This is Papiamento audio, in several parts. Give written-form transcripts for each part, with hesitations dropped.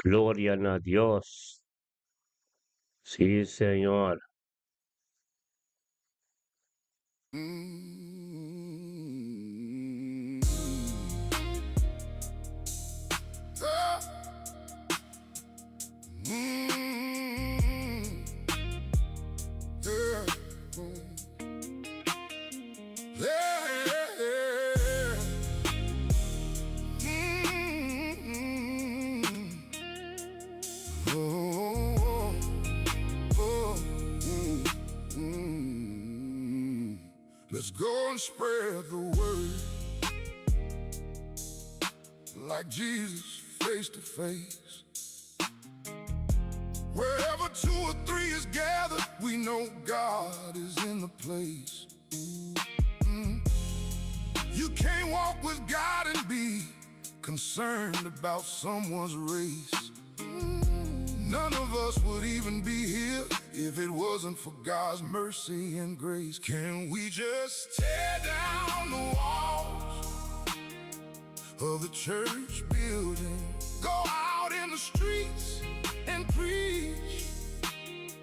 Gloria na Dios. Sí, Señor. Let's go and spread the word like Jesus face to face. Wherever two or three is gathered, we know God is in the place. You can't walk with God and be concerned about someone's race. None of us would even be here if it wasn't for God's mercy and grace. Can we just tear down the walls of the church building? Go out in the streets and preach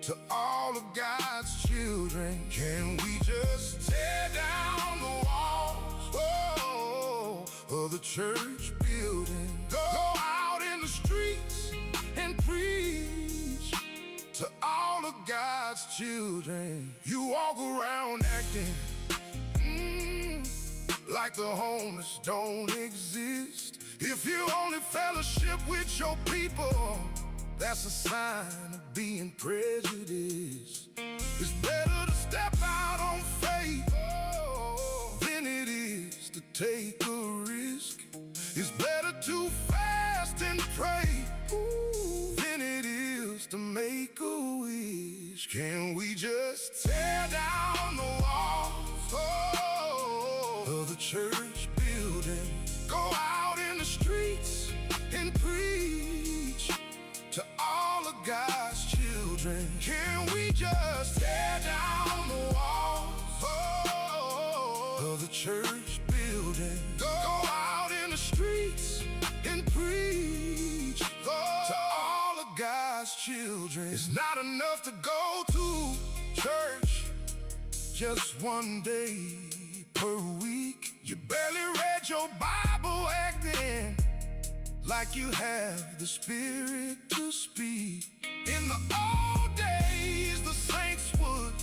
to all of God's children. Can we just tear down the walls oh, of the church building? Go out in the streets and preach to all of God's children. You walk around acting like the homeless don't exist. If you only fellowship with your people, that's a sign of being prejudiced. It's better to step out on faith than it is to take a risk. It's better to fast and pray than it is to make a wish. Can we just tear down the walls oh, of the church building? Go out in the streets and preach to all of God's children. Can we just tear down the walls oh, of the church building? Go out in the streets and preach to all of God's children. It's not enough to go to church just one day per week. You barely read your Bible acting like you have the spirit to speak. In the old days, the saints would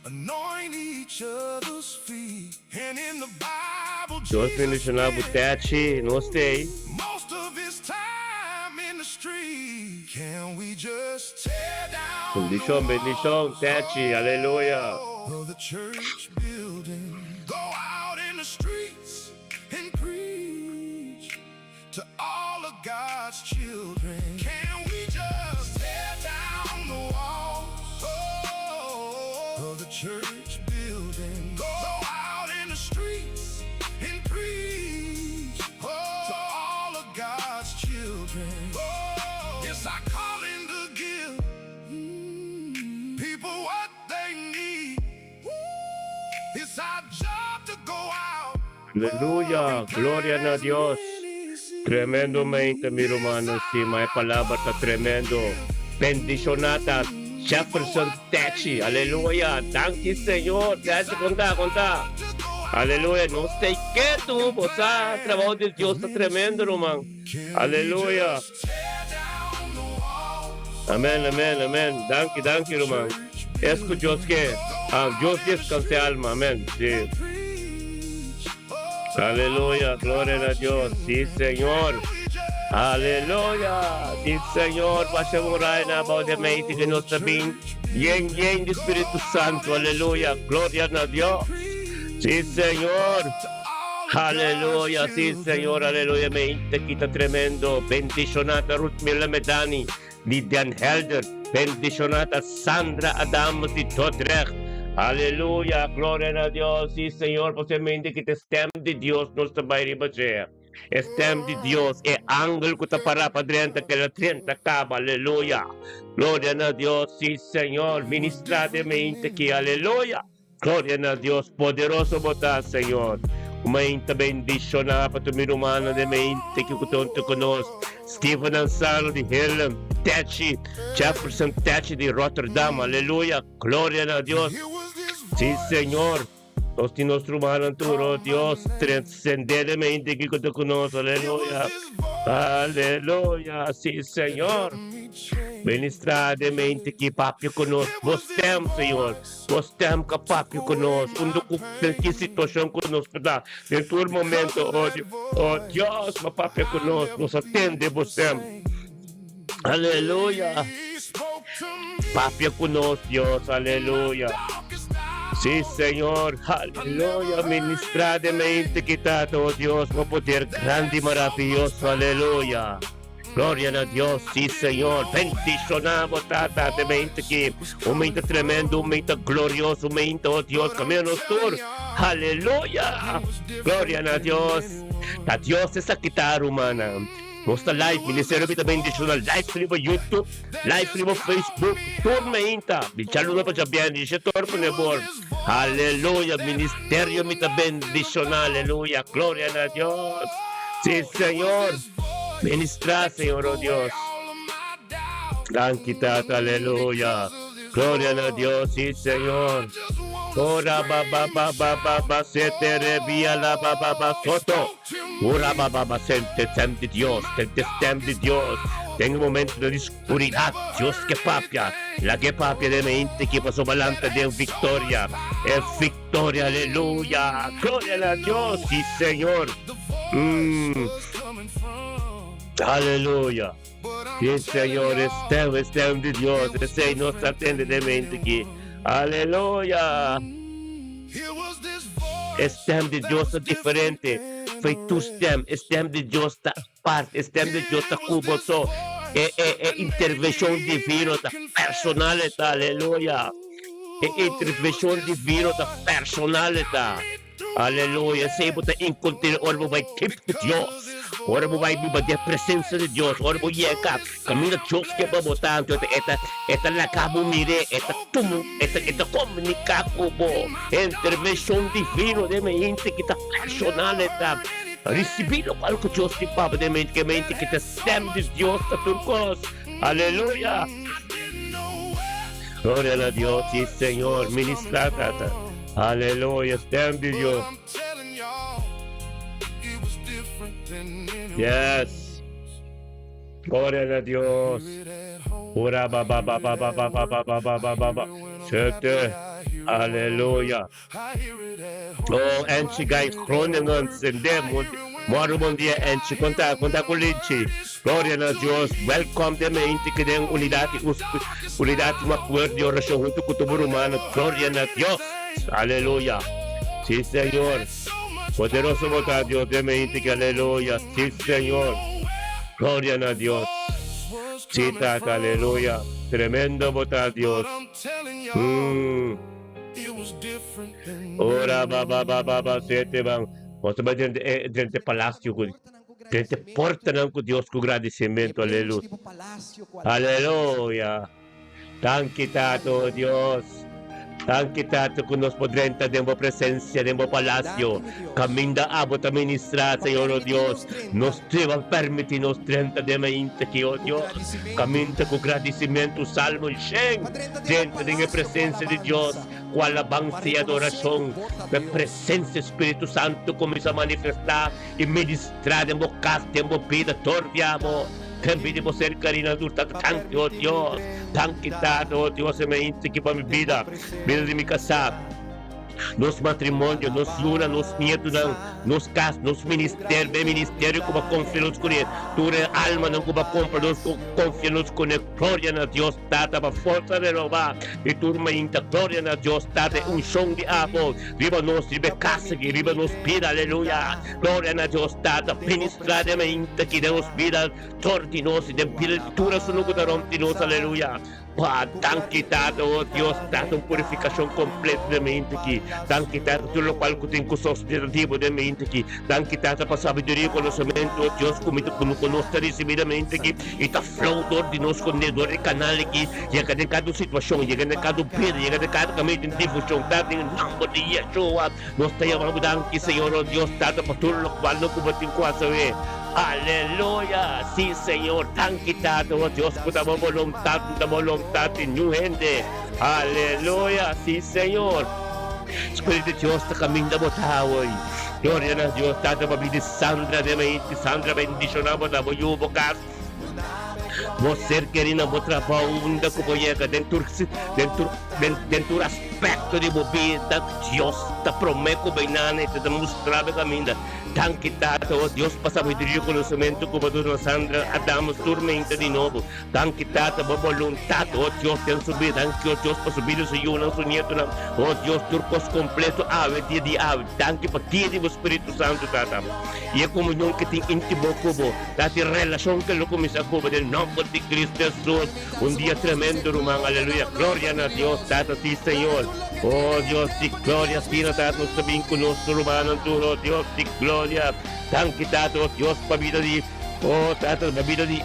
anoint each other's feet. And in the Bible, Dios Jesus bendishoná bo spent Techi, nos t'ei. most of his time in the street. Can we just tear down the Bendishon, bendishon, walls Techi, aleluya. of the church building? Go out in the streets and preach to all of God's children. Can we just tear down the walls oh, of the church building? Go out in the streets and preach oh, to all of God's children. Oh, it's our calling to give people what they need. It's our job to go out Aleluya, gloria na Dios. Tremendo mente, mi rumannan stimá, e palabra ta tremendo. Bendishoná ta Jefferson Techi, aleluya. Danki Señor. Techi, kon ta, kon ta. Aleluya, nos ta ketu, bo sa, trabou di Dios ta tremendo, ruman. Aleluya. Amen, amen, amen. Danki, danki, ruman. Es ku Dios ke. Ah, Dios descanse alma. Amen. Sí. Aleluya, gloria na Dios. Sí, Señor. Aleluya. Sí, Señor. Pasa muraya bou di mente ku nos ta bin yen yen di Spiritu Santu. Aleluya. Gloria na Dios. Sí, Señor. Aleluya. Sí, Señor. Aleluya. Mente aki ta tremendo. Bendishoná ta Ruth Miller Medani di Den Helder. Bendishoná ta Sandra Adams di Dordrecht. Aleluya. Gloria na Dios. Sí, Señor. Posiblemente ku ta stem di Dios nos ta bai riba dje. E stem di Dios, e angel ku ta pará pa drenta keda 30 kaba. Aleluya. Gloria na Dios. Sí, Señor. Ministrá den mente aki. Aleluya. Gloria na Dios. Poderoso bo ta, Señor. Mainta bendishoná pa tur mi rumannan den mente ku ta huntu ku nos. Steven Ansano di Heerlen, Techi, Jefferson Techi di Rotterdam, aleluya, gloria na Dios. Sí, Señor. Nos tin nos rumannan tur, oh Dios, trascendentemente kiko ta ku nos, aleluya. Aleluya, sí, Señor. Ministra den mente ki papia ku nos, bo stem, Señor. Bo stem ka papia ku nos, unda ku den ki situashon ku nos por ta, den tur momento, oh Dios, oh Dios, bo papia ku nos, nos a tende bo stem. Aleluya. Papia ku nos, Dios. Aleluya. Sí, Señor. Aleluya. Ministra den mente ki Tata, oh Dios, bo poder grandi y maravilloso. Aleluya. Gloria na Dios. Sí, Señor. Bendiciona bo Tata den mente ki. Un mente tremendo, un mente glorioso, un mente, oh Dios, camina nos tur. Aleluya. Gloria na Dios. Ta Dios esaki ta, rumannan. Nos ta live, Ministerio mi ta bendiciona live riba YouTube, live riba Facebook, tur meinta. Mi djaluna pa djabièrnè, di shetor pa nebor. Aleluya, Ministerio mi ta bendiciona, aleluya, gloria na Dios. Si Señor, ministra Señor oh Dios. Danki Tata, aleluya. Gloria na Dios, si Señor. Ora ba ba ba ba ba ba se te revia la ba ba ba soto. Ora ba ba ba sente stem di Dios, sente stem di Dios. Den e momento di oscuridad, Dios ke papia. Lag'e papia den mente ki pasobra lanta den victoria. E victoria, aleluya. Gloria na Dios, si Señor. Mm. Aleluya. Si Señor, e stem, e stem di Dios, esei nos ta tende den mente ki. Aleluya. E stem di Dios ta diferente fo'i tur stem. E stem di Dios ta apart. E stem di Dios ta ku bo so. E, e, e intervenshon divino ta personal e ta. Aleluya. E intervenshon divino ta personal e ta. Aleluya. Esei bo ta enkontr'é ora bo bai dip ku Dios. Ora bo bai biba den presensia di Dios. Ora bo yega kaminda Dios ke pa bo ta, anto e ta, e ta laga bo mir'é, e ta tuma, e ta, e ta komuniká ku bo. Intervenshon divino den mente ki ta personal e ta. Risibí lokual ku Dios tin pa bo den mente, ke mente ki ta stem di Dios ta tur kos. Aleluya. Gloria na Dios, sí Señor. Ministrá, Tata. Aleluya, stem di Dios. Yes. Gloria na Dios. Ora ba ba ba ba ba ba ba ba ba ba ba ba ba. Sete. Aleluya. Oh, Enchi Guy Groningen, sende. Moro bon dia, Enchi. Konta, konta ku Linchi. Gloria na Dios. Welcome den mente ki den unidad i unidad i acuerdo di oracion hunto cu tur rumano. Gloria na Dios. Aleluya. Si Señor. Poderoso bo ta Dios den mente ki aleluya. Si Señor. Gloria na Dios. Si Tata aleluya. Tremendo bo ta Dios. Mm. Ora ba ba ba ba ba sete ban. Bo ta bai drenta e drenta e palacio cu Drenta e portanan ku Dios ku gradisimentu, aleluya. Aleluya. Danki Tata, o Dios. Danki Tata ku nos por drenta den bo presensia, den bo palasio. Kaminda abo ta ministrá, Señor, o Dios. Nos te a permití nos drenta den mainta aki, o Dios. Kaminda ku gradisimentu, Salmo shen, drenta den e presensia di Dios. Ku alabansa i adorashon, ku e presensia Spiritu Santu kuminsá manifestá i ministrá den bo kas, den bo bida, tur dia bo den bida di bo ser karinan tur ta danki, o Dios, danki Tata, o Dios, e mainta ki pa mi bida, bida di mi kasá. Nos matrimonio, nos yunan, nos nietunan, nos kas, nos ministerio, e ministerio ku bo a konfia nos kuné, tur e almanan ku bo a kompra nos, ku konfia nos kuné. Gloria na Dios Tata pa forsa renobá di tur mainta. Gloria na Dios Tata e unshon di abo riba nos, riba e kas aki, riba nos bida. Aleluya! Gloria na Dios Tata, ministra den mainta aki den nos bida, dor di nos i den bida di tur esun ku ta rònt di nos. Aleluya! Wah, danki Tata, oh Dios Tata, un purifikashon kompleto den mente aki. Danki Tata, tur lokual ku tin ku sostenido den mente aki. Danki Tata pa sabiduria i konosementu, oh Dios, ku mi ta ku nos ta risibí den mente aki i ta flow dor di nos kuné dor di kanal aki, yega den kada un situashon, yega den kada un bida, yega den kada kaminda den difushon, Tata, den e nòmber di Yeshua, nos ta yama bo danki, Señor, oh Dios Tata, pa tur lokual no ku bo tin ku hasawe. Aleluya! Sí, Señor, danki Tata, oh Dios, ku ta bo boluntat, ta boluntat di niun hende. Aleluya! Sí, Señor. Spiritu di Dios ta kaminda bo ta awe. Gloria na Dios, Tata, pa bini Sandra den mente. Sandra, bendishoná bo ta, bo yu, bo kas, bo ser kerí na bo trabou, unda ku bo yega, den tur, den tur, den, den tur aspekto di bo bida, Dios ta promé ku bainana i ta mustra bo e kaminda. Danki Tata, oh Dios, pa sabiduria i konosementu ku bo duna Sandra Adamus tur meinta di nobo. Danki Tata, bo boluntat, oh Dios, den su bida. Danki, oh Dios, pa su bida, su yunan, su nietonan. Oh Dios, tur kos kompleto awe, dia di awe. Danki pa guia di bo Spiritu Santu, Tata. I e komunion ke tin inti bo ku bo, Tata, e relashon ke lo kuminsá ku bo den nòmber di Kristu Hesus. Un dia tremendo, ruman. Aleluya. Gloria na Dios, Tata, sí, Señor. Oh Dios di gloria, asina Tata nos ta bin ku nos rumannan tur, oh Dios di gloria. Danki Tata, oh Dios, pa bida di, oh Tata, pa bida di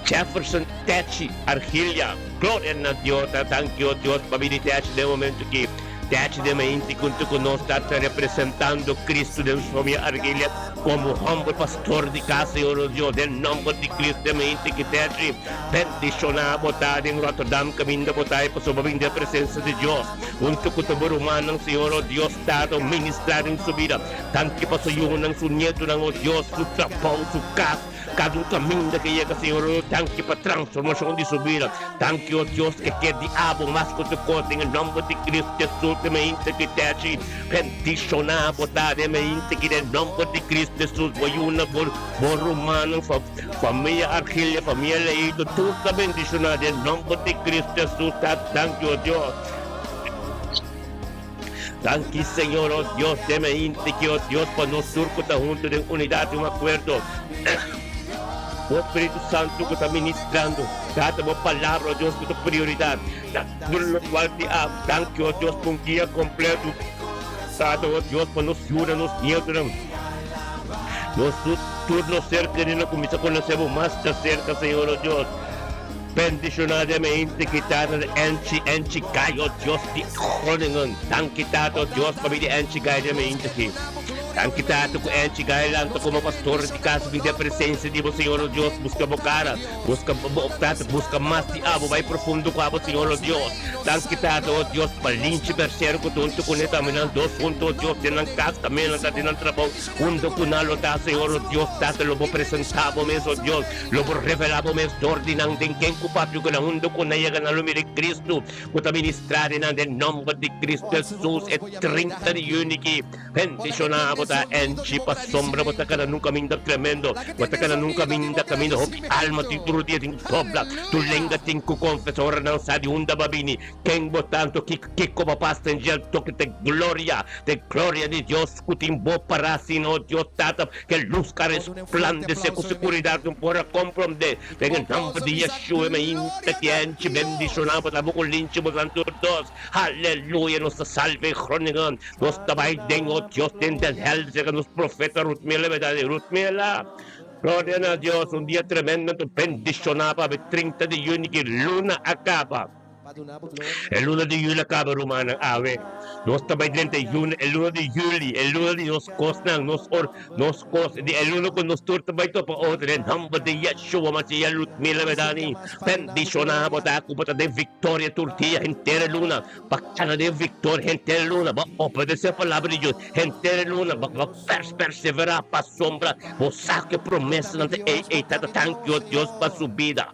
Jefferson Techi Argilia. Gloria na Dios, Tata, danki, oh Dios, pa bida di Techi den momento aki. Techi den mainti kuntu ku nos, Tata, representando Cristo den su famia Argilia komo homber pastor di kas, Señor, oh Dios, den nomber di Cristo den mainti ki Techi bendishoná bo ta den Rotterdam kaminda bo ta i pasobra bo bin den presensia di Dios huntu ku tur bo rumannan, Señor, oh Dios, Tata, ministrá den su bida. Danki pa su yunan, su nietunan, oh Dios, su trabou, su kas. Kada un kaminda ke yega, Señor, oh danki pa transformashon di su bida. Danki, oh Dios, ke ke di abo mas ku tur kos den e nòmber di Kristu Hesus den mainta ki techi. Bendishoná bo ta den mainta ki den nòmber di Kristu Hesus. Bo yuna bo bo rumannan, famia Argilia, famia Leito, tur ta bendishoná den nòmber di Kristu Hesus. Ta danki, oh Dios. Danki Señor, oh Dios, den mainti ki, oh Dios, pa nos tur ku ta huntu den unidat i un akuerdo. Bo Spiritu Santu ku ta ministrando, Tata, bo Palabra, oh Dios, ku ta prioridat. Ta tur lokual di a. Danki, oh Dios, pa un dia kompletu, Tata, oh Dios, pa nos yuda nos nietonan, nos tur nos ser kerinan kuminsá konosé bo mas djaserka, Señor, oh Dios. Bendiciona den e hende ki tata di Enchi Enchi Gai o Dios di Groningen danki tata o Dios pa mi di Enchi Gai den e hende ki danki tata ku Enchi Gai lanta komo pastor di kas bin den presencia di bo Señor o Dios buska bo kara buska bo tata buska mas di abo bai profundo ku abo Señor o Dios danki tata o Dios pa Linchi Bercero ku ta hunto kune tambe nan dos hunto o Dios den nan kas tambe nan ta den nan trabou hunto ku nan lo ta Señor o Dios tata lo bo presenta bo mes o Dios Lo bo revelá bo mes dor di nan den ken ku papia ku nan huntu ku nan yega nan lo mira e Kristu ku ta ministrá den nan den nòmber di Kristu Hesus e 30 di yüni ki bendishoná bo ta enchi pasobra bo ta kana nun kaminda tremendo bo ta kana nun kaminda kaminda hopi alma tin tur dia tin ku dobla tur lenga tin ku konfesá ora nan sa di unda bo a bini ken bo ta anto kiko bo pasa den djel toki te gloria te gloria di Dios ku tin bo pará sino Dios Tata Ke lus ka resplandesé ku seguridat un por a komprondé. Den e nòmber di Yeshua mi hinta kienchi bendishoná bo ta bo ku linchi bosan tur dos. Aleluya! Nos ta salva e Groningen. Nos ta bai den o Dios den Den Helder serka nos profeta Ruthmila berdad e Ruthmila. Gloria na Dios! Un dia tremendo anto bendishoná pa 30 di yüni ki luna a kaba. E luna di yüli a kaba, rumannan. Awe nos ta bai drenta e yuni, e luna di yüli, e luna di nos kosnan, nos or, nos kos, di e luna ku nos tur ta bai topa otro den nòmber di Yeshua Masiya Ludmila Medani. Bendishoná bo ta ku bo ta den viktoria tur dia, henter e luna. Bo kana den viktoria henter e luna. Bo obedesé palabra di Dios henter e luna. Bo bo pers perseverá pasobra bo sa ku e promesanan ta ei ei ta. Danki, o Dios, pa su bida.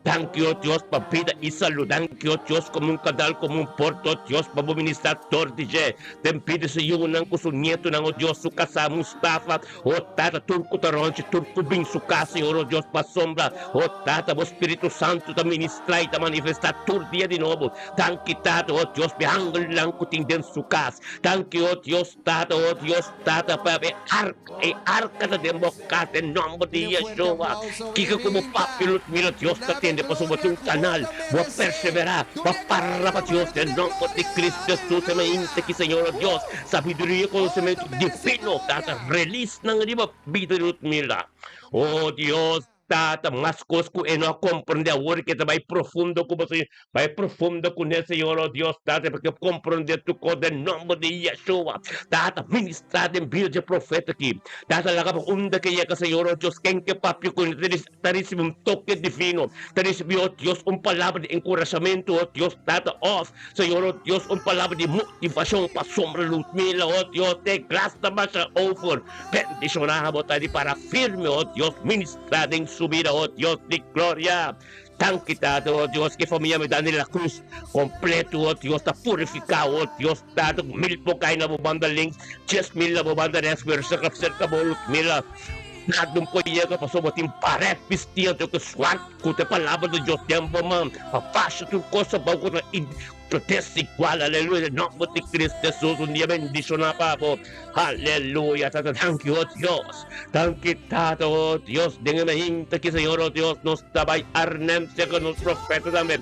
Danki, o Dios, pa bida i salú. Danki, o Dios, komo un kadal, komo un porta, o Dios, pa bo ministrá dor di dje. Den bida su yunan ku su nietunan, o Dios, su kasá Mustafa, o Tata, tur ku ta rònt dje, tur ku bin su kas, Señor, o Dios, pasobra, o Tata, bo Spiritu Santu ta ministrá i ta manifestá tur dia di nobo. Danki, Tata, o Dios, pa e angelnan ku tin den su kas. Danki, o Dios, Tata, o Dios, Tata, pa e arka. E arka ta den bo kas den nòmber di Yeshua. Kiko ku bo papia lo mira Dios ta tende pasobra bo tin un kanal. Bo a perseverá, bo a para pa Dios den nòmber di Kristu Hesus e mainta ki Señor o Dios sabiduria i konosementu divino ta release nan riba bida di Ludmila. O Dios. Tata, mas kos ku e no a komprondé awor ke ta bai profundo ku bo, Señor. Bai profundo kuné, Señor, o Dios, Tata, pa ke komprondé tur kos den nòmber di Yeshua. Tata, ministrá den bida dje profeta aki. Tata, laga pa unda ke yega, Señor, o Dios, ken ke papia kuné ta risibí un toke divino, ta risibí, o Dios, un palabra di enkurashamentu, o Dios, Tata, òf, Señor, o Dios, un palabra di motivashon pasobra Ludmila, o Dios, te glas ta basha over. Bendishoná bo ta di para firme, o Dios, ministrá den su bida, o Dios di gloria. Danki, Tata, o Dios, ku e famia mi Dani La Cruz kompleto, o Dios, ta purifiká, o Dios, Tata, ku mil por kai na bo banda links, 10,000 na bo banda rèks, pero serka serka bo, Ludmila, nada no por yega, pasobra bo tin paret bistí anto ku swart ku ta e palabra di Dios den bo man, pa basha tur kos abou ku ta Desigual, aleluya, den nomber di Cristo Jesus, un dia bendiciona pa bo, aleluya, tata, danki, oh Dios, danki, tata, oh Dios, den e mainta ki, Señor, oh Dios, nos ta bai Arnhem, cerca nos profeta tambe,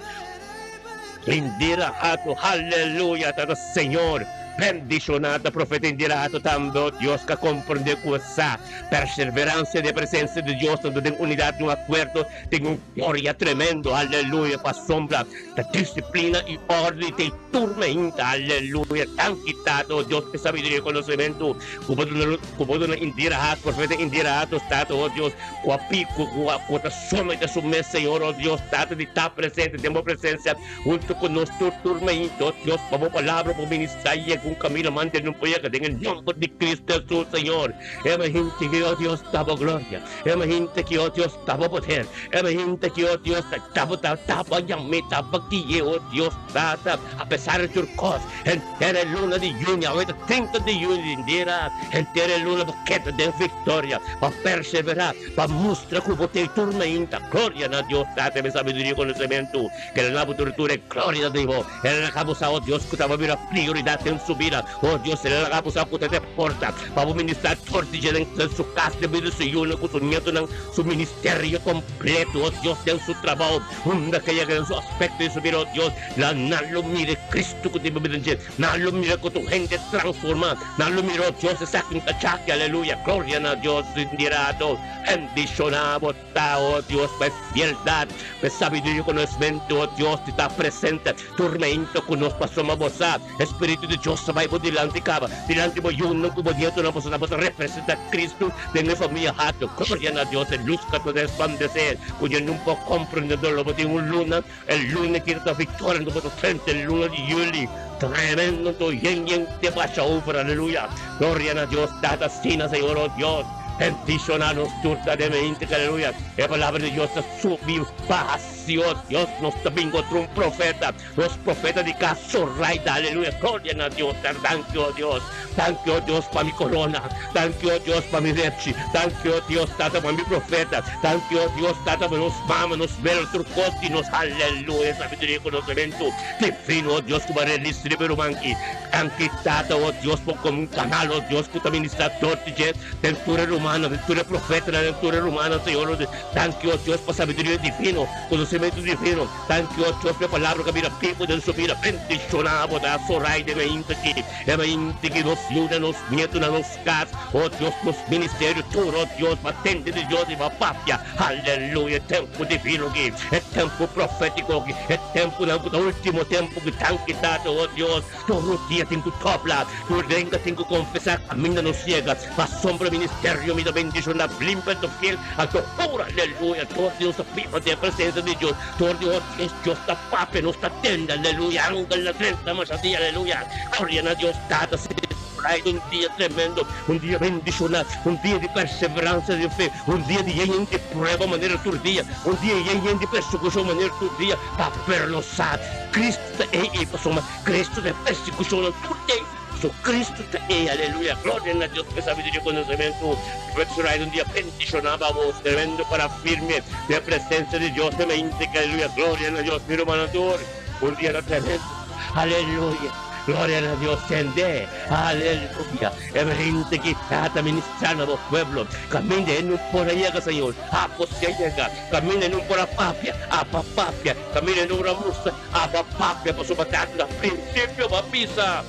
Indira Hato, aleluya, tata, Señor, bendiciona ta profeta Indira Hato tambe, oh Dios, ka comprende cu sa perseverancia den presencia di Dios, tanto den unidad, den un acuerdo, den un gloria tremendo, aleluya, pasobra. Ta disiplina i órden i tei tur mainta. Aleluya! Danki, Tata, o Dios, p'e sabiduria i konosementu ku bo duna ku bo duna Indira Haas, Profeta Indira Haas, nos Tata, o Dios, ku a pi ku ku a ku ta somete su mes, Señor, o Dios, Tata, di ta presente den bo presensia huntu ku nos tur tur mainta, o Dios, pa bo palabra por ministrá i yega un kaminda mante nun por yega den e nomber di Cristo Hesus, Señor. E mainta ki, o Dios, ta bo gloria. E mainta ki, o Dios, ta bo poder. E mainta ki, o Dios, ta tabata taba yam'é, taba gui'é, o Dios Tata, apesar di tur kos, henter e luna di yüni, awe ta 30 di yüni, dindera, henter e luna bo keda den viktoria, pa perseverá, pa mustra ku bo t'ei tur mainta. Gloria na Dios Tata, e sabiduria i konosementu, ke el a bo tur tur e gloria ta di bo. El a laga bo sa, o Dios, ku ta bo bira prioridat den su bida, o Dios, el a laga bo sa ku ta te porta pa bo ministrá tur di dje den su kas, den bida di su yunan ku su nietunan, su ministerio kompleto, o Dios, den su trabou, unda ke yega den su aspekto di su bida, o Dios, la nan lo mira e Cristo ku tin bo bida den dje, nan lo mira ku tur hende transformá, nan lo mira, o Dios, esaki no ta chaki, aleluya, gloria na Dios, indirado, bendishoná bo. Ta, oh Dios, pa e fieldad, pa e sabiduria i konosmentu, oh Dios, di ta presente tur meinto ku nos pasobra bo sa, e Spiritu di Dios ta bai bo dilanti kaba, dilanti bo yunan ku bo nietonan, pasobra bo ta representa Cristo den e famia hato. Gloria na Dios, e lus ka ta resplandesé, ku dje nun por komprende doló. Bo tin un luna, e luna ki ta victoria, anto bo ta senti e luna di juli, tremendo, anto yen yen te basha over, aleluya. Gloria na Dios, Tata, asina, Señor, oh Dios. Bendiciona nos tur ta den mente, aleluya. E palabra di Dios ta subi baha Sion. Dios nos ta bin contra un profeta, nos profeta di cas Zoraida, aleluya. Gloria na Dios. Danki, oh Dios. Danki, oh Dios, pa mi corona. Danki, oh Dios, pa mi repchi. Danki, oh Dios, Tata, pa mi profeta. Danki, oh Dios, Tata, pa nos mama, nos welo, tur cos di nos. Aleluya. Sabiduria y conocemento divino, oh Dios, cu bo a release riba e ruman aki. Danki, Tata, oh Dios, pa como un canal, oh Dios, cu ta ministra dor di dje. Den tur e rumannan, den tur e profetanan, den tur e rumannan, Señor, nos di danki, oh Dios, pa sabiduria divino, konosementu divino. Danki, oh Dios, pa e palabra ku a bira bibu den su bida. Bendishoná bo ta Zoraida e mainta aki, e mainta ki nos yunan, nos nietunan, nos kas, oh Dios, nos ministerio tur, oh Dios, pa tende di Dios i pa papia. Aleluya! E tempu divino aki, e tempu profétiko aki, e tempunan ku ta último tempu ki danki Tata, oh Dios. Tur dia tin ku topla, tur lenga tin ku konfesá kaminda nos yega. Pasobra ministerio mi ta bendishoná limpi anto fiel anto puro. Aleluya! Tur di nos ta biba den e presensia di Dios. Tur di nos es Dios ta papia, nos ta tende. Aleluya! Angel na drenta masha dia. Aleluya! Gloria na Dios Tata. Trae un dia tremendo, un dia bendishoná, un dia di perseveransia den fe, un dia di yen yen di prueba manera tur dia, un dia yen yen di persekushon manera tur dia, pa pero nos sa Cristo ta ei ei pasobra Cristo ta e persekushonnan tur ei pasobra Cristo ta ei aleluya gloria na Dios pa e sabiduria i konosementu Profeta un dia bendishoná pa bo tremendo para firme den e presensia di Dios den mente aleluya gloria na Dios mi rumannan tur un dia ta tremendo aleluya gloria na Dios tende aleluya e mente ki ta ministra na bo pueblo kaminda e no por a yega Señor apo si a yega kaminda e no por a papia apa papia kaminda e no por a mustra Aba papia pasobra ta na prinsipio bo a bisa.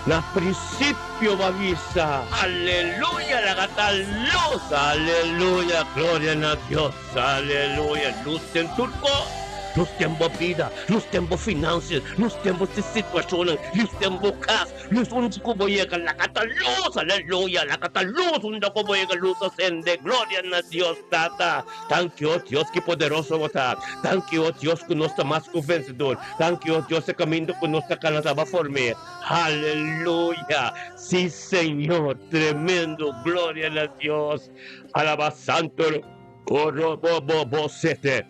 Na prinsipio bo a bisa. Aleluya, laga ta lus. Aleluya, gloria na Dios. Aleluya, lus den tur kos. Lus den bo bida, lus den bo finansias, lus den bo situashonnan, lus den bo kas, lus unda ku bo yega, laga ta lus. Aleluya, laga ta lus unda ku bo yega, lus a sende. Gloria na Dios Tata. Danki, o Dios, ki poderoso bo ta. Danki, o Dios, ku nos ta mas ku vensedor. Danki, o Dios, e kaminda ku nos ta kana ta ba form'é. Aleluya! Sí, Señor! Tremendo! Gloria na Dios! Alaba Santo Robo Bobo Sete.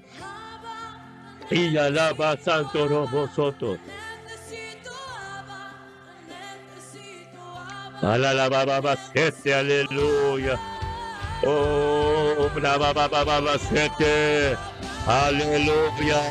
Y alaba Santo Robo Soto. Alaba Sete, aleluya. Oh, la sete. Aleluya.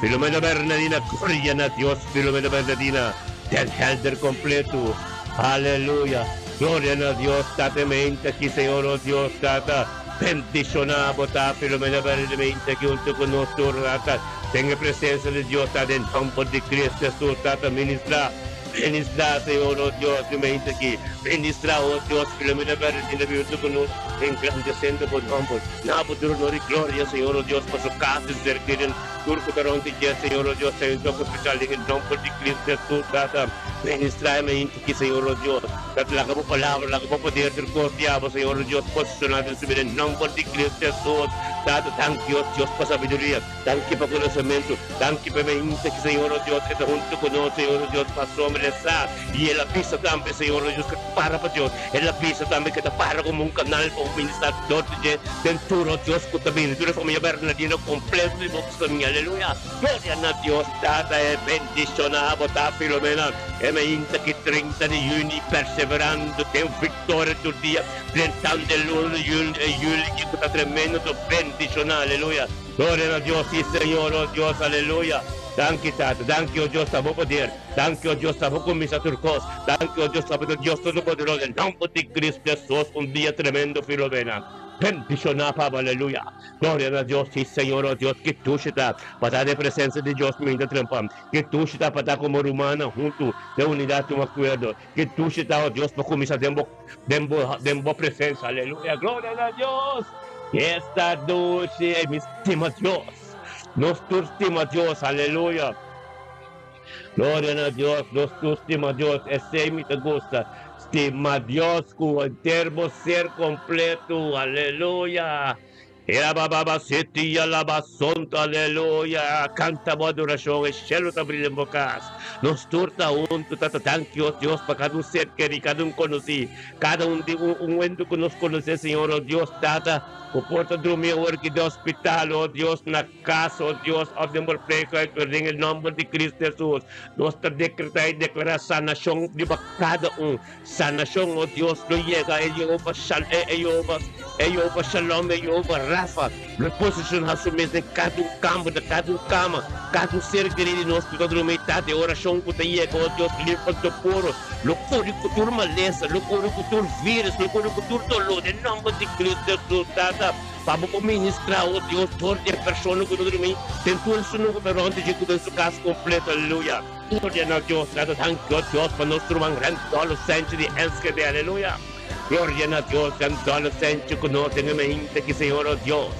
Filomena Bernadina, gloria na Dios, Filomena Bernadina, Den Helder kompleto. Aleluya. Gloria na Dios, Tata mente aki, Señor, oh Dios, Tata. Bendiciona bo ta, Filomena Bernadina mente aki hunto cu nos tur, Tata. Den e presencia di Dios, Tata, den nomber di Cristo Jesus, Tata, ministra. Ministra, Señor, oh Dios, di mente aki. Ministra, oh Dios, Filomena Bernadina hunto cu nos, engrandeciendo bo nomber. Na bo tur honor y gloria, Señor, oh Dios, pa su casa y su ser querido. Tur ku ta rònt di dje, Señor, o Dios, sea un toke spesial den e nòmber di Cristo Hesus, Tata. Ministrá e mainti aki, Señor, o Dios. Tata, laga Bo Palabra, laga Bo poder tur kos di abo, Señor, o Dios, posishoná den su bida den nòmber di Cristo Hesus. Tata, danki, o Dios, pa sabiduria. Danki pa konosementu. Danki pa e mainti aki, Señor, o Dios, e ta huntu ku nos, Señor, o Dios, pasobra el sa i el a bisa tambe, Señor, o Dios, ku ta para pa Dios. El a bisa tambe ku e ta para komo un kanal pa un ministrar dor di dje den tur, o Dios, ku ta bini. Tur e famia Bernardino kompleto di bo famia. Aleluya! Gloria na Dios Tata e bendishoná bo ta Filomena. E mainta ki 30 di yüni perseverando den viktoria tur dia drentando e luna di yüli e yüli ki ku ta tremendo to bendishoná. Aleluya! Gloria na Dios, si Señor, o Dios, aleluya! Danki Tata, danki o Dios pa bo poder. Danki, o Dios, pa bo kuminsá tur kos. Danki, o Dios, pa bo ta Dios Todopoderoso. Den nòmber di Cristo Hesus, un dia tremendo, Filomena. Bendishoná pa bo. Aleluya. Gloria na Dios. Sí, Señor, o Dios, ki dushi ta pa ta den presensia di Dios minta trempa. Ki dushi ta pa ta komo rumannan huntu den unidat i un akuerdo. Ki dushi ta, o Dios, pa kuminsá den bo, den bo, den bo presensia. Aleluya. Gloria na Dios. Esta dushi, mi stima Dios. Nos tur stima Dios. Aleluya. Gloria na Dios, nos tur stima Dios, esei mi ta gusta, stima Dios ku henter bo ser kompleto, aleluya. Erabababa seti yalaba sonto, aleluya. Kanta bo adorashon, e shelu ta bria den bo kas. Nos tur ta huntu, Tata, danki o Dios pa kada un ser kerí, kada un konosí, kada un di un un ku nos konosé, Señor, o Dios, Tata, ku por ta drumi awor aki den hospital, o Dios, na. Kas, o Dios, òf den verpleeghuis, pero den e nòmber di Cristo Hesus, nos ta dekretá i deklará sanashon riba kada un. Sanashon, o Dios, lo yega e Jehova Shal, e Jehova, e Jehova Shalom, e Jehova Rafa, lo posishoná su mes den kada un kamber, den kada un kama, kada un ser kerí di nos ku ta drumi ta den orashon ku ta yega, o Dios, limpa tur poro, lo kuri ku tur malesa, lo kuri ku tur vírus, lo kuri ku tur doló, den nòmber di Cristo Hesus, Tata. Pa bo por ministrá, o Dios, dor di e persona ku ta drumí den tur su nuku ta rònt dje ku den su kas kompleto. Aleluya! Gloria na Dios! Laga danki, o Dios, pa nos ruman Randolph Senchi di Enschede. Aleluya! Gloria na Dios, Randolph Senchi ku nos den e mainta aki, Señor, o Dios.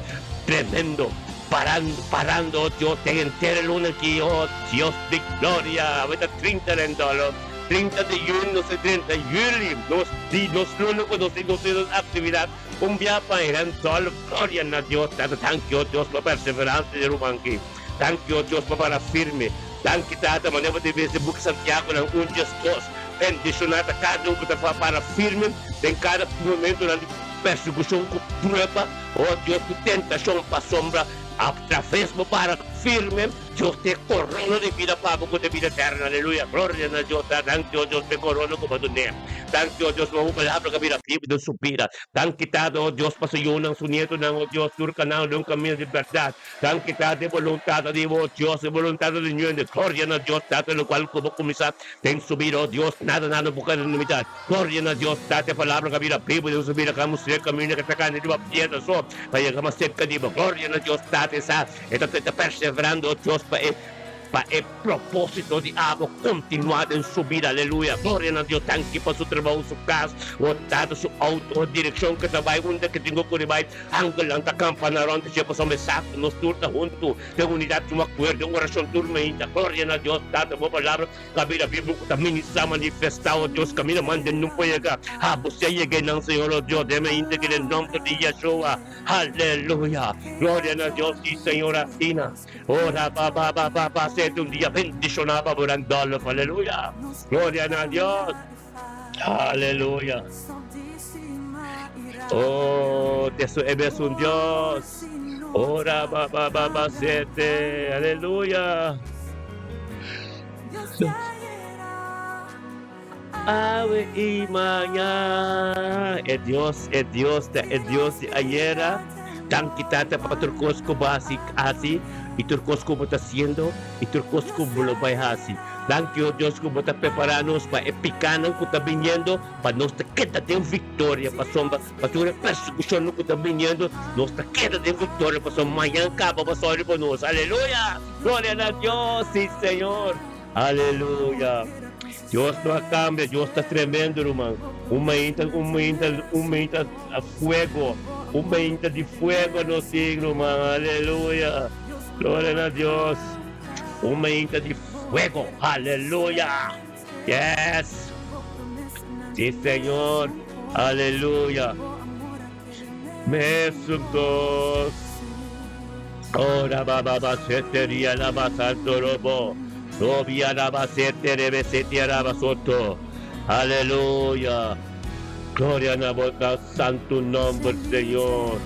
Tremendo! Parando, parando, o Dios, den henter e luna aki, o Dios di gloria. Awe ta 30, Randolph. 30 di yüni, nos ta 30 yüli, nos di nos luna ku nos tin nos aktividat. Un bia pa e gran sol, gloria na Dios. Tata, danki, o Dios, pa perseveransia di ruman aki. Danki, o Dios, pa para firme. Danki, Tata, manera bo ta bisa den buki Santiago nan un djes dos. Bendishoná ta kada un ku ta para firme den kada momentonan di persekushon ku prueba, o Dios, ku tentashon, pasobra atraves bo para firme, Dios ta e corona di bida pa bo cu ta bida eterno. Aleluya. Gloria na Dios. Ta danki, o Dios, pa e corona cu bo a dun'é. Danki, o Dios, pa bo palabra cu a bira bibu den su bida. Danki, Tata, o Dios, pa su yunan, su nietonan, o Dios, tur canal den un camino di berdad. Danki, Tata, e boluntad di bo, o Dios, e boluntad di ñuende. Gloria na Dios, Tata, locual cu bo cuminsa den su bida, o Dios, nada, nada bo keda limita. Gloria na Dios, Tata, e palabra cu a bira bibu den su bida, cu a mustr'é camino cu ta cana riba piedra so pa yega mas cerca di bo. Gloria na Dios, Tata, e sa. E ta ta perseverando, o Dios, pa e. Pa e propósito di abo kontinuá den su bida. Aleluya! Gloria na Dios! Danki pa su trabou, su kas, o Tata, su outo, o direkshon ke ta bai, unda ke tin ku kuri bai. Angelnan ta kampa na rònt dje pasobra e sa ku nos tur ta huntu den unidat, un akuerdo, un orashon tur mainta. Gloria na Dios! Tata, bo palabra ta bira bibu ku ta ministrá, manifestá, o Dios, kaminda manda nun por yega. Abo si a yega einan, Señor, o Dios, den mainta ki den nòmber di Yeshua. Aleluya! Gloria na Dios! Sí, Señor, asina. Ora pa pa pa pa pa sete un dia bendishoná pa bo Randolph aleluya gloria na Dios aleluya oh te su e mesun Dios ora pa pa pa pa sete aleluya awe i maña e Dios e Dios ta e Dios di ayera danki tata pa tur kos ku bo hasi hasi i tur kos ku bo ta hasiendo i tur kos ku bo lo bai hasi danki o Dios ku bo ta prepara nos pa e pikanan ku ta biniendo pa nos ta keda den viktoria pasobra pa tur e persekushonnan ku ta biniendo nos ta keda den viktoria pasobra mañan kaba bo sòri pa nos aleluya gloria na Dios si Señor. Aleluya! Dios no a cambia, Dios ta tremendo ruman. Un mainta, un mainta, un mainta a fuego, un mainta di fuego nos tin ruman. Aleluya! Gloria na Dios. Un mainta di fuego. Aleluya! Yes! Sí, Señor. Aleluya. Mesun cos. Ora ba ba ba sete ria la ba santo robo. Robia la ba sete rebe sete araba soto. Aleluya. Gloria na bo na santo nomber, Señor.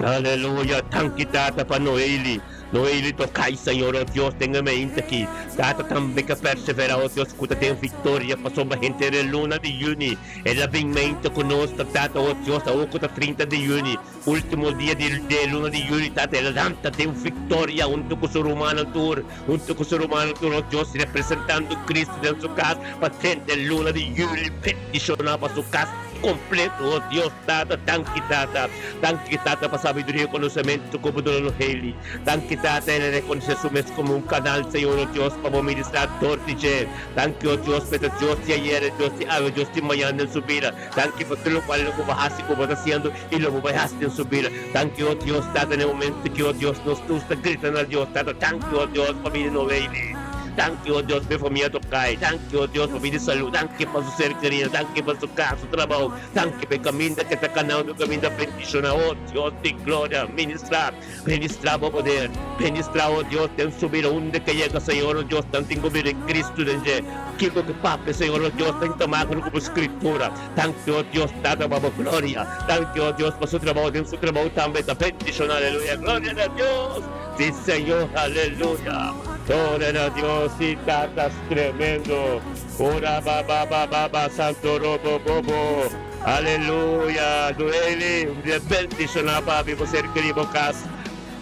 Aleluya. Danki Tata pa Noeli. Noeli tokai Señor oh Dios den e mente aki. Tata tambe ke persevera oh Dios ku ta den victoria pasobra henter e luna di juni el a bin mente ku nos ta Tata oh Dios awor ku ta 30 di juni ultimo dia di e luna di juni Tata el a lanta den victoria hunto ku su rumannan tur hunto ku su rumannan tur oh Dios representando Cristo den su kas pa drenta e luna di juli bendiciona pa su kas Completo, oh Dios Tata, danki Tata, danki Tata pa sabiduria y conocemento cu bo duna nos Hailey, danki Tata el a reconoce su mes como un canal Señor oh Dios pa bo ministra dor di dje, danki oh Dios pa e ta Dios di ayer, e Dios di awe, e Dios di mañana den su bida, danki pa tur locual lo cu bo haci, cu bo ta haciendo y lo bo bay haci den su bida, danki oh Dios Tata na e momento ki oh Dios nos tur ta grita na Dios Tata, danki oh Dios pa bida nos Hailey. Danki, oh Dios, p'e famia tokai. Danki, oh Dios, pa bida i salú. Danki pa su ser kerido. Danki pa su kas, su trabou. Danki p'e kaminda ke ta kanando, kaminda bendishoná. Oh Dios di gloria, ministrá, ministrá bo poder. Ministrá, oh Dios, den su bida. Unda ke yega, Señor, oh Dios, nan tin ku bira e Cristo den dje. Kiko ke papia, Señor, oh Dios, den ta makro ku bo Skritura. Danki, oh Dios, Tata, pa bo gloria. Danki, oh Dios, pa su trabou. Den su trabou tambe ta bendishoná. Aleluya. Gloria na Dios. Sí, Señor, aleluya. Gloria na Dios, sí, Tata, es tremendo. Ora, ba, ba, ba, ba, ba, santo robo, bobo. Aleluya. Duele, un dia bendiciona, papi, bo ser querido, bo cas,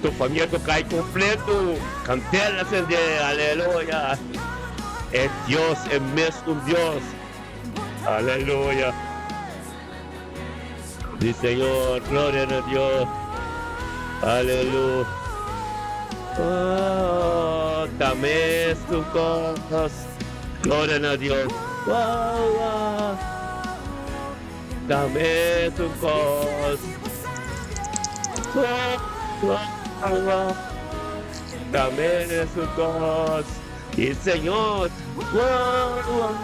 tu familia toca y completo. Candela cende, aleluya. Es Dios, es mesmo Dios. Aleluya. Sí, Señor, gloria na Dios. Aleluya. Oh, ta mesun cos. Gloria na Dios. Wow, wow. Ta mesun cos. Wow, wow, wow. Ta mesun cos. Sí, Señor. Wow, wow,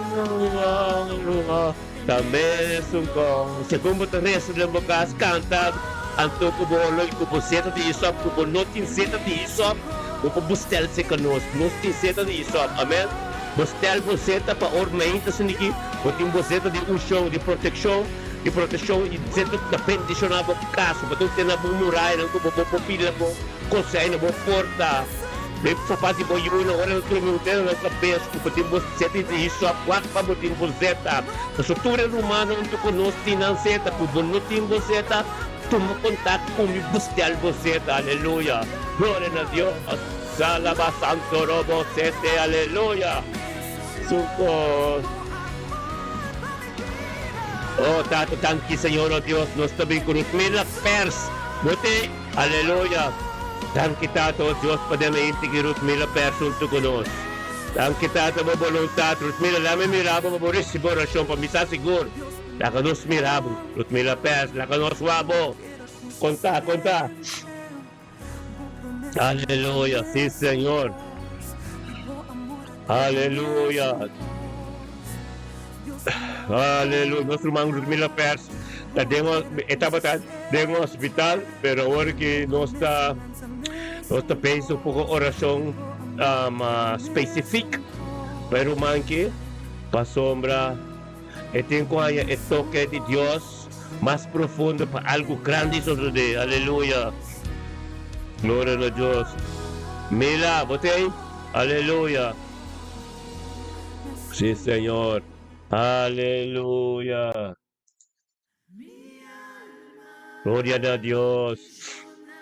wow, wow. Ta mesun kos. Segun bo ta resa den bo kas, kanta anto ku bo lo i ku bo seta di isop, ku bo no tin seta di isop, bo por bustel seka nos. Nos tin seta di isop. Amen. Bustel bo seta pa or mainta siniki bo tin bo seta di unshon, di protekshon, di protekshon i seta ku ta bendishoná bo kas. Bo ta tene bo murayanan ku bo bo por pila bo kosei na bo porta. Den sopa di bo yunan ora nan drumi un dedo nan kabes ku bo tin bo seta di hisop wak pa bo tin bo zeta. Pasobra tur e rumannan huntu ku nos tin nan zeta ku bo no tin bo zeta tuma kontak ku mi bustel bo zeta aleluya gloria na Dios salaba santo robo sete aleluya su kos oh tata danki señor oh Dios nos ta bin ku nos mira pers bo te aleluya. Danki Tata, o Dios, pa den e inti ki Ruthmila pers huntu ku nos. Danki Tata, bo boluntat. Ruthmila, lami mira bo pa bo risibi orashon, pa mi sa sigur. Laga nos mira bo, Ruthmila pers. Laga nos wak bo. Konta, konta. Aleluya, sí Señor. Aleluya. Aleluya. Nos ruman Ludmila Pers ta den e tabata den hospital, pero awor ki nos ta nos ta pensa un poko orashon um, specifiek pa e ruman ki pasobra e tin ku haña e toke di Dios mas profundo pa algu grandi sosodé. Aleluya. Gloria na Dios. Mila, bo t'ei? Aleluya. Sí, Señor. Aleluya. Gloria na Dios.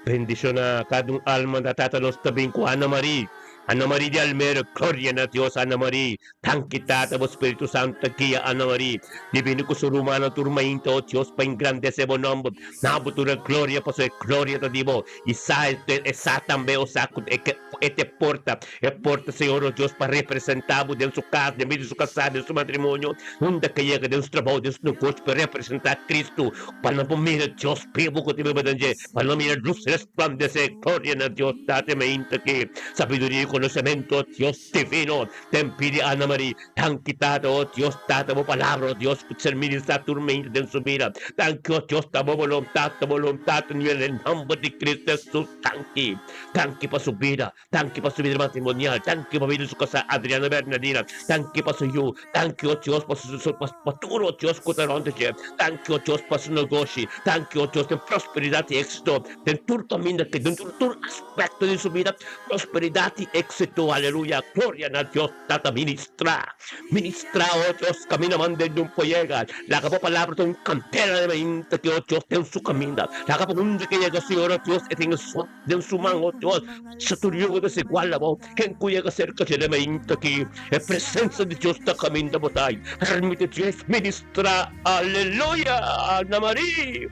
Bendiciona cada un alma da Tata nos ta bin cu Ana Marie. Ana Marie di Almere. Gloria na Dios, Ana Marie. Danki Tata, bo Spiritu Santo ta guia Ana Marie. Di bini cu su rumannan tur mainta, oh Dios, pa engrandece bo nomber. Na bo tur e gloria, pasobra e gloria ta di bo. I sa e sa tambe, o sa cu e ta e porta, e porta, Señor, oh Dios, pa representa bo den su cas, den medio di su casá, den su matrimonio, unda ke yega, den su trabou, den su negoshi, pa representa Cristo, pa nan por mira Dios bibu cu ta biba den dje, pa nan mira luz resplandece. Gloria na Dios Tata mainta aki. Sabiduria i conocemento, oh Dios divino, den pidi Ana Marie. Danki Tata, oh Dios Tata, bo palabra, oh Dios, cu ser ministra tur mainta den su bida. Danki, oh Dios, ta bo boluntad, ta boluntad, en el nomber di Cristo Jesus. Danki. Danki pa su bida. Danki pa su bida matrimonial. Danki pa bida di su casá Adriana Bernardina. Danki pa su yu. Danki, oh Dios, pa su, su, pa, pa tur, oh Dios, cu ta rond dje. Danki, oh Dios, pa su negoshi. Danki, oh Dios, den prosperidad y éxito den tur caminda que, den tur, tur aspecto di su bida, prosperidad y éxito. Aleluya. Gloria na Dios. Tata, ministra. Ministra, oh Dios, caminda manda den un por yega. Laga bo palabra ta un candela den mainta que, oh Dios, den su caminda. Laga pa unda que yega, Señor, oh Dios, e tin e sol den su man, oh Dios. Sa tur yugo desigual abo. Ken cu yega cerca dje den mainta aki, e presencia di Dios ta caminda bo ta. Permiti Dios ministra. Aleluya! Ana Marie,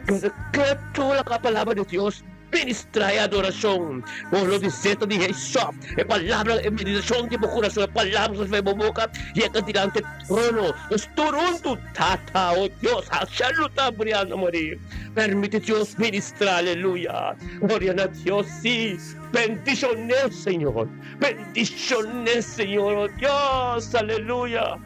keda ketu laga palabra di Dios ministra e adoracion. Bo lo di zeta di Heso. E palabra, e meditacion di bo curason, e palabra cu ta bo boca yega dilanti e trono. Nos tur huntu, Tata, oh Dios, hacia lo ta abri, Ana Marie. Permiti Dios ministra. Aleluya! Gloria na Dios, si. Bendicion'é, Señor. Bendicion'é, Señor, oh Dios. Aleluya.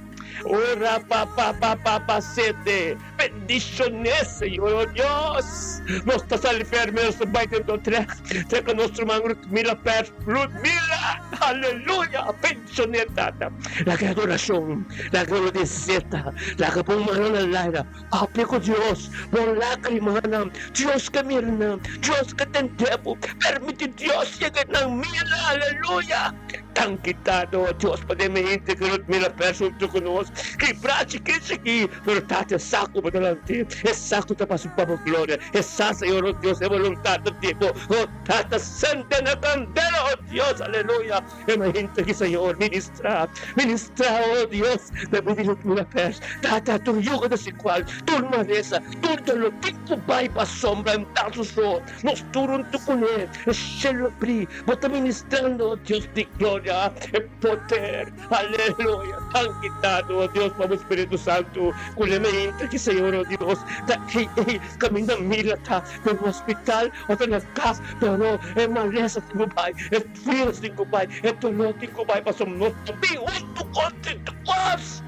Ora pa pa pa pa pa sete. Bendicion'é, Señor, oh Dios. Nos ta sali ferme, nos ta bai den Dordrecht. Treka nos ruman Ludmila Pers. Ludmila! Aleluya! Bendicion'é, Tata. Laga e adoracion, laga e rodeseta, laga bo mano na laira. Papia ku Dios, bo lágrimanan, Dios ke mira nan, Dios ke tende bo, permiti Dios yega nan mira, aleluya! Danki Tata, oh Dios, pa den mi hende ku no mira pers huntu ku nos, kibrá chikí chikí, pero Tata e sa ku bo ta lant'é, e sa ku ta pasa pa bo gloria, e sa, Señor, oh Dios, e boluntat ta di bo, oh Tata, sende na kandela, oh Dios, aleluya! E mainta ki Señor ministra, ministra, oh Dios, na bida di tur pers. Tata, tur yugo desigual, tur malesa, tur dolor, tin ku bai pa sombra en tantu so. Nos tur huntu kuné, e shelu abrí, Bo ta ministrando, oh Dios di gloria, e poder. Aleluya! Danki, Tata, oh Dios, pa Bo Spiritu Santu. Kuné mainta ki Señor, oh Dios, ta ei, ei, kaminda mira ta den hospital o ta na kas, pero e malesa tin ku bai, e Frío tin cu bai, e dolor tin cu bai, pasobra nos ta bin hunto contra Dios.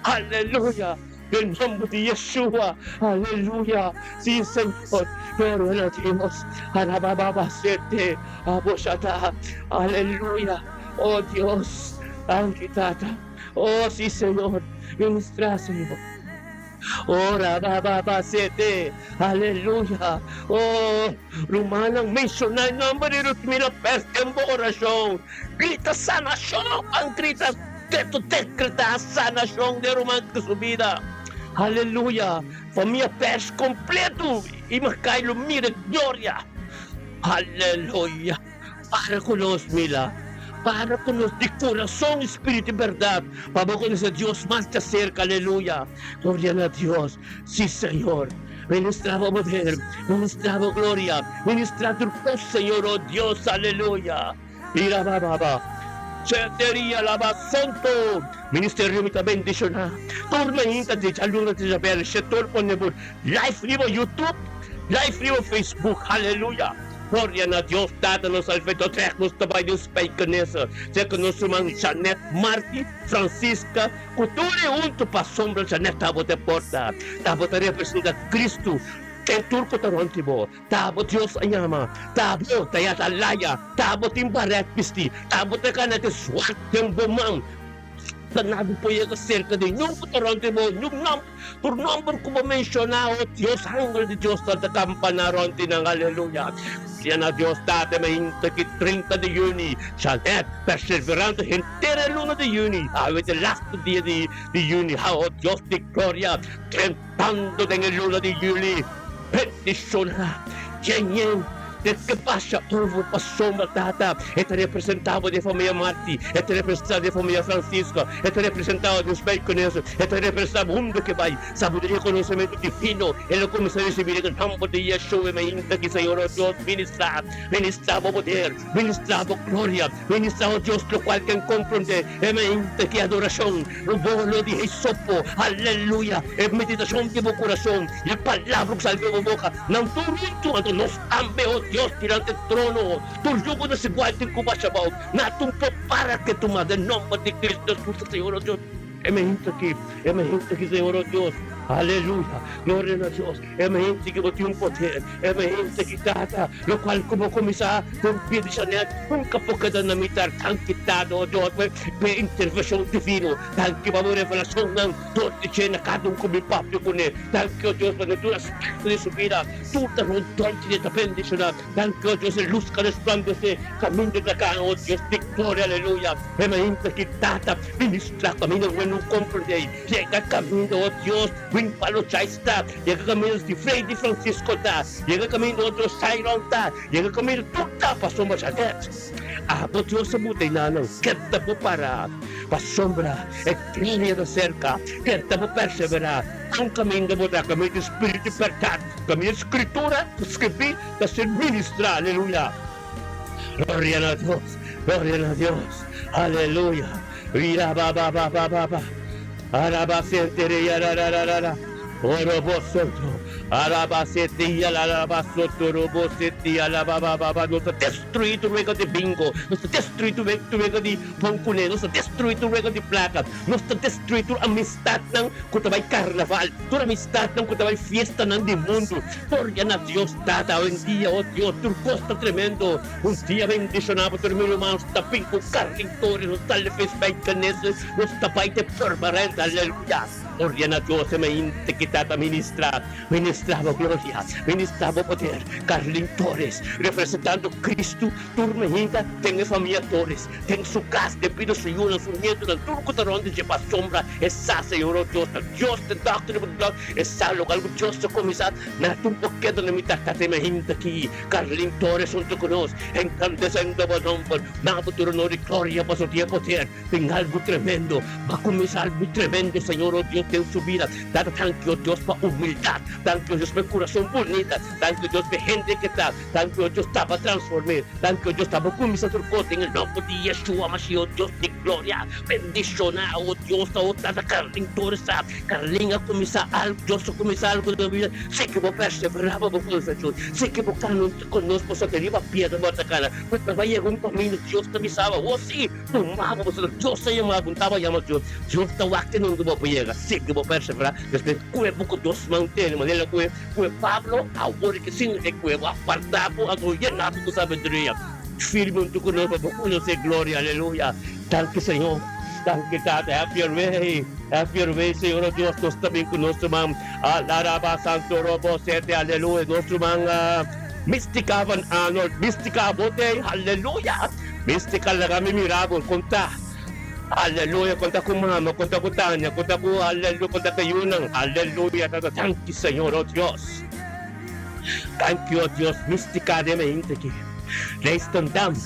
Aleluya! Den nomber di Yeshua. Aleluya! Si, Señor. Gloria na Dios. Arabababasete, aboshata. Aleluya! Oh, Dios. Danki, Tata. Oh, si, Señor. Ministra, Señor. Ora ba ba ba sete. Aleluya. Oh, rumannan, menshoná e nòmber di Rutmila Pers den bo orashon. Grita sanashon! Ban grita deto dekretá sanashon den ruman ku su bida. Aleluya. Famia Pers kompleto i Makai lo mira e gloria. Aleluya. Para ku nos, Mila. Para ku nos di kurason, spiritu i bèrdat, pa bo konosé Dios mas djaserka. Aleluya! Gloria na Dios! Sí, Señor. Ministra bo poder, ministra bo gloria, ministra tur kos, Señor, oh Dios, aleluya. Ira ba ba ba. Seteria la ba santo. Ministerio mi ta bendiciona. Tur mainta di djaluna te djabièrnè shetor pone bo live riba YouTube, live riba Facebook. Aleluya. Gloria na Dios Tata nos Salvador. Trèk nos ta bai den Spijkenisse. Serka nos ruman Janet Marti Francisca ku tur e huntu pasobra Janet tabata e porta. Tabata representa Cristo den tur ku ta rònt di bo. Ta bo Dios a yama, ta bo ta e atalaya, ta bo tin baret bisti, ta bo ta gana te zwart den bo man. Ta nada por yega serka di niun ku ta rònt di bo, niun nòmber, tur nòmber ku bo menshoná, o Dios, angel di Dios ta ta kampaná rònt di nan. Aleluya! Gloria na Dios Tata, mainta ki 30 di yüni, Janet, perseverante henter e luna di yüni, awe ta e lastu dia di yüni, ha, o Dios di gloria, drentando den e luna di yüli. Bendiciona dje den ke basha over pasobra Tata e ta representabo den famia Marti, e ta representa den famia Francisca, e ta representabo den Spijkenisse, e ta representa mundo ke bai sabiduria i konosementu divino e lo kuminsá risibí den e nomber di Yeshua mainta ki Señor o Dios ministra, ministra bo poder, ministra bo gloria, ministra o Dios lokual ken komprondé e mainta ki adorashon. Lo bolo di hisopo, aleluya, e meditashon di bo kurason i e palabra ku sali di bo boka, nan tur huntu. Anto nos tambe, o Dios, dilanti e trono, tur yugo desigual tin ku basha abou, nada un por para ke tuma den nomber di Cristo Jesus, Señor, o Dios. E mehinte aki, e mehinte aki, Señor, o Dios, aleluya, gloria na Dios, e mehinte ki bo tin un poder, e mehinte ki Tata, lokual ku bo kuminsá den bida di Janet, nunka por keda na mitar. Danki, Tata, o Dios, pa e intervenshon divino. Danki pa bo revelashonnan dor di dje na kada un ku mi papia kuné. Danki, o Dios, pa den tur aspekto di su bida, tur ta rondon di dje ta bendishoná. Danki, o Dios, e lus ka resplandesé kaminda ta kaha, o Dios, viktoria, aleluya. E mainta ki Tata ministrá kaminda ku mi no komprendé. Yega kaminda, o Dios, Win Palo Chais ta. Yega kaminda di Fredy Francisco ta. Yega kaminda otro Sairon ta. Yega kaminda tur ta pasobra Janet. Abo Dios a buta enanan, keda bo para, pasobra e gloria ta serka. Keda bo perseverá. Un kaminda bo ta, kaminda di spiritu di bèrdat, kaminda di Skritura ku skibí ta ser ministrá. Aleluya! Gloria na Dios! Gloria na Dios! Aleluya! Rirabababababa! Arabasentereyarararara! Orobosoto! Arabasetiyalarabasotorobosetialababababa! Nos ta destruí tur wega di bingo! Nos ta destruí tur wega di bon kuné! Nos ta destruí tur wega di plaka! Nos ta destruí tur amistatnan ku ta bai karnaval, tur amistatnan ku ta bai fiestanan di mundu. Gloria na Dios Tata awendia, oh Dios, tur kos ta tremendo. Un dia bendishoná pa tur mi rumannan ta bin ku karlintores, nos ta lefes bai Genesis, nos ta bai te Purmerend, aleluya. Gloria na Dios, e mainta ki Tata ministra, ministra bo gloria, ministra bo poder. Carlintores, representando Cristo, tur mainta den e famia Torres. Den su kas, debido su yunan, su nietunan, tur ku ta rònt di dje pasobra e sa, Señor, o Dios, ta Dios ta dòkter di bo dòk, e sa lokual ku Dios ta kuminsá na tur bo keda na mitat. Ta tema hende aki, Carlin Torres huntu ku nos, engrandesendo bo nòmber, na bo tur honor i gloria pasobra di e poder den algu tremendo. Bo a kuminsá algu tremendo, Señor, o Dios, den su bida. Tata, danki, o Dios, pa humildat. Danki, o Dios, pa e kurason bunita. Danki, o Dios, pa e hende ke ta. Danki, o Dios, ta pa transform'é. Danki, o Dios, ta pa kuminsá tur kos den e nòmber di Yeshua Mashiach, o Dios di gloria. Bendishoná, o Dios, ta o Tata Carlin Torres sa. Carlin a kuminsá algu, Dios a kuminsá algu den bo bida. Si ku bo perseverá pa bo konseshon, si ku bo kana huntu ku nos, bo sa ta riba piedra bo ta kana. Bo ta yega un kaminda, Dios ta bisa bo, o si, tuma bo, pasobra Dios a yama bo, un tabata yama Dios. Dios ta wak te nunka bo por yega. Si ku bo perseverá, despues kue bo ku dos man tene, manera ku e Pablo awor ke sin e kue bo apartá bo anto yená bo ku sabiduria. Firme huntu ku nos pa bo konosé gloria. Aleluya! Danki Señor. Danki Tata. Have your way. Have your way, Señor o Dios. Nos ta bin ku nos ruman Alaraba Santo Robo Sete. Aleluya. Nos ruman Mystica van Arnold. Mystica bo t'ei. Aleluya! Mystica laga mi mira bo kon ta. Aleluya, konta ku mama, konta ku Tania, konta ku aleluya, konta ku yunan. Aleluya, tata, danki Señor, oh Dios. Danki, oh Dios, mistica den e hende aki. Leistendam,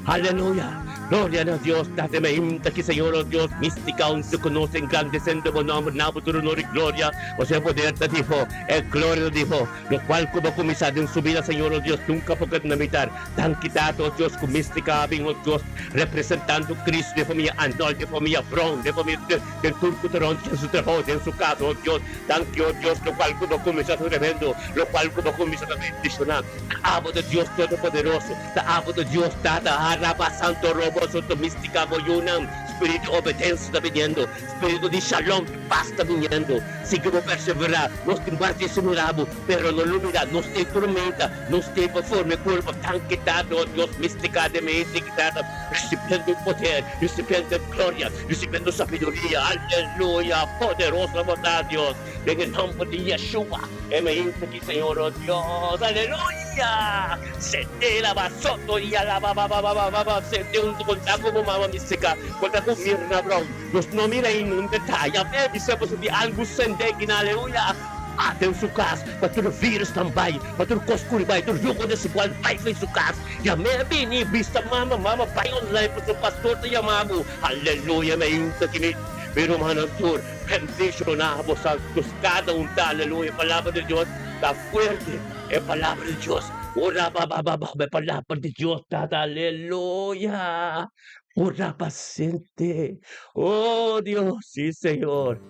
aleluya. Gloria na Dios, Tata mi ta ki Señor, oh Dios, mística un se conoce engrandecendo bo nomber, na bo tur honor y gloria, pasobra e poder ta di bo, e gloria ta di bo, lo cual cu bo a cuminsa den su bida, Señor, oh Dios, nunca por keda na mitar. Danki, Tata, oh Dios, cu mística a bin, oh Dios, representando Cristo den famia Arnold, den famia Brown, den famia den tur cu ta rond den su trabao, den su casa, oh Dios. Danki, oh Dios, lo cual cu bo a cuminsa ta tremendo, lo cual cu bo a cuminsa ta bendiciona. Ta abo ta Dios Todopoderoso. Ta abo ta Dios Tata, Araba Santo Robo Soto Mistica bo yunan, Spiritu obedensia ta biniendo, Spiritu di shalom, di pas ta biniendo. Sigui bo persevera, nos tin guardia si mira bo, pero no lubida, nos t'e tormenta, nos t'e pa forma e curva, tanke Tata, oh Dios Mistica den mente ki Tata, recibiendo e poder, recibiendo e gloria, recibiendo sabiduria, aleluya, poderoso bo ta Dios, den e nomber di Yeshua, e mente ki Señor, oh Dios, aleluya. Sete la ba soto y ala ba ba ba ba ba ba ba sete hunto con ta como mama mistica con ta cu Mirna Brown nos no mira en un detaye a bisa pasobra di algu sende ki na aleluya a den su cas pa tur virus nan bay pa tur cos curi bay tur yugo desigual bay fen su cas ya me a bini bisa mama mama bay online pasobra pastor ta yama bo aleluya me inta ki mi mi rumannan tur bendiciona bo santos cada un ta aleluya palabra di Dios ta fuerte. E palabra di Dios, ora ba ba ba ba, e palabra di Dios tata, aleluya. Ora paciente. Oh Dios, sí Señor.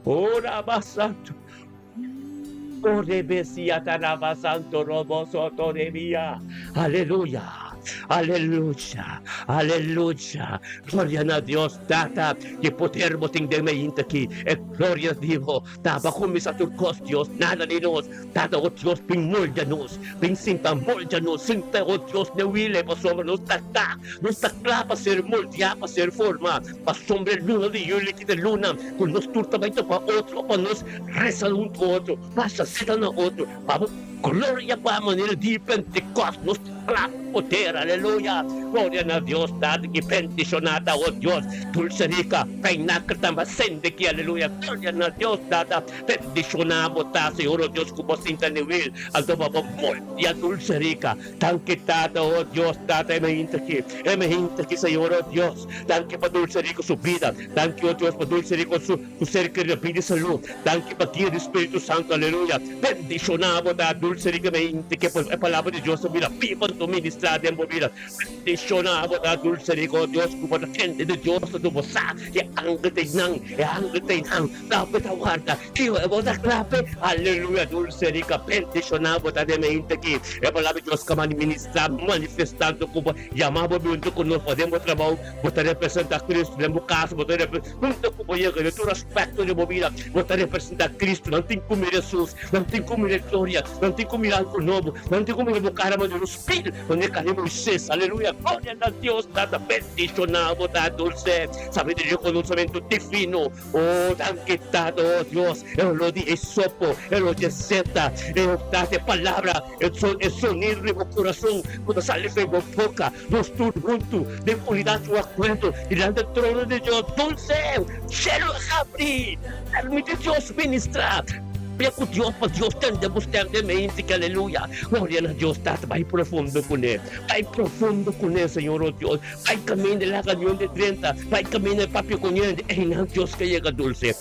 Ora ba santo. Ore besia taraba santo robo soto de mia. Aleluya. Aleluya. Aleluya. Gloria na Dios Tata. Ki poder bo tin den mainta aki. E gloria di bo. Taba kuminsá tur kos, Dios, nada di nos. Tata, o Dios, bin moldia nos, bin sinta moldia nos, sinta, o Dios, den wile, pasobra nos ta ta, nos ta kla pa ser moldiá, pa ser formá, pasobra e luna di yuli ki ta e luna ku nos tur ta bai topa otro, pa nos resa un ku otro, pasa seta na otro, pa bo gloria pa manera di Pentekòst, nos ta kla pa poder, aleluya, gloria na Dios, Tata ki bendishoná ta, o Dios, dulce rica, Kainakr tamba sende ki, aleluya, gloria na Dios, Tata. Bendiciona bo ta, Señor, oh Dios, cu bo sinta ni wil, anto pa bo moldia dulce rica. Danki, Tata, oh Dios, Tata, e mainta aki, e mainta aki, Señor, oh Dios. Danki pa dulce rico su bida. Danki, oh Dios, pa dulce rico su, su ser querido pidi salud. Danki pa guia di Spiritu Santo, aleluya. Bendiciona bo ta, dulce rica, e mainta aki, pa e palabra di Dios ta bira biba anto ministra den bo bida. Bendiciona bo ta, dulce rico, oh Dios, cu bo ta tende di Dios, anto bo sa, e angel ta einan, e angel ta einan. Klape ta warda kico e bo ta klape. Aleluya dulce rica bendiciona bo ta den mente aki e palabra di Dios ka ministra manifestando cu bo yama bo hunto cu nos pa den bo trabao bo ta representa Cristo den bo casa bo ta hunto cu bo yega den tur aspecto di bo bida bo ta representa Cristo nan tin cu mira Jesus nan tin cu mira e gloria nan tin cu mira algo nobo nan tin cu mira bo cara manera un spil manera cara di Moises aleluya gloria na Dios tata bendiciona bo ta dulce sabiduria conocimento divino. Oh, danki Tata, oh Dios, e olor di hisopo, e olor di seta, e olor di palabra, e son, e sonido di bo kurason ku ta sali for bo boka, nos tur huntu den unidat ku akuerdo dilanti e trono di Dios. Dulce, shelu a habri, permiti Dios ministra. Papia ku Dios pa Dios tende bo stèm den mente ki aleluya. Gloria na Dios Tata, bai profundo kuné, bai profundo kuné, Señor, oh Dios. Bai kaminda laga niun di drenta, bai kaminda papia ku niun di einan Dios ka yega dulce.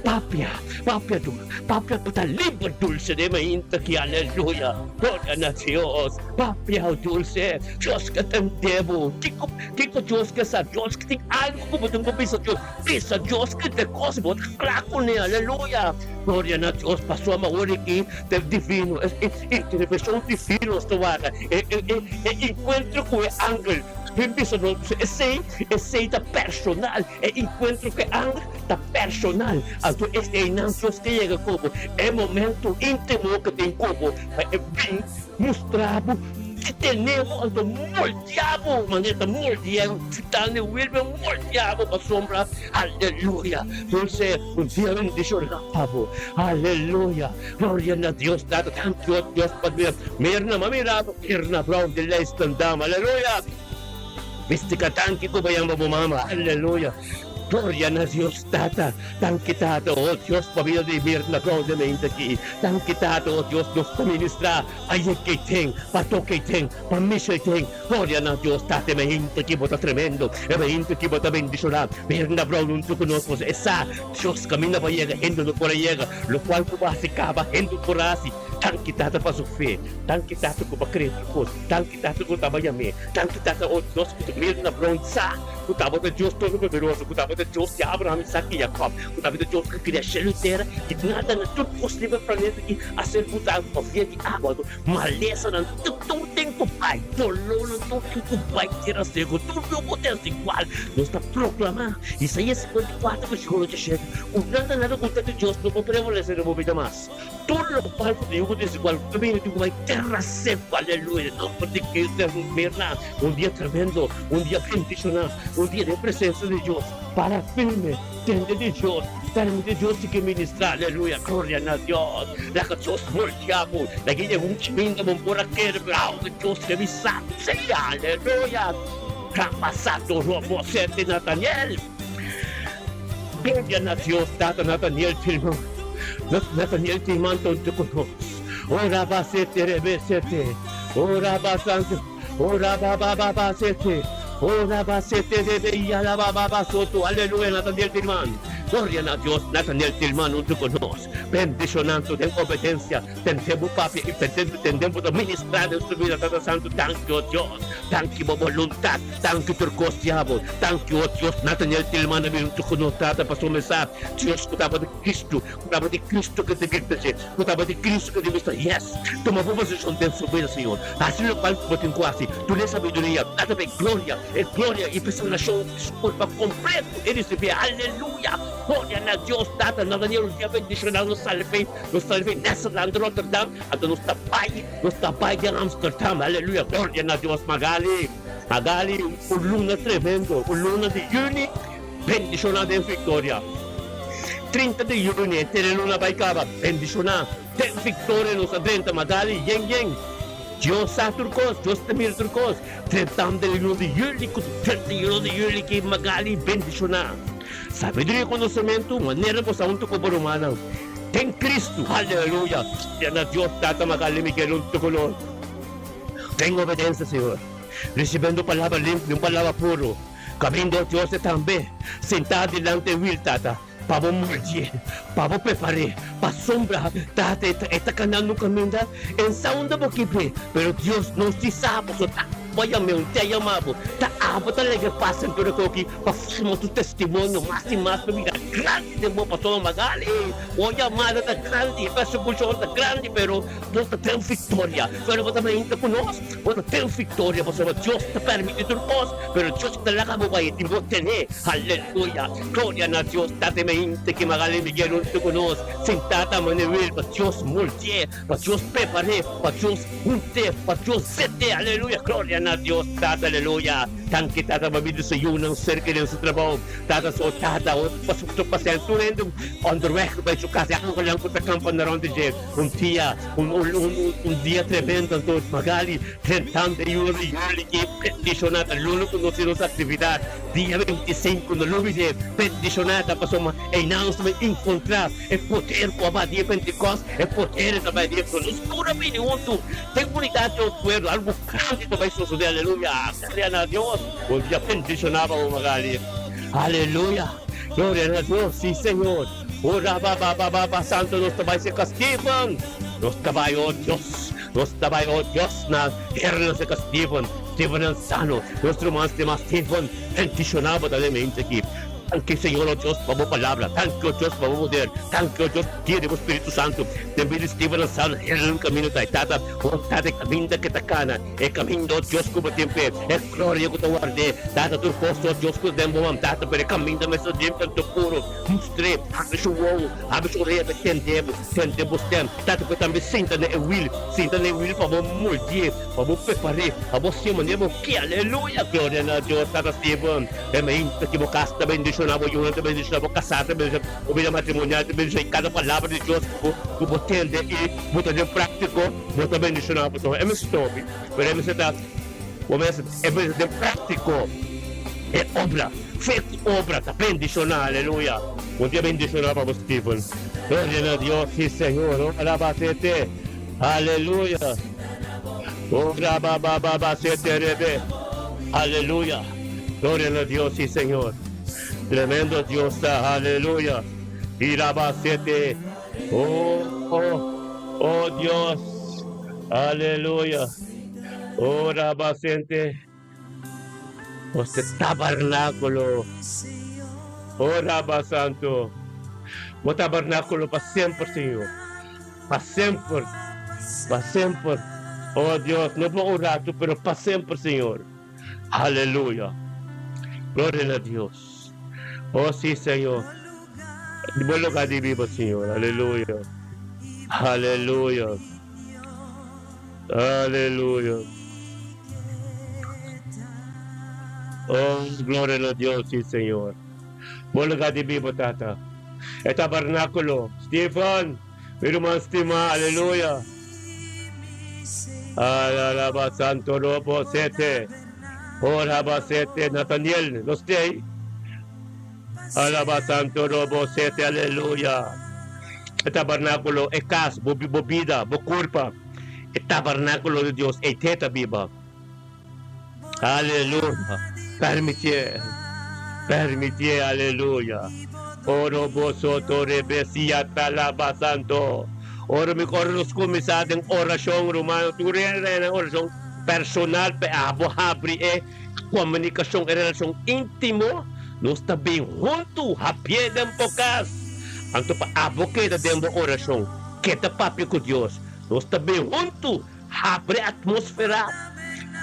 Papia, papia du, papia pa ta liber dulce den mainta ki aleluya, gloria na Dios. Papia o dulce, Dios ka tende bo. Kiko, kiko Dios ke sa? Dios tin algo ku bo tin ku bisa Dios. Bisa Dios ki te kos bo ta kla kuné, aleluya. Gloria na Dios, pasobra awor aki ta divino, e intervenshon divino nos ta warda, e e enkuentro ku e angel. Bin bisa nos, esei, esei ta personal, e enkuentro ku e angel ta personal. Anto eseinan Dios ke yega ku bo, e momento íntimo ke tin ku bo, pa e bin mustra bo ki tene bo, anto moldia bo, manera ta moldia Titán e Wilber moldia bo pasobra, aleluya, dulce un dia bendishon pa bo, aleluya. Gloria na Dios Tata, danki o Dios pa mira Mirna, m'a mira bo Mirna Brown di Leidschendam, aleluya. Mistica danki ku bo yama bo mama, aleluya. Gloria na Dios Tata. Danki Tata, oh Dios, pa bida di Mirna Goudemente aki. Danki Tata, oh Dios, nos ta ministra pa Yekey ten, pa Tokey ten, pa Michel ten. Gloria na Dios Tata, e mainta aki bo ta tremendo, e mainta aki bo ta bendiciona. Mirna Brown hunto cu nos, pasobra e sa Dios caminda pa yega, hende no por a yega. Locual cu bo haci caba, hende por a haci. Danki Tata pa su fe. Danki Tata cu bo a crea tur cos. Danki Tata cu taba yam'é. Danki Tata, oh Dios, cu ta Mirna Brown sa cu tabata Dios Todopoderoso, cu tabata Dios di Abraham, Isaac i Jacob, cu tabata Dios cu a crea shelu i tera i nada na tur cos riba e planeta aki a ser butá pa via di awa. Anto malesanan tur ten cu bai, dolónan tur ten cu bai, tera seco, tur loco ta igual. Nos ta proclamá Isaías 54 versículo 17 cu nada nada cu ta di Dios no por prevalecé den bo bida mas. Tur lokual ku ta yugu desigual ku ta bini tin ku bai tera seku. Aleluya! Den nomber di Cristo Hesus mirna un dia tremendo, un dia bendishoná, un dia den presensia di Dios. Para firme, tende di Dios, permiti Dios sigui ministrá. Aleluya! Gloria na Dios! Laga Dios moldia bo. Laga e un chiminda bo por a kere, pero awe Dios revisá. Sí! Aleluya! Trapasato robo sete Nataniel. Gloria na Dios Tata Nataniel Tilman Nataniel Tilman tonto ku nos Ora ba sete rebe sete Ora ba santo Ora ba ba ba ba sete Ora ba sete rebe yala ba ba ba soto Aleluya Nataniel Tilman Gloria na Dios Nataniel Tilman hunto ku nos Bendishonanto den obedensia Tende bo papia i tende bo ta ministra den su bida Tata Santo danki o Dios Danki bo boluntat Danki tur kos diabel. Danki o Dios Nathaniel Tilman a bin huntu ku nos tata pasobra mi sa Dios ku tabata Cristo ku tabata Cristo ku ta grita dje ku tabata Cristo ku ta bisa yes tuma bo posishon den su bida Señor hasi lokual ku bo tin ku hasi duna e sabiduria tata pa e gloria e gloria i presentashon di su kurpa kompleto e risibi aleluya gloria na Dios tata Nathaniel un dia bendishona nos salve nos salve Nederland Rotterdam anto nos ta bai nos ta bai den Amsterdam aleluya gloria na Dios Magali. Magali un luna tremendo, un luna di juni bendiciona den victoria. 30 di juni e tere luna bay caba, bendiciona den victoria nos a drenta Magali yen yen. Dios sa tur cos, Dios ta mira tur cos. Drentando den luna di juli cu 31 di juli ki Magali bendiciona. Sabiduria y conocemento manera bo sa hunto cu bo rumannan den Cristo. Aleluya! Gloria na Dios Tata Magali Miguel hunto cu nos. Den obedensia, Señor, ricibiendo palabra limpio, un palabra puro, caminda Dios e tambe sintá dilanti e wil, Tata, pa bo moldié, pa bo prepar'é, pasobra, Tata, e ta canando un caminda en sa unda bo kip'é, pero Dios nos di sa, pasobra ta abo a yam'é, un te a yama bo, ta abo ta lege pasa en tur e koki pa forma tu testimonio mas i mas pa bira grandi den bo, pasobra Magali, bo yamada ta grandi, e persecucion ta grandi, pero Bo ta den viktoria. Pero bo ta mainta ku nos, bo ta den viktoria pasobra Dios ta permití tur kos, pero Dios ta laga bo bai i bo ten'é. Aleluya! Gloria na Dios! Tata mainta ki Magali Miguel huntu ku nos, sintá ta manewil pa Dios moldié, pa Dios prepar'é, pa Dios hunt'é, pa Dios zet'é. Aleluya! Gloria na Dios Tata! Aleluya! Danki Tata pa bida su yunan serka den su trabou. Tata so tata, otro pasent, tur hende onderweg bai su kas, e angelnan ku ta kampa na rònt di dje. Un dia, un, un, un, un dia tremendo anto Magali drentando e yuna di juli ki bendiciona ta luna cu nos tin nos actividad dia 25 no lubide bendiciona ta pasobra eynan nos ta bay encontra e poder cu a ba dia Pentecost e poder ta bay dia nos tur a bini hunto den unidad di acuerdo algo grandi ta bay sosode aleluya gloria na Dios un dia bendiciona pa bo Magali aleluya gloria na Dios si Señor. Ora ba ba ba ba ba santo nos ta bai serka Steven nos ta bai oh Dios nos ta bai oh Dios na hera na serka Steven Steven Ansano nos ruman stima Steven bendiciona bo ta den mente aki danki Señor oh Dios pa bo palabra danki oh Dios pa bo poder danki oh Dios guia di bo Spiritu Santo den bida di Steven Ansano hera nan camino ta e tata oh tata e caminda ke ta cana E kaminda, o Dios, ku bo tin p'e, e gloria ku ta ward'é. Tata tur kos, o Dios, ku ta den bo man, Tata, pero e kaminda mester limpi anto puru. Mustr'é, habri su wowo, habri su orea pa e tende bo, tende bo stèm. Tata, ku e tambe sinta na e wil, sinta na e wil pa bo moldi'é, pa bo prepar'é, pa bo siña manera bo ke. Aleluya! Gloria na Dios. Tata Steven, e mainta ki bo kas ta bendishoná, bo yunan ta bendishoná, bo kasá ta bendishoná, bo bida matrimonial ta bendishoná, i kada palabra di Dios ku bo tende i bo ta den práktiko, Bo ta bendishoná pasobra e mester topi, pero e mester ta bo mester e mester den práktiko e obra. Fe ku obra ta bendishoná, aleluya. Un dia bendishoná pa bo Steven. Gloria na Dios, si Señor. Oh alaba sete. Aleluya. Oh raba ba ba ba sete rebe. Aleluya. Gloria na Dios, si Señor. Tremendo Dios ta, aleluya. Iraba sete. Oh, oh, oh Dios. Aleluya. Oh raba sente. Nos te tabernáculo. Oh Rabba Santo. Bo tabernáculo pa semper, Señor. Pa semper. Pa semper. Oh Dios, no pa un rato, pero pa semper, Señor. Aleluya. Gloria a Dios. Oh sí, Señor. Bo lugar di biba, Señor. Aleluya. Aleluya. Aleluya. Oh, gloria na Dios, sí, Señor. Bo lugar di biba, Tata. E tabernáculo. Stephen, mi ruman stima, aleluya. Alaba Santo Robo Sete. Ora Sete, Nathaniel, no stay. Alaba Santo Robo Sete, aleluya. E tabernáculo, e cas, bo, bo vida, bo curpa. E tabernáculo di Dios, e teta biba. Aleluya. Permitié. Permitié, aleluya. Oro boso rebesia talaba santo. Oro mi oro nos kuminsá den orashon romano. Tur den orashon personal pe abo habri e komunikashon e relashon íntimo. Nos ta bin huntu hapié den bo kas. Anto pa abo keda den bo orashon. Keda papia ku Dios. Nos ta bin huntu habri atmósfera.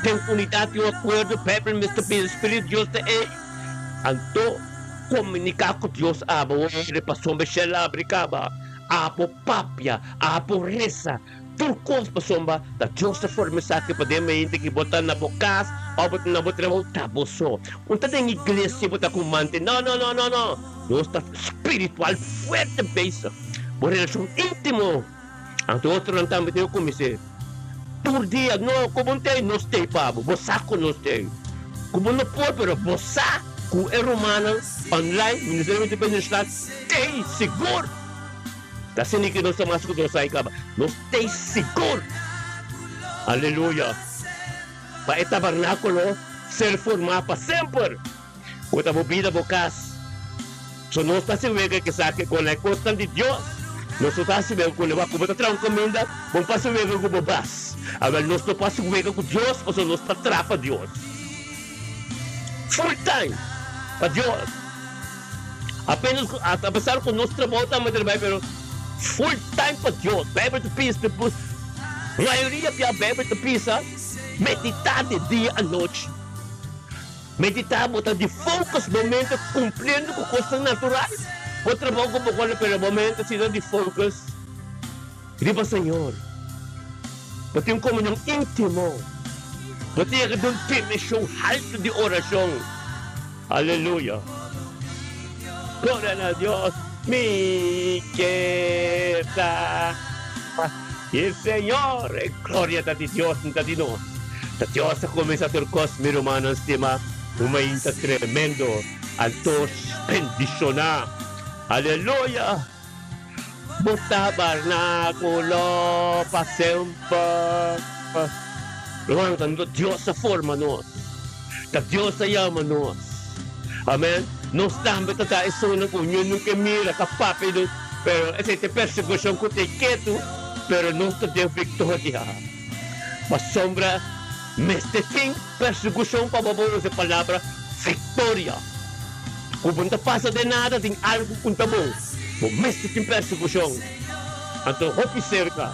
Den unidat i akuerdo, Bijbel mester bin Spiritu Dios ta ei. Anto komuniká ku Dios abo ore pasobra shel abri kaba. Abo papia, abo resa, tur kos pasobra ta Dios ta forma esaki pa den mente ki bo ta na bo kas òf bo ta na bo trabou ta bo so. Un ta den iglesia bo ta ku mante. No, no, no, no, no. Nos ta spiritual fuerte bezig. Bo relashon íntimo. Anto otronan tambe tin ku kumins'é tur dia. No, ku bo no tei, nos tei pa bo. Bo sa ku nos tei. Ku bo no por, pero bo sa ku e rumannan online, Ministerio di Bienestar, tei sigur. Ta asina ku nos ta mas ku nos a kaba. Nos tei sigur. Aleluya! Pa e tabernákulo ser formá pa semper. Ku ta bo bida, bo kas. So nos ta hasi wega esaki kon e kosnan di Dios. Nos no ta hasi wega ku wak ku bo ta traha un kaminda, bo no por hasi wega ku bo bas. Awel nos no por hasi wega ku Dios pasobra nos ta traha pa Dios. Full time pa Dios. Apenas ku apesar ku nos trabou tambe ta bai pero full time pa Dios. Bijbel ta bisa mayoria bia Bijbel ta bisa medita di dia anochi. Meditá bo ta di focus bo mente cumpliendo cu cosnan natural. Bo trabou cu bo cole pero bo mente si ta di focus riba Señor. Bo tin un comunion intimo. Bo ta yega den un dimension halto di oracion. Aleluya. Gloria na Dios. Mi ke ta e Señor. E gloria ta di Dios, no ta di nos. Ta Dios a kuminsá tur kos, mi rumannan stimá. Un mainta tremendo. Anto bendishoná. Aleluya! Bo tabernákulo pa semper. Rumannan, ta Dios a forma nos. Ta Dios a yama nos. Amèn. Nos tambe ta ta esunnan ku ñu nunka mira, ta papia di nos, pero esei ta e persekushon ku ta e ketu, pero nos ta den viktoria. Pasobra mester tin persekushon pa bo por usa e palabra viktoria. Ku bo no ta pasa den nada, tin algu ku no ta bon, bo mester tin persekushon. Anto hopi serka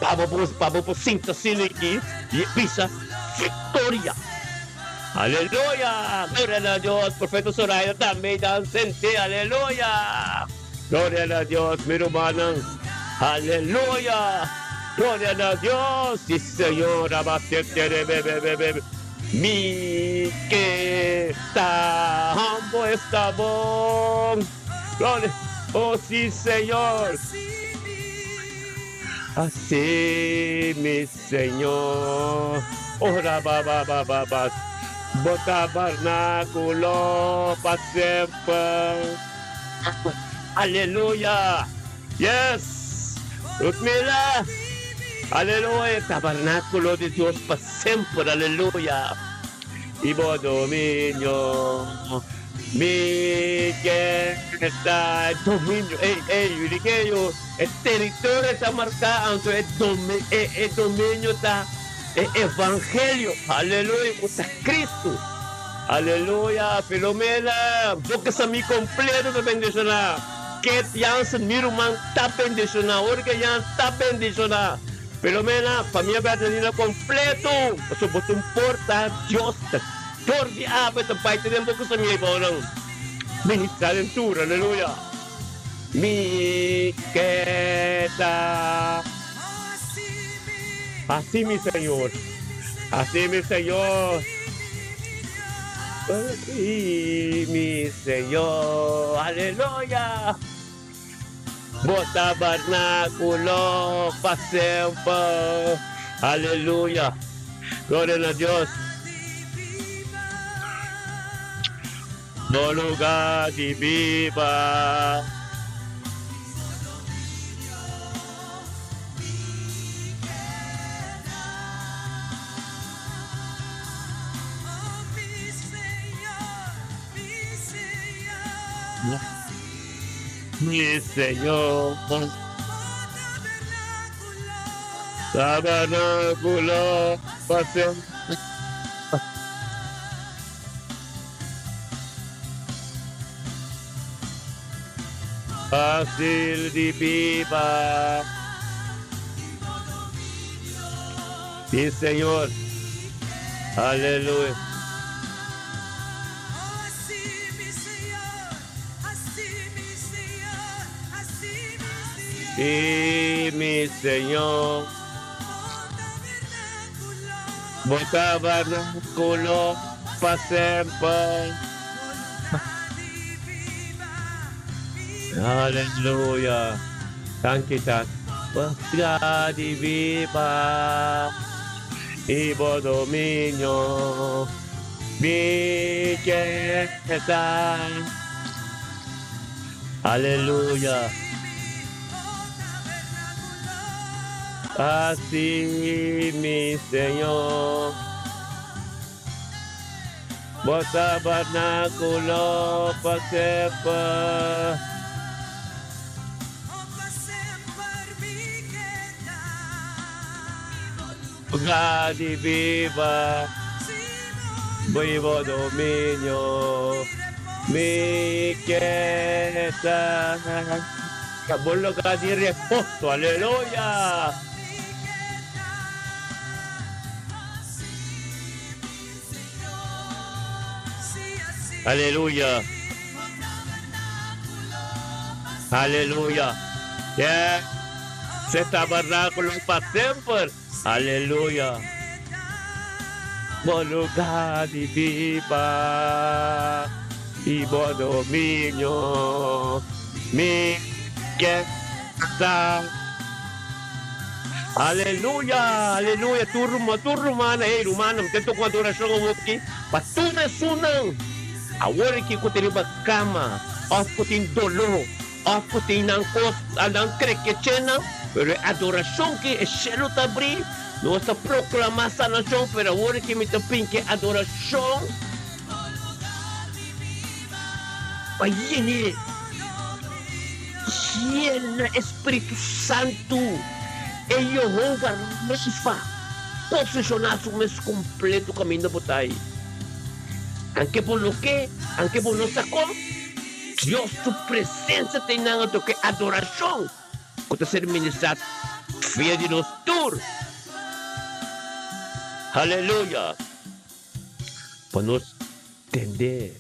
pa bo por pa bo por sinta asina aki i e bisa viktoria. Aleluya! Gloria na Dios! Profeta Soraya tambe ta sentí. Aleluya! Gloria na Dios, mi rumannan. Aleluya! Gloria na Dios! Sí, Señor. Abasete-re-be-be-be-be. Mi ke ta humbo esta bon. Gloria. Oh, sí, Señor. Así, mi Señor. Ora ba ba ba ba ba. Bo tabernáculo pa semper. Aleluya! Yes! Ludmila! Aleluya! Tabernáculo di Dios pa semper. Aleluya! I bo dominio mi ke ta. Dominio! Ey, ey, yuli ke yo e teritorio ta marká, anto e e dominio ta e evangelio. Aleluya! Ku ta Cristo. Aleluya! Filomena, bo ke sa mi kompleto ta bendishoná. Ket Jansen, mi ruman, ta bendishoná. Jorge Jans ta bendishoná. Filomena, famia Bernardina kompleto. Pasobra bo ta un porta, Dios ta dor di awe ta bai te den bo ku sa mi eibonan. Ministrá den tur. Aleluya! Mi ke ta. Así mi Señor, así mi Señor, así mi Señor, aleluya. Bo tabernáculo pa semper, aleluya. Gloria na Dios. Bo lugar di biba. Mi Señor. Tabernáculo pa semper. Fácil di biba. Sí, Señor. Aleluya. Sí, mi Señor. Bo tabernáculo pa semper. Aleluya. Danki Tata. Bo di biba i bo dominio mi ke ta. Aleluya. Así mi Señor. Bo tabernáculo pa semper. Lugar di biba, bo dominio mi ke ta. Bo lugar di reposo, aleluya. Aleluya. Aleluya. Yes. Se tabernáculo pa semper. Aleluya. Bo lugar di biba i bo dominio mi ke ta. Aleluya, aleluya, tur ruman, tur rumannan, hey rumannan, mi ta toka un adorashon awoki pa tur esunnan awor aki ku ta riba kama òf ku tin doló òf ku tin nan kos nan krekechenan, pero e adorashon ki e shelu ta abrí, nos ta proklamá sanashon, pero awor aki mi ta pinki e adorashon pa yene. Yena e Spiritu Santu, e Yehova Rafa, posishoná su mes kompleto kaminda bo ta ei. Anke bo no ke, anke bo no sa kon, Dios su presensia ta einan anto ku e adorashon ku ta ser ministrá via di nos tur. Aleluya! Pa nos tende.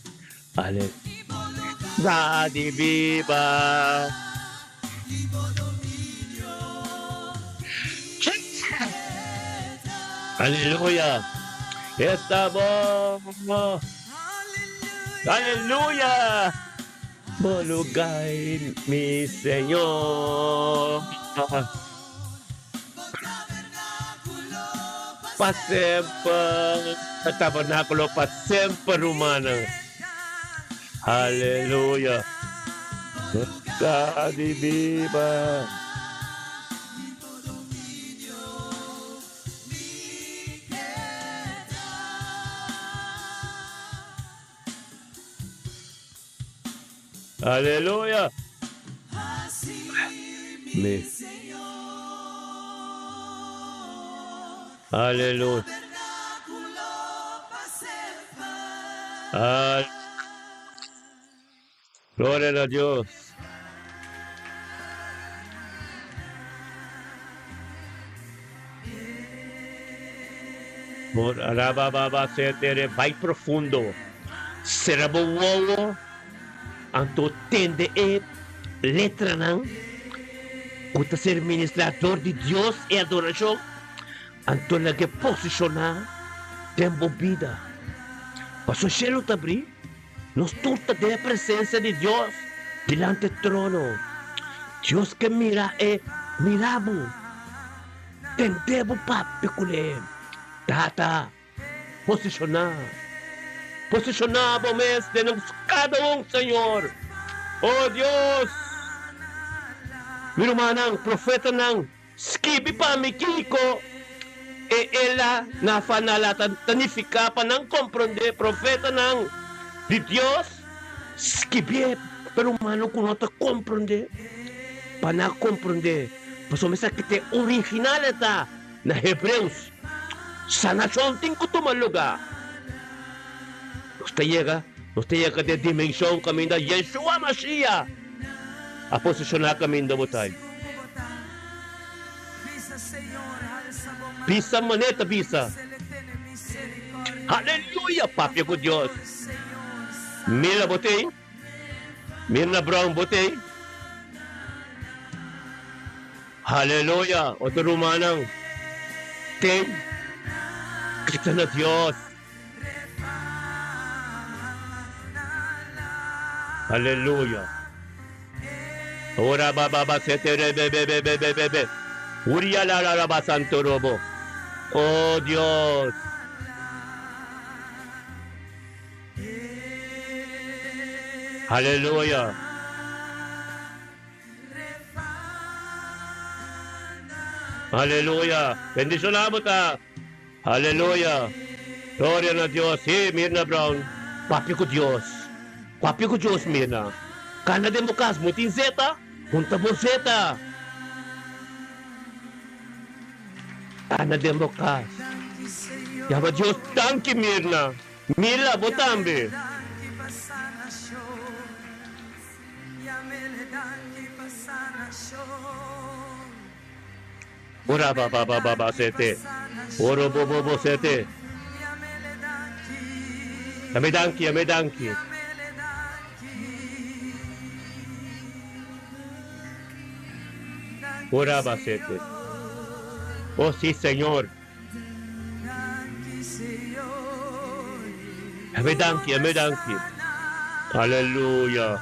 Ale. Da di biba. Aleluya. Esta bo. Aleluya. Bo lugar, mi Señor. Pa semper, tabernáculo pa semper, rumannan. Aleluya. Ta di biba. Aleluya. Mi. Aleluya. Al Gloria na Dios. Por arabababa setere bai profundo. Sera bo wowo anto tende e letranan ku ta ser ministrá dor di Dios e adorashon anto laga e posishoná den bo bida. Pasobra shelu ta abrí. Nos tur ta den e presencia di Dios dilanti e trono. Dios ke mira e mira bo, tende bo papia ku ne. Tata, posiciona, posiciona bo mes den nos cada un, Señor. Oh Dios! Mi rumannan, profetanan, Skibi pa mi kiko e ela na fanala ta nifiká pa nan komprondé profetanan di Dios. Skibié pa rumano ku no ta komprondé, pa nan komprondé, pasobra esaki ta e original e ta na Hebreus. Sanashon tin ku tuma lugá. Nos ta yega, nos ta yega den dimenshon kaminda Yeshua Mashiach a posishoná kaminda bo ta. Bisa manera ta bisa. Aleluya! Papia ku Dios. Mira bo t'ei. Mirna Brown bo t'ei. Aleluya! Otro rumannan t'ei. Grita na Dios. Aleluya. Ora ba ba ba se te re be be be be be be be. Uria la la la ba santo robo. Oh Dios. Aleluya. Aleluya. Bendiciona bo ta. Aleluya. Gloria na Dios. Sí, Mirna Brown. Papia cu Dios. Papia cu Dios, Mirna. Cana den bo cas, bo tin zeta? Hunta bo zeta. Cana den bo cas. Yama Dios danki, Mirna. Mila, bo tambe. Ora ba ba ba ba ba sete. Oro bo bo bo sete. Yam'e danki, yam'e danki. Ora ba sete. Oh si Señor. Yam'e danki, yam'e danki. Aleluya.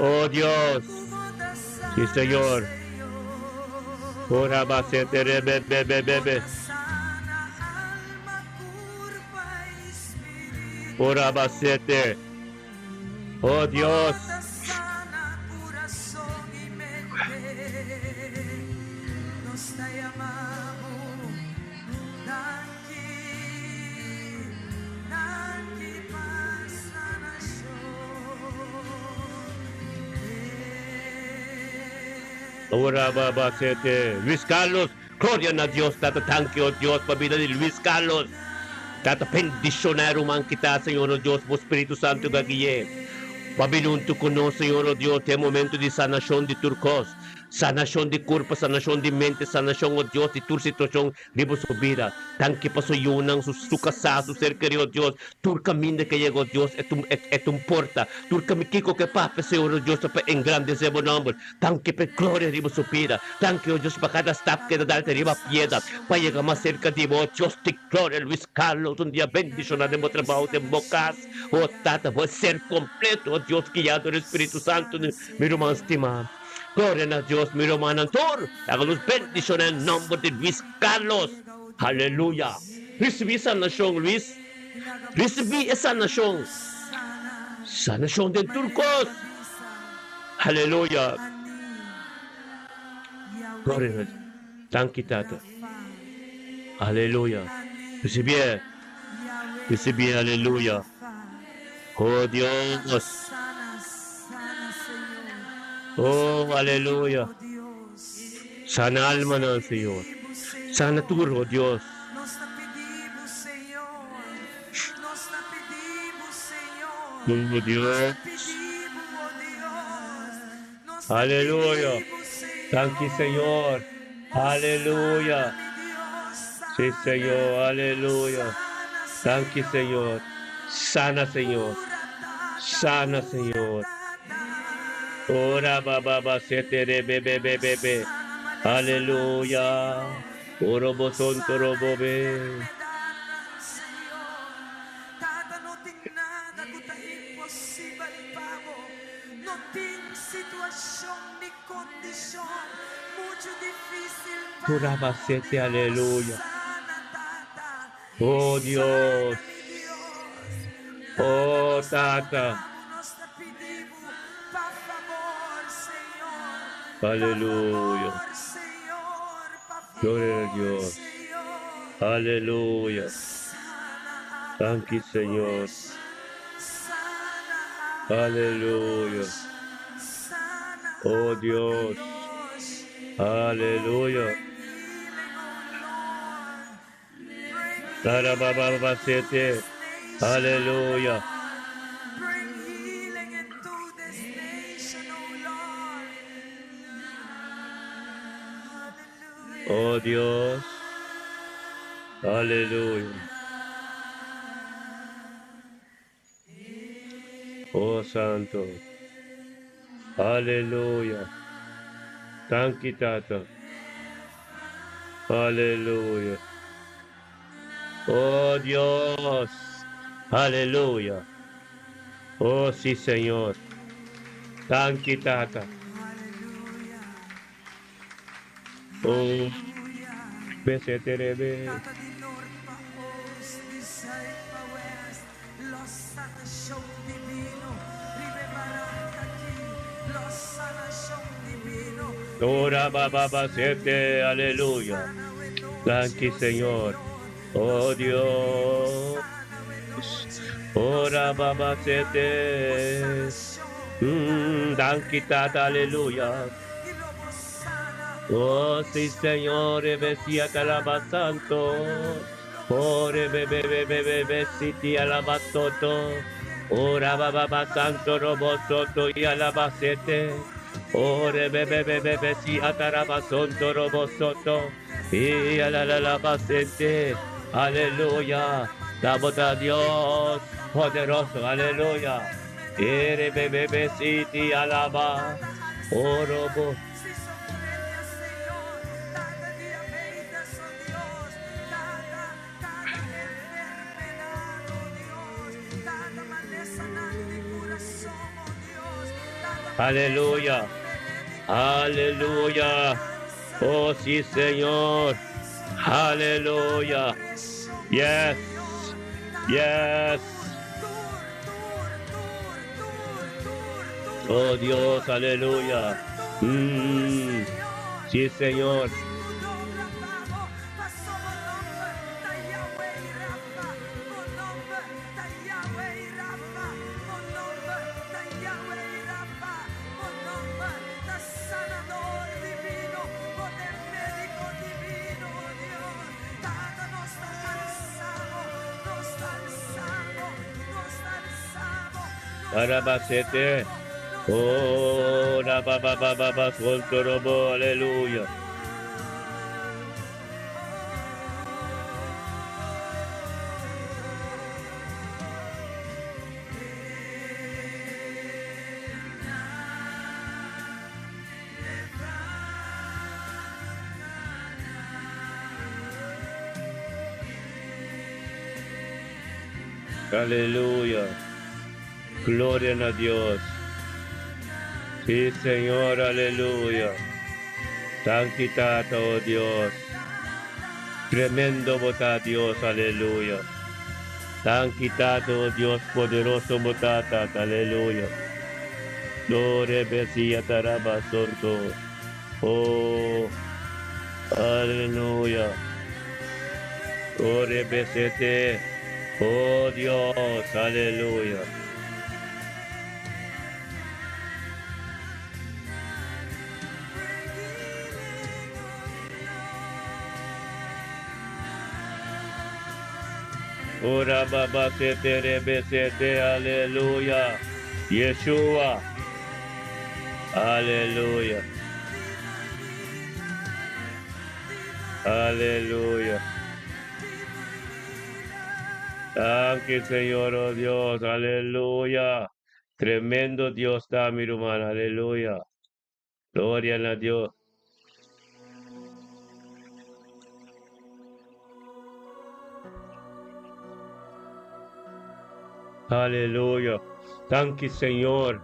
Oh Dios. Si Señor. Ora ba sete re be be be be be. Ora ba sete. Oh Dios. Ora ba ba sete. Luis Carlos. Gloria na Dios Tata danki oh Dios pa bida di Luis Carlos Tata bendiciona e ruman kita Señor oh Dios bo Spiritu Santo ga gui'e pa bin hunto cu nos Señor oh Dios den momento di sanacion di tur cos sanacion di curpa sanacion di mente sanacion oh Dios di tur situacion riba su bida danki pa su yunan su su casa su ser keri oh Dios Tur kaminda ke yega, o Dios, e ta e ta un porta. Tur kami kiko ke papia, Señor, o Dios, ta pa engrandesé bo nòmber. Danki pa e gloria riba su bida. Danki, o Dios, pa kada stap ke ta dal ta riba pieda pa yega mas serka di bo. O Dios di gloria, Luis Carlos, un dia bendishoná den bo trabou, den bo kas. O Tata, bo ser kompleto, o Dios, guiá dor e Spiritu Santu, mi ruman stimá. Gloria na Dios, mi rumannan tur. Laga nos bendishoná e nòmber di Luis Carlos. Aleluya. Risibí sanashon, Luis. Risibí e sanashon. Sanashon den tur kos. Aleluya. Gloria na Dios. Danki, Tata. Aleluya. Risibié. Risibié, aleluya. Oh, Dios. Oh, aleluya. Sana almanan, Señor. Sana tur, oh Dios. Oh, Dios. Aleluya. Danki, Señor. Aleluya. Sí, Señor. Aleluya. Danki, Señor. Sana, Señor. Sana, Señor. Ora ba ba ba se te re be be be be be. Aleluya. Oro bo son toro bo be. Tata, no tin nada ku ta imposibel pa bo. No tin situashon ni kondishon muchu difísil pa Ora ba bo, se te Dios. aleluya. Sana, Tata. Oh Sana, Dios. mi Dios. Tata, Oh nos ta Tata. rogá bo, nos ta pidi bo, pa fabor, Señor. Pa Aleluya. fabor, Señor. Pa Gloria a fabor, Dios. Señor. Aleluya. Sana, Abba Danki, Señor. Kadosh. Sana, Abba Aleluya. Kadosh. Sana, Oh Abba Dios. Kadosh. Oh, Aleluya. bring healing, oh Lord. Bring Tara ba ba healing ba into se te. this nation, oh Aleluya. Lord. Bring healing into this nation, oh Lord. Hallelujah. Oh Dios. Aleluya. Oh Santo. Aleluya. Danki, Tata. Aleluya. Oh Dios. Aleluya. Oh sí, Señor. Danki, Tata. Hallelujah. Oh, Hallelujah. BCTRB. Tata di nort pa oost, di zuid pa west, los sanashon divino, riba e baranka aki, los sanashon divino, Ora riba e ba ba ba isla sete, aki, aleluya. sana awe nochi, Danki, o Señor. Señor, Oh nos ta pidi bo Dios. sana awe nochi, nos Ora ta ba ba roga bo sete. sanashon, Tata lo Danki, drenta Tata, aleluya. kasnan, i lo bo sana Oh, sí, kondishonnan, Señor, lo bo Mesías, te sana alaba santo. kurpanan, lo bo Ore sana be be be be be be malesanan, siti lo bo alaba sana soto. Ora ba ba enfermedat, ba santo pasobra robo palabra soto ta y bisa alaba ku sete. tur rudia Ore be tin be be ku be be si dobla i ataraba tur sonto lenga robo tin ku soto. konfesá Y ala la ku la abo ba ta sete. Señor. Tata, Aleluya. kada Damos malesa a tin ku Dios dobla pa bo, poderoso. kada Aleluya. enfermedat Ere be tin be ku be dobla siti pa bo, alaba. Tata Orobo. Alzheimer, schizofrenia, Señor, Tata diabetes, oh Dios, Tata, kada enfermedat, oh Dios, Tata malesanan di kurason, oh Dios, Tata Aleluya. malesanan médiko, Aleluya. Tata kanser, Oh, sí, Tata Señor. aids, oh Dios, Aleluya. Tata preshon, oh Yes. Señor, Tata Yes. tur, tur, tur, tur, tur, tur, tur, Oh, Dios, tur, aleluya. tur, tur, tur, Señor. Sí, Tur Señor. tin ku dobla pa bo, paso bo nòmber ta Yahweh Rafa, bo nòmber ta Yahweh Rafa, bo nòmber ta Yahweh Rafa, bo nòmber ta sanador divino, bo ta e médiko divino, oh Dios. Tata, nos ta alsa bo, nos ta alsa bo, nos ta alsa bo, nos ta alsa Arabasete. bo, nos ta alsa Oh, bo, la ba ba ba nos ba ta ba, alsa sonto bo, robo, aleluya. Aleluya. Gloria a Dios. Sí, Señor, aleluya. Danki, Tata, oh Dios. Tremendo bo ta Dios, aleluya. Danki Tata, oh Dios poderoso bo ta Tata, aleluya. Gloria Besia taraba sonto. Oh, aleluya. Gloria besete. Oh Dios, aleluya. Ora baba sete rebe sete, aleluya. Yeshua. Aleluya. Aleluya. Danki, Señor, oh Dios. Aleluya. Tremendo Dios ta, mi ruman. Aleluya. Gloria na Dios. Aleluya. Danki, Señor,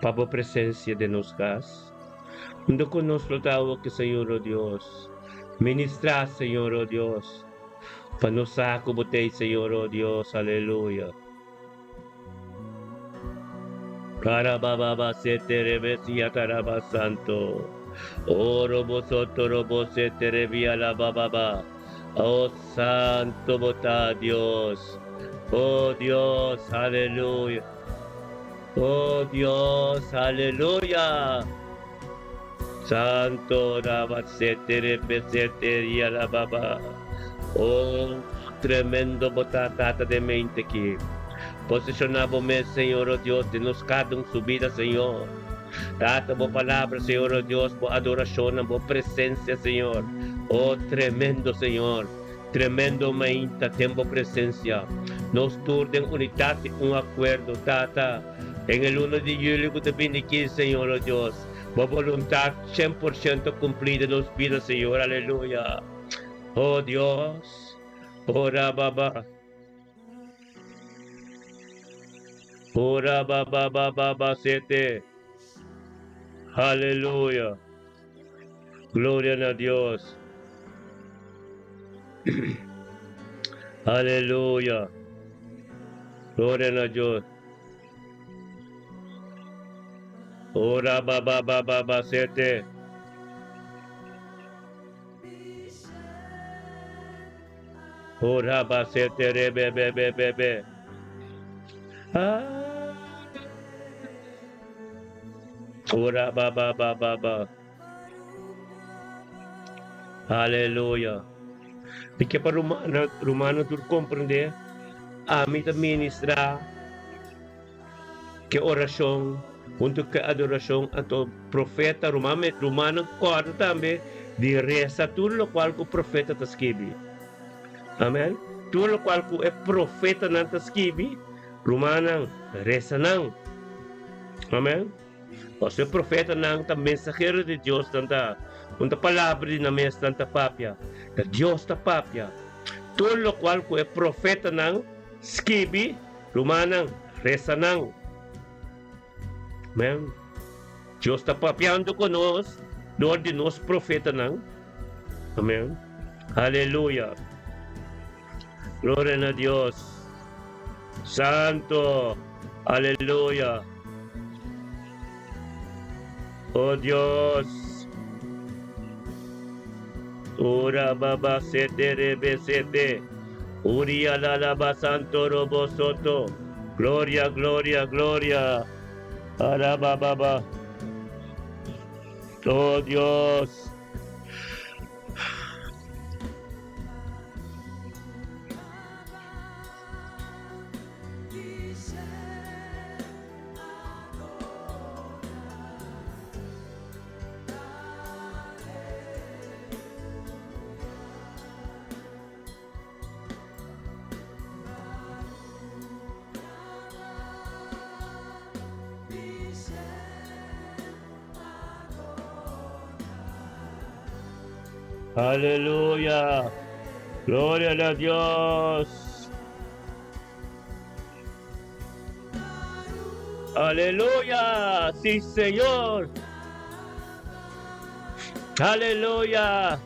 pa bo presencia den nos cas. Unda cu nos lo ta awo, Señor, oh Dios. Ministra, Señor, oh Dios. Pa nos sa cu bo t'ey, Señor, oh Dios. Aleluya. Karababa sete rebesia karaba santo. Oro bosoto robo sete rebia la bababa. Oh santo bo ta Dios. Oh Dios, aleluya. Oh Dios, aleluya. Santo raba sete rebe sete ria la baba. Oh tremendo bo ta Tata den mente aki. Posiciona bo mes, Señor, oh Dios, den nos cada un su bida, Señor. Tata, bo palabra, Señor, oh Dios, bo adoracionnan, bo presencia, Señor. Oh tremendo, Señor. Tremendo mainta den bo presencia. Nos tur den unidad y un acuerdo, Tata. Den e luna di julio cu ta bini aki, Señor, oh Dios, bo voluntad 100% cumpli den nos bida, Señor. Aleluya. Oh Dios. Ora baba. Ora baba baba baba sete. Aleluya. Gloria na Dios. Aleluya. Gloria na Dios. Ora baba baba baba sete. Ora ba sete re be be be be be. Ah. Ora ba ba ba ba ba. Aleluya. Mi ke pa rumano, rumano tur comprende. Ami ta ministra ke oracion hunto ke adoracion anto profeta rumano, rumano corda tambe di reza tur locual cu profeta ta skibi. Amen. Tur locual cu e profetanan ta skibi, rumannan, reza nan. Amen. Pasobra e profetanan ta mensahero di Dios, nan ta un ta palabra di nan mes nan ta papia, ta Dios ta papia. Tur locual cu e profetanan skibi, rumannan, reza nan. Amen. Dios ta papiando cu nos door di nos profetanan. Amen. Aleluya. Gloria na Dios. Santo. Aleluya. Oh Dios. Ora baba sete rebe sete. Uria la la ba santo robo soto. Gloria, gloria, gloria. Araba baba. Oh Dios. Aleluya. Gloria a Dios. Aleluya. Sí, Señor. Aleluya.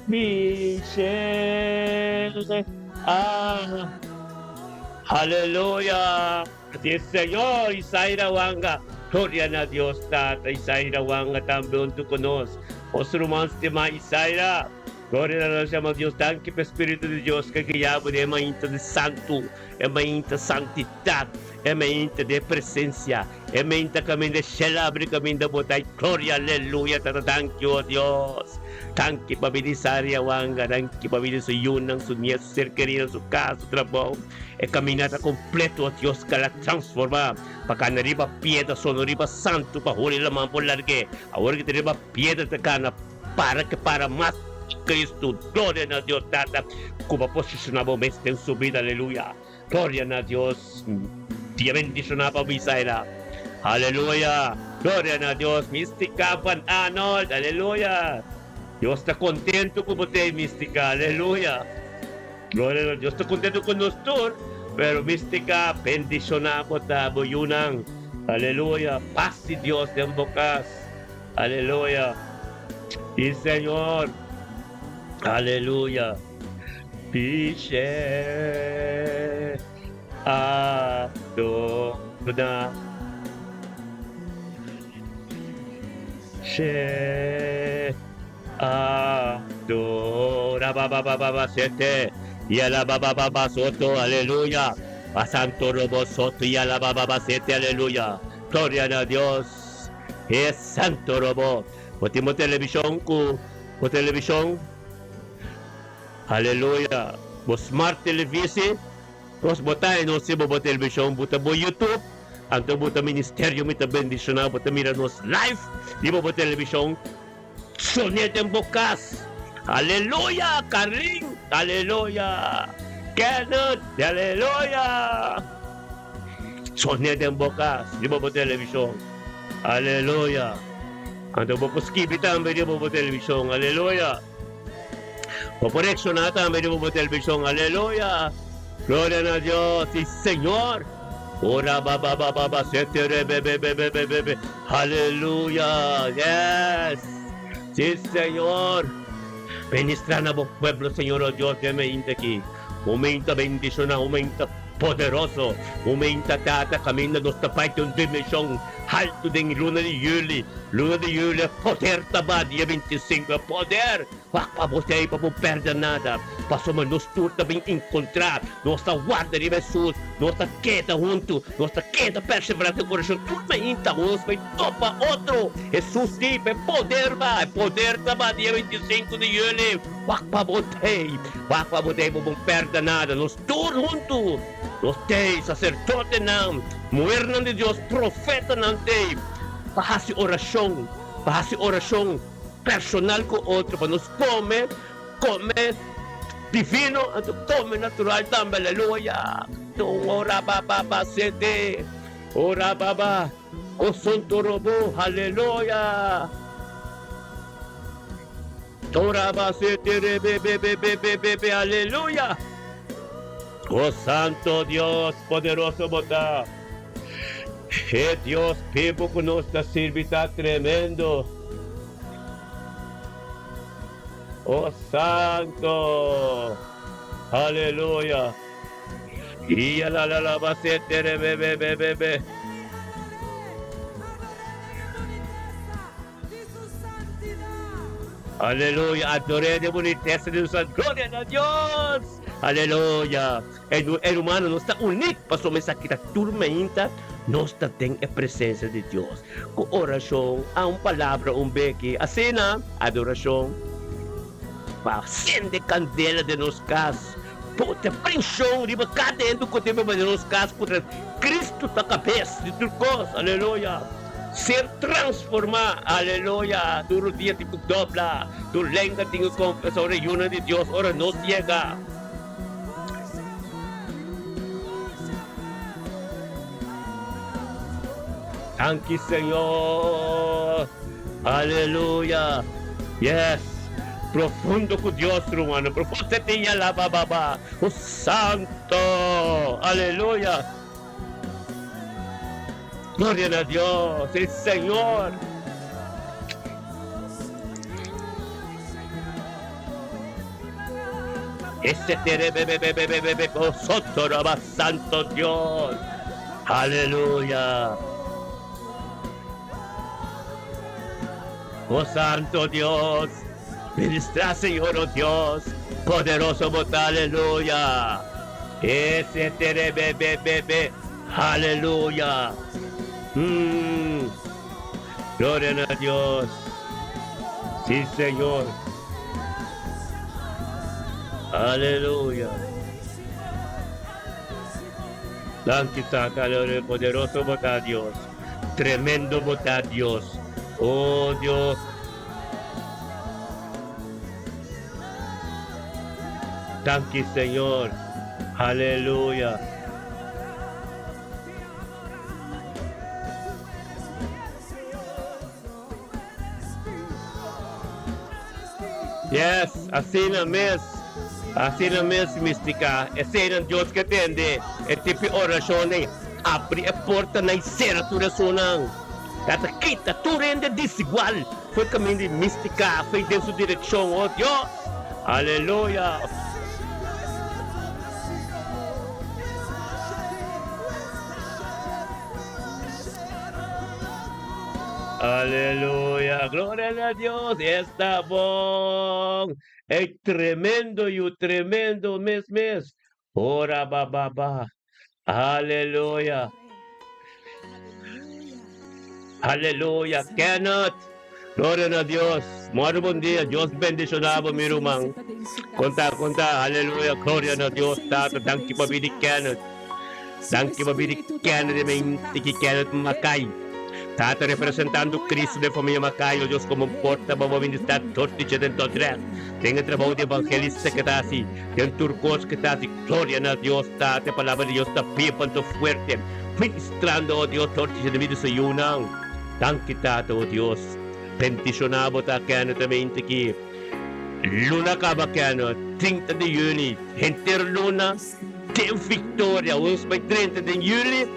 Bishe ah Aleluya Si Señor Isaira Wanga Gloria na Dios Tata Isaira Wanga tambe huntu ku nos Nos ruman stima Isaira Gloria na nos yama Dios danki pa e Spiritu di Dios ke guia bo den e mainta di santu e mainta santidat e mainta di e presensia e mainta kaminda e shel abri kaminda bo ta Gloria aleluya Tata danki o Dios danki pa bini Isaria Wanga danki pa bini su yunan su nietu su ser kerinan su kas su trabou e kaminata kompleto o Dios kala transforma pa kana riba piedra sono riba santu pa holi laman por larg'e awor ki ta riba piedra ta kana Para ke para mas Cristo Gloria na Dios Tata ku bo posiciona bo mes den su bida Aleluya Gloria na Dios Dia bendiciona pa bo Isaila Aleluya Gloria na Dios Mistica van Arnold Aleluya Dios ta contento ku bo tey Mistica Aleluya Gloria na Dios ta contento ku nos tur pero Mistica bendiciona bo ta bo yunan Aleluya Paz di Dios den bo cas. Aleluya. Sí, Señor. Aleluya. Piche adora. Che adora. Ba ba ba ba ba sete. Yala ba ba ba ba soto. Aleluya. A Santo Robo Soto. Yala ba ba ba sete. Aleluya. Gloria na Dios. E santo robo. Bo tin bo televishon ku bo televishon. Aleluya. Bo smart televisi. Nos bo ta e nos tin bo bo televishon. Bo ta bo YouTube. Anto bo ta ministerio mi ta bendishona. Bo ta mira nos live riba bo televishon. Sonia den bo kas. Aleluya. Carlin. Aleluya. Kenneth. Aleluya. Sonia den bo kas riba bo televishon. Aleluya. Anto bo por skibi tambe riba bo televishon. Aleluya. Bo por reakshoná tambe riba bo televishon. Aleluya. Gloria na Dios. Si Señor. Ora ba ba ba ba ba sete re be be be be be be be. Aleluya. Yes. Si Señor. Ministra na bo pueblo, Señor, oh Dios, den mainta aki. Un mainta bendishoná, un mainta poderoso, un mainta Tata kaminda nos ta bai den un dimenshon haltu den luna di yüli. Luna di yüli e poder ta ba dia 25, e poder! Wak pa bo t'ei pa bo pèrdè nada, pasobra nos tur ta bin enkontrá, nos ta warda riba Hesus, nos ta keda huntu, nos ta keda perseverá den orashon tur mainta, nos bai topa otro. Hesus di pa e poder ba, e poder ta ba dia 25 di yüli. Wak pa bo t'ei, wak pa bo t'ei pa bo pèrdè nada. Nos tur huntu, nos t'ei, saserdotenan, muhernan di Dios, profetanan t'ei, pa hasi orashon, pa hasi orashon personal ku otro, pa nos kome, kome divino, anto kome natural tambe, aleluya. Ora ba ba ba sete, ora ba ba, osontorobo, aleluya. Torabasete-re-be-be-be-be-be-be-be, Aleluya! O Santo Dios, poderoso bo ta. E Dios bibu ku nos ta sirbi ta tremendo. O Santo! Aleluya! Ia la la la basete re be be be be be. Aleluya, adoré den bunitesa di nos Gloria na Dios! Aleluya! E hermano, nos ta uní pasobra esaki ta tur mainta nos ta den e presencia di Dios. Ku orashon, a un palabra, un beki, asina, adorashon, pa sende kandela den nos kas, pone preshon riba kada hende ku ta biba den nos kas ku ta Cristo ta kabes di tur kos. Aleluya! Ser transformá, aleluya, tur dia tin ku dobla, tur lenga tin ku konfesá ora yunan di Dios, ora nos yega. Danki Señor, aleluya, yes, profundo ku Dios rumannan, profundo, sete yalaba baba, oh santo, aleluya. Gloria na Dios, el Señor. Ese-tere-be-be-be-be-be-be, oh, soto raba, Santo Dios. Aleluya. Oh Santo Dios, ministra Señor, oh Dios, poderoso bo ta, aleluya. Ese tere be be be be, aleluya. Mm. Gloria na Dios. Sí, Señor. Aleluya. Danki Tata, aleluya, poderoso bo ta Dios. Tremendo bo ta Dios. Oh Dios. Danki Señor. Aleluya. Yes, asina mes. Asina mes, Mystica. Eseinan Dios ke tende e tipo orashon ei. Abri e portanan i sera tur esunnan. Ta ta kita tur hende desigual for e kaminda di Mystica, for den su direkshon. Oh Dios! Aleluya! Aleluya, gloria na Dios, esta bon. E tremendo yu, tremendo mes mes. Ora ba ba ba. Aleluya. Aleluya. Kenneth. Gloria na Dios. Moro bon dia. Dios bendiciona bo, mi ruman. Conta, conta. Aleluya. Gloria na Dios, Tata. Danki pa bidi Kenneth. Danki pa bidi Kenneth e tiki Kenneth Mackay. Tata representando Cristo den famia Mackay. O Dios, como porta pa bo ministrar torti den dodres. Den e trabou di evangelista cu ta haci. Den tur cos cu ta haci. Gloria na Dios, Tata. E palabra di Dios ta biba anto fuerte. Ministrando, o Dios, torti den bida su yiunan. Danki Tata, o Dios. Bendiciona bo ta Kenneth mente ki luna caba Kenneth 30 di juni henter luna den victoria ons bay 30 den juli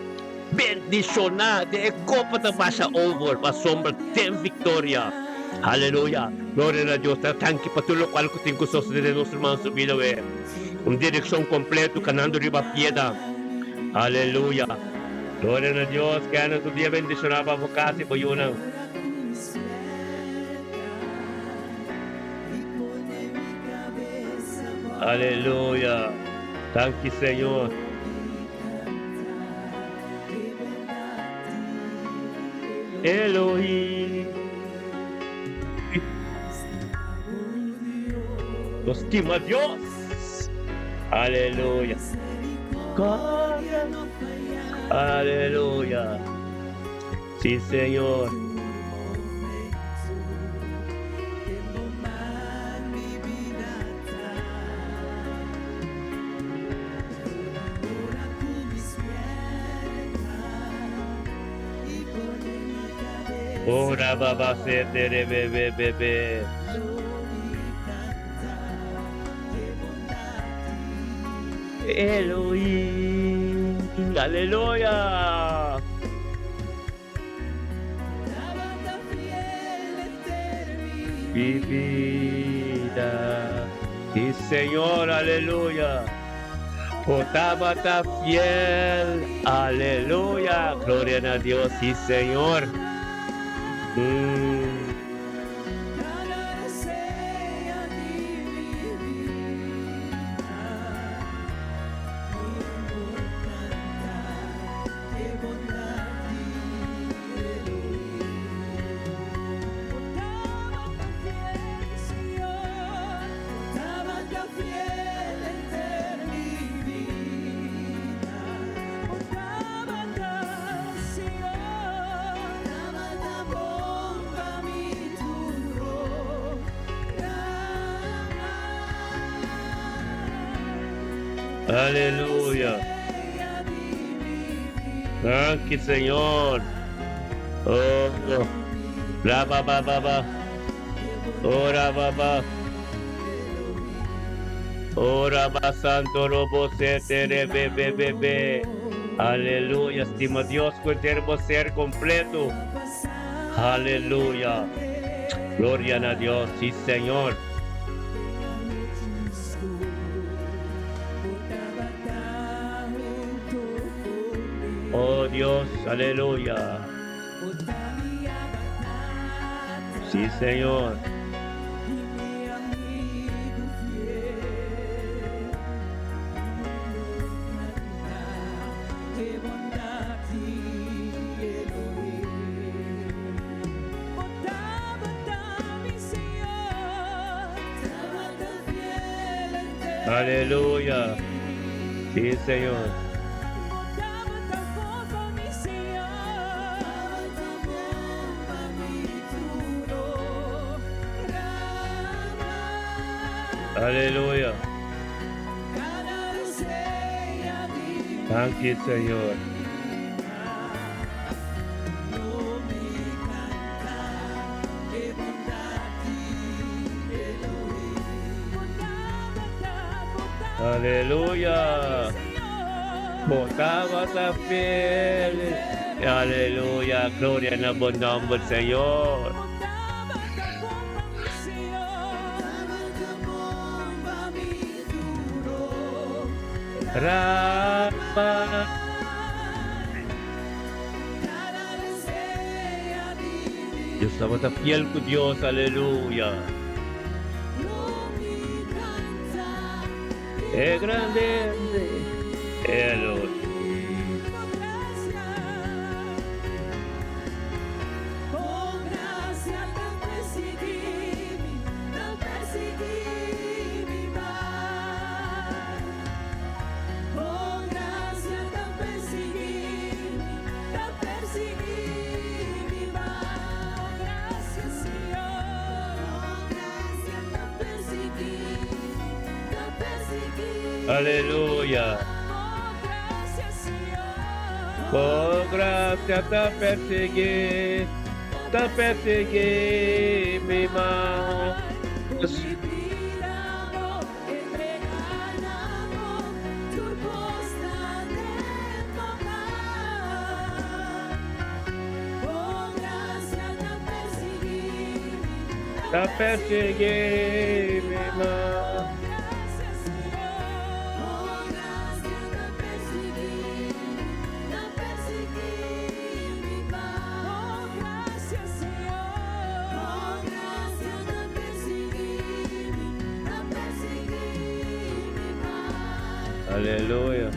bendiciona den e copa ta basha over pasobra den victoria aleluya gloria na Dios ta danki pa tur locual cu tin cu sosode den nos ruman su bida we un direccion completo canando riba pieda aleluya gloria na Dios Kenneth un dia bendiciona pa bo casa y bo yunan. Aleluya. Danki Señor. Elohim. Nos stima Dios. Aleluya. Aleluya. Sí, Señor. Ora baba se tere be be be be. Elohim. Aleluya. Mi vida. Sí, Señor, aleluya. O tabata fiel, aleluya. Gloria a Dios, sí, Señor. Aleluya. Danki Señor. Oh, ra ba ba ba ba. Oh, ra ba ba. Oh, ra ba santo robo se te re be be be be. Aleluya. Stima Dios cu bo ser completo. Aleluya. Gloria na Dios. Sí, Señor. Oh Dios, aleluya. Sí, Señor. Aleluya. Sí, Señor. Aleluya. Thank you, Señor. Aleluya. Bo tabata fiel. Aleluya. Gloria na bo nomber, Señor. Rapa. Dios tabata fiel ku Dios, aleluya. E grande Elohim. Aleluya. Bo gracia ta persigui, ta persigui mi mas. Ta persigui mi mas. Aleluya.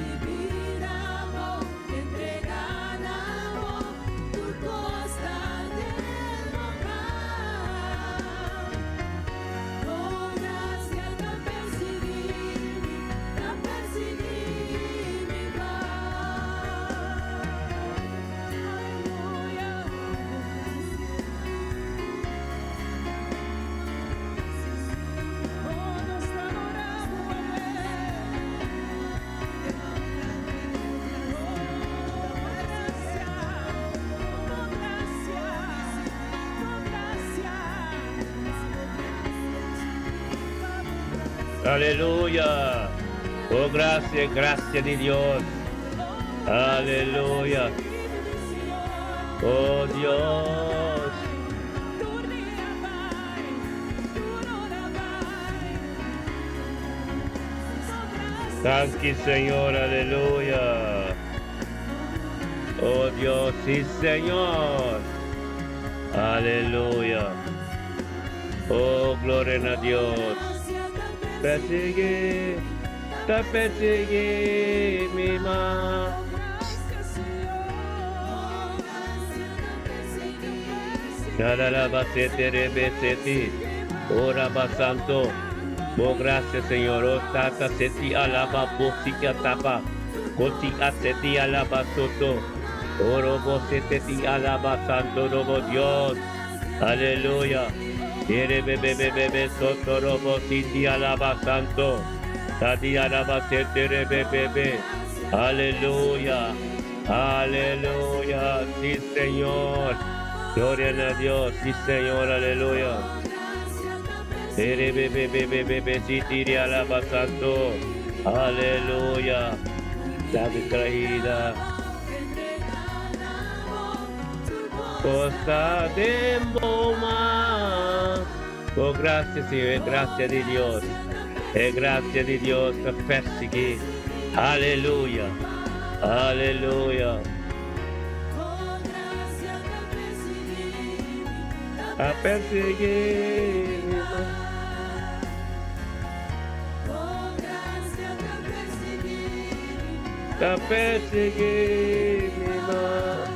Aleluya. Oh, gracia, gracia di Dios. Aleluya. Oh Dios. Danki Señor, aleluya. Oh Dios, sí Señor. Aleluya. Oh, gloria na Dios. Persigui, ta persigui mi mas. Shararabasete-rebeseti. Ora basanto. Bo gracia, Señor. O tata seti alaba bosika tapa. Koti aseti alaba soto. Oro bosete alaba santo robo Dios. Aleluya. Ere bebe bebe be soto robo siti alaba santo. Tati alaba sete rebe bebe. Aleluya. Aleluya. Sí, Señor. Gloria a Dios. Sí, Señor. Aleluya. Ere bebe bebe bebe siti alaba santo. Aleluya. La traída. Costa de Boma. Oh, gracia, Señor, es gracia de Dios. Es gracia de Dios que persigue. Aleluya. Aleluya. A perseguí mi mas. Ta perseguí mi mas.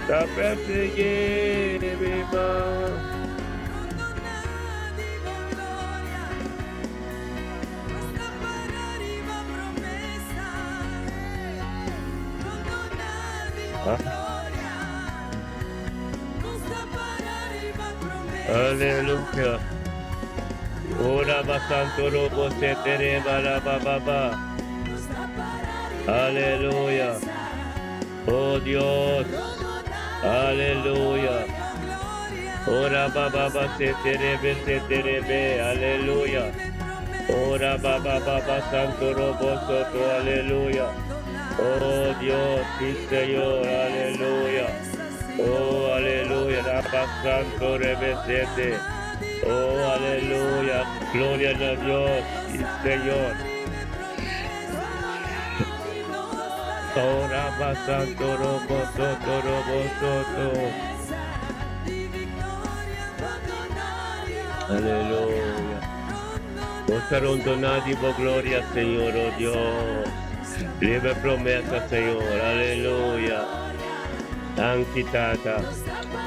Ta perseguí mi mas. Aleluya. Ora ba santo robo se tere ba la ba ba ba. Aleluya. Oh Dios. Aleluya. Ora ba ba ba se tere be se tere be. Aleluya. Ora ba ba ba ba santo robo soto. Aleluya. Oh Dios, sí Señor. Aleluya. Oh, aleluya. Rabba santo rebesete. Oh, aleluya. Gloria a Dios, sí Señor. Oh, Rabba santo robo soto robo soto. Aleluya. Nos rondonadi bo gloria, Señor, oh Dios. Libre promesa, Señor. Aleluya. Danki, Tata.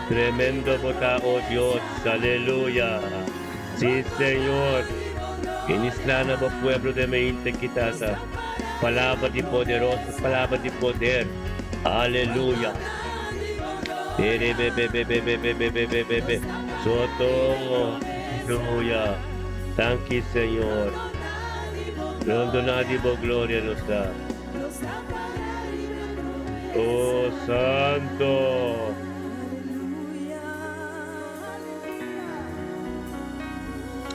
Tremendo bo ta, oh Dios. Aleluya. Sí, Señor. Ministra na bo pueblo den mainta aki, Tata. Palabra di poderoso, palabra di poder. Aleluya. Be, be, be, be, be, be, be, be, be, be, be, be. Soto. Aleluya. Thank you, Señor. Rondonadi bo gloria nos ta. Oh, Santo.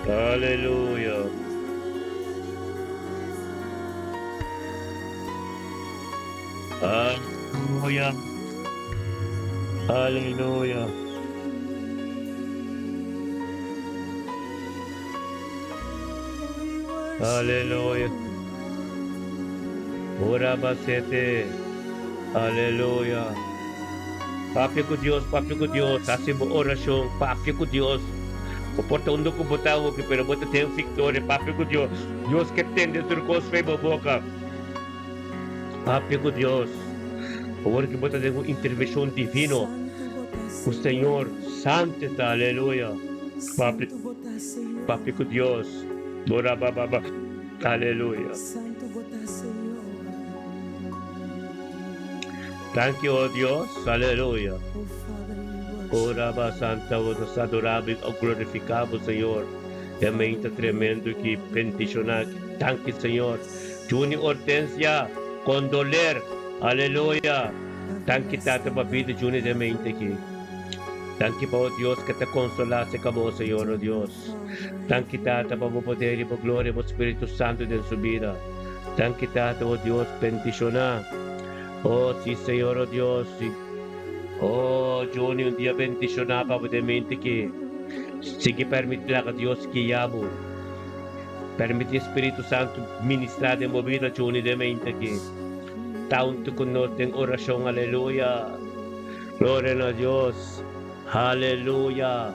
Aleluya. Aleluya. Aleluya. Aleluya. Ora basete. Aleluya. Papia ku Dios, papia ku Dios, hasi bo orashon, papia ku Dios. Bo por ta unda ku bo ta awoki, pero bo ta ten viktoria, papia ku Dios. Dios ke tende tur kos for bo boka. Papia ku Dios. Awor ku bo ta den un intervenshon divino ku Señor Santo ta, aleluya. Papia, papia ku Dios. Ora ba ba ba. Aleluya. Thank you, oh Dios. Aleluya. Ora ba Santa, nos adoramos y glorificamos, Señor. E mainta tremendo ki bendiciona. Thank you, Señor. Juni Hortensia, condoleer. Aleluya. Thank you, Tata, pa bida Juni den mainta aki. Thank you pa, oh Dios, ku ta konsolá se kabo, Señor, oh Dios. Thank you, Tata, pa bo poder i pa gloria, pa Spiritu Santu den su bida. Thank you, Tata, oh Dios, bendishoná. Oh, sí, Señor, oh Dios. Sí. Oh, Juni, un dia bendishoná pa bo den mainta aki. Sigui permití ku Dios guia bo. Permití Spiritu Santu ministrá den bo bida, Juni, den mainta aki. Tantu ku nos den orashon, aleluya. Gloria na Dios. Aleluya.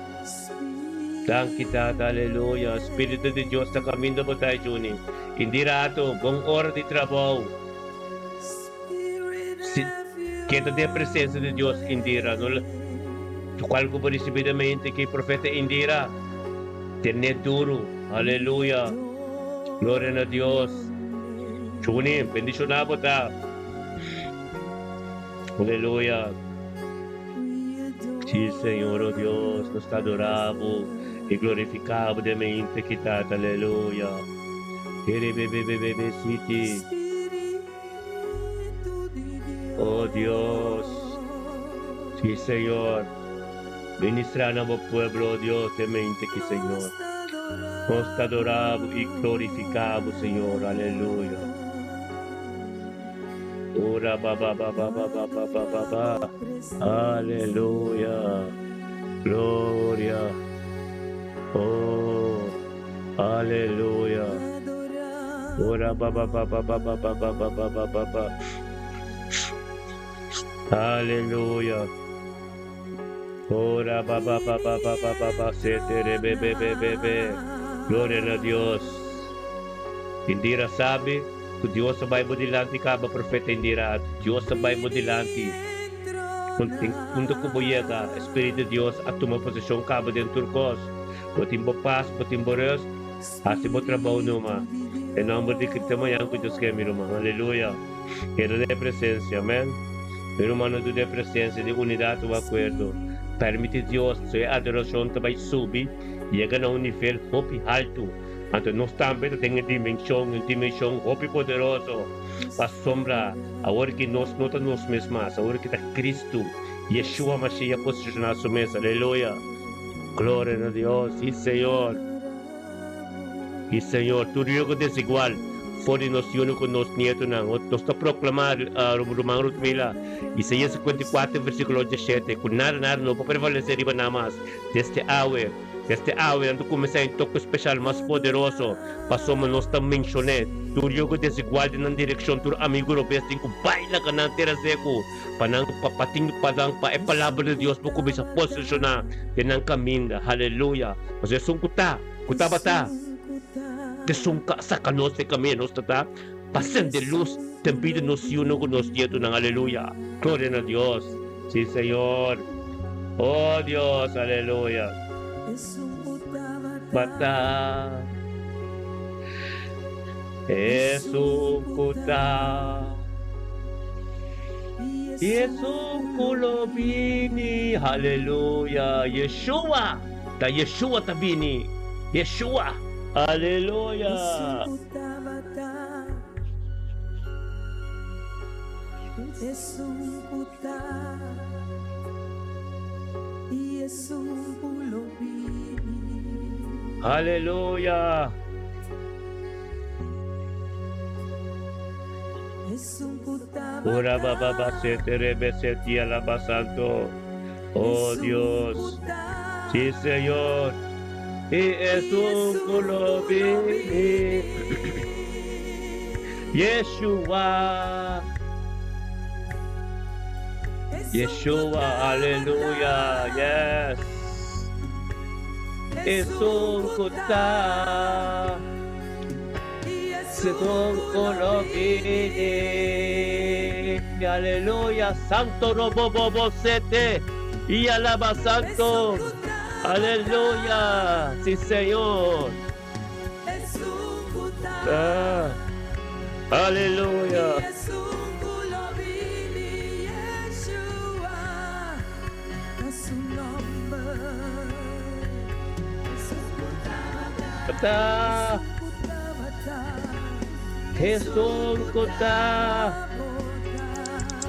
Danki, Tata, aleluya. Spiritu di Dios ta kaminda bo ta, Juni. Indirato, bon ora di trabou. Si, keda den presensia di Dios, Indira. No, kual ku bo risibí den mainta aki, profeta Indira, tene duru. Aleluya. Gloria na Dios. Juni, bendishoná bo ta. Aleluya. Sí, Señor, oh Dios, nos ta adorá bo i glorifiká bo den mainta aki, Tata. Aleluya. Ere be be be be be siti. Oh Dios. Sí, Señor. Ministrá na bo pueblo, oh Dios, den mainta aki, Señor. Nos ta adorá bo i glorifiká bo, Señor. Aleluya. Ora ba ba ba ba ba ba ba ba ba ba. Aleluya. Gloria. Oh, aleluya. Ora ba ba ba ba ba ba ba ba ba ba ba ba ba. Aleluya. Ora ba ba ba ba ba ba ba ba se te re be be be be be. Gloria na Dios. Indira sabi ku Dios a bai bo dilanti kaba profeta Indira Dios a bai bo dilanti. Unda ku bo yega Espiritu di Dios a tuma poseshon kaba den tur kos. Bo tin bo pas, bo tin bo rust. Hasi bo trabou numa. Den nomber di Cristo mañan ku Dios ke mi ruman. Aleluya. Keda den e presencia. Amen. Mi ruman no duda e presencia di unidad o acuerdo. Permiti Dios su e adoracion ta bay subi yega na un nivel hopi haltu. Anto nos tambe ta den e dimension, un dimension hopi poderoso. Pasobra awor ki nos no ta nos mes mas, awor ki ta Cristo, Yeshua Mashiach posiciona su mes. Aleluya. Gloria na Dios. Si Señor. Y Señor, tur yugo desigual for di nos yunan cu nos nietonan. Nos ta proclama, Ruman Rutmila, Isaías 54 versiculo 17, cu nada, nada no por prevalece riba nan mas. Desde awe, desde awe nan ta cuminsa un toque special mas poderoso, pasobra nos ta mencion'e. Tur yugo desigual den nan direccion, tur amigo robes tin cu baila ca nan tera secu, pa nan, pa, pa tin, pa nan, pa e palabra di Dios por cuminsa posiciona den nan caminda. Haleluya! Pasobra esun cu ta. Ku tabata esun ku a saka nos den kaminda nos ta ta pa sende lus den bida nos yunan ku nos nietunan. Aleluya! Gloria na Dios! Si, Señor! Oh, Dios! Aleluya! Bata esun ku ta i esun ku lo bini. Aleluya! Yeshua! Ta Yeshua ta bini. Yeshua! Aleluya! Aleluya! Ora ba ba ba se te re be se ti alaba santo. Oh Dios, sí Señor, y esun ku lo bini. Yeshua, Yeshua, aleluya, yes. Esun ku ta, esun ku lo bini. Aleluya, santo robo bobo sete y alaba santo. Aleluya, sí Señor. Ah, aleluya. Ta Hesus ku ta.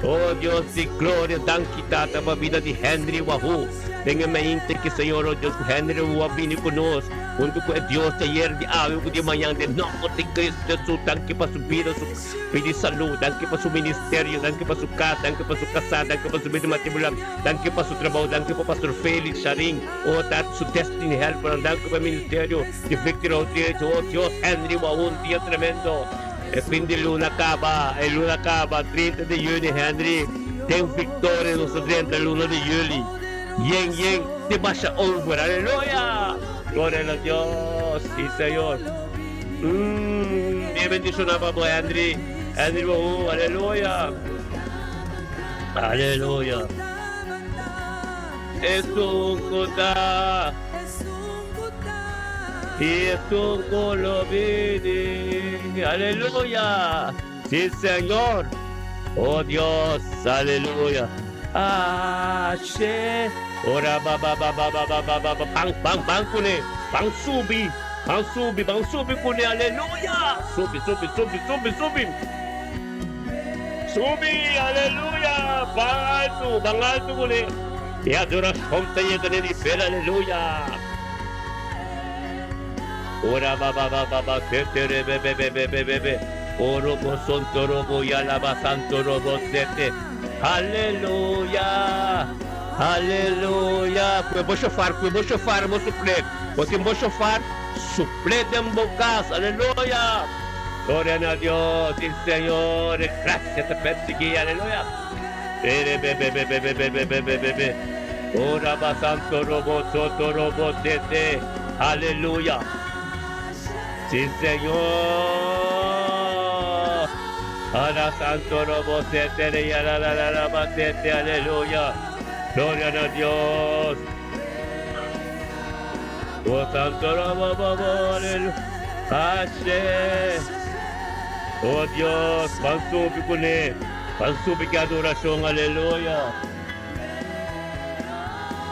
Oh Dios di gloria, danki Tata pa bida di Henry Wahoo. Den e mente ki Señor, oh Dios, ku Henry Wahoo a bini ku nos, huntu ku e Dios di ayer, di awe ku di mañan, den nomber di Cristo Jesus, danki pa su bida, su pidi salud, danki pa su ministerio, danki pa su kas, danki pa su kasá, danki pa su bida matrimonial, danki pa su trabou, danki pa Pastor Felix, Sharin, oh Tata, su destiny helpernan, danki pa e ministerio di Victory Outreach, oh Dios, Henry Wahoo, un dia tremendo. E fin di luna kaba, e luna kaba, 30 di juni Henry den victoria nos ta drenta luna di juli. Yen yen te basha over, aleluya! Gloria na Dios, si Señor. Umm, bien bendiciona pa bo Henry, Henry Wahoo, aleluya. Aleluya. Esun ku ta. I esun ku lo bini. Aleluya! Si Señor! Oh Dios! Aleluya! Ashe! Ora ba ba ba ba ba ba ba ba ba ban ban ban kuné! Ban subi! Ban subi! Ban subi kuné! Aleluya! Subi subi subi subi subi! Subi! Aleluya! Ban altu! Ban altu kuné! E adorashon ta yega na e nivel, aleluya! Ora ba ba ba ba ba se te re be be be be be be be Oro bo sonto robo yala ba santo robo se te Aleluya! Aleluya! Kue bo shofar, kue bo shofar, bo suplé. Bo tin bo shofar, suplé den bo kas. Aleluya! Gloria na Dios, sí Señor, e gracia ta persiguí. Aleluya! Ere be be be be be be be be be be be. Ora ba santo robo soto robo sete. Aleluya! Sí Señor! Ara santo robo sete le ya la la la la ba sete. Aleluya! Gloria na Dios! O santo robo bo bo aleluya! Ashe! O Dios, ban subi kuné, ban subi ku adorashon, aleluya!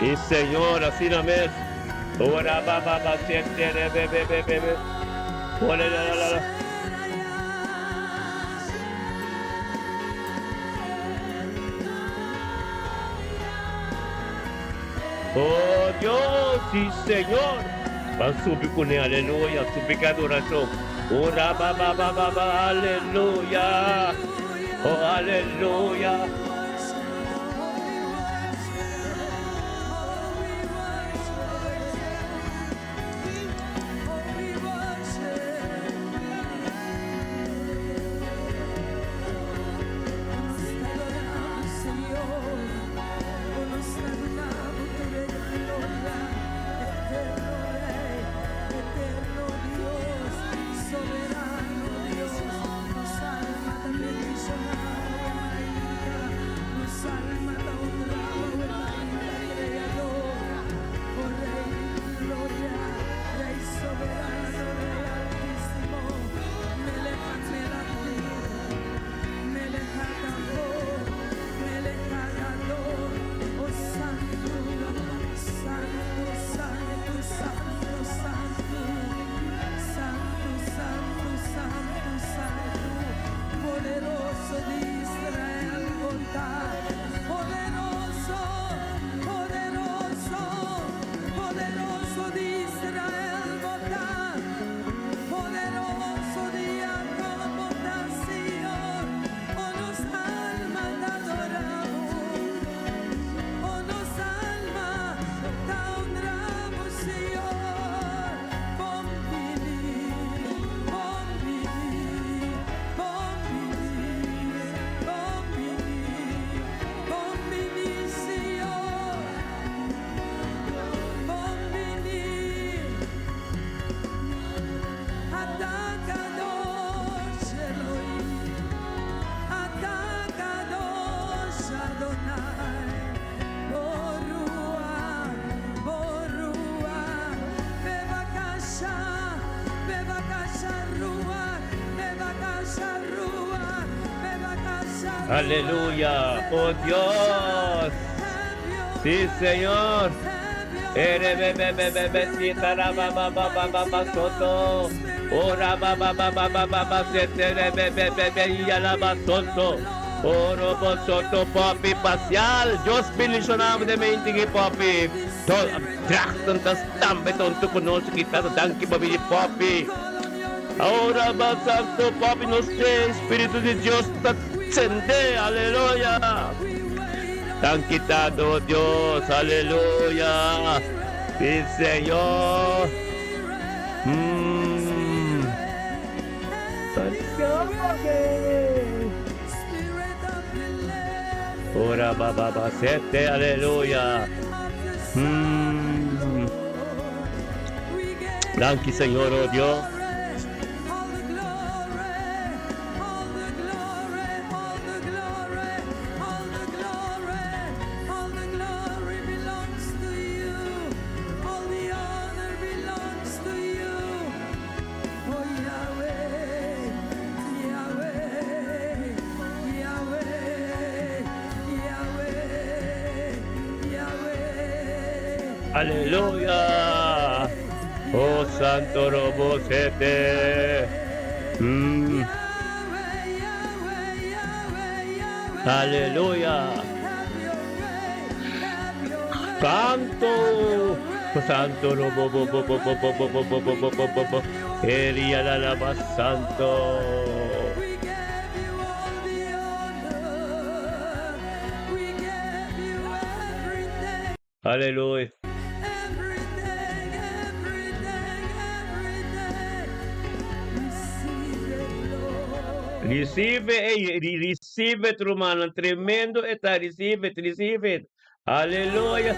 I Señor, asina mes. Ora ba ba ba se te re be be be be be. Ora la la la la. Oh Dios, sí Señor. Ban subi kuné, aleluya, subi ku adorashon. Ora ba ba ba ba ba, aleluya. Oh, aleluya. Aleluya, oh Dios. Sí, Señor. Ere be be be be be si tara ba ba ba ba ba ba soto. Ora ba ba ba ba ba ba ba se te re be be be be ya la ba soto. Oro bo soto papi pasial. Dios bendicionado de mente que papi. To trachten tas tambe tonto conosco que tá danki papi papi. Ahora va santo papi no sé Espíritu de Dios ta sende aleluya. Danki Tata Dios aleluya. Sí Señor. Mm. Ora ba ba ba sete aleluya. Mm. Danki Señor oh Dios. Aleluya. Oh Santo Robo Sete. Mm. Aleluya. Santo. Santo Robo bo bo bo bo bo bo bo bo bo bo bo bo. Eria la la ba Santo. Aleluya. Recibe, ey, recibe, rumannan. Tremendo e ta. Recibe it, receive it. Aleluya.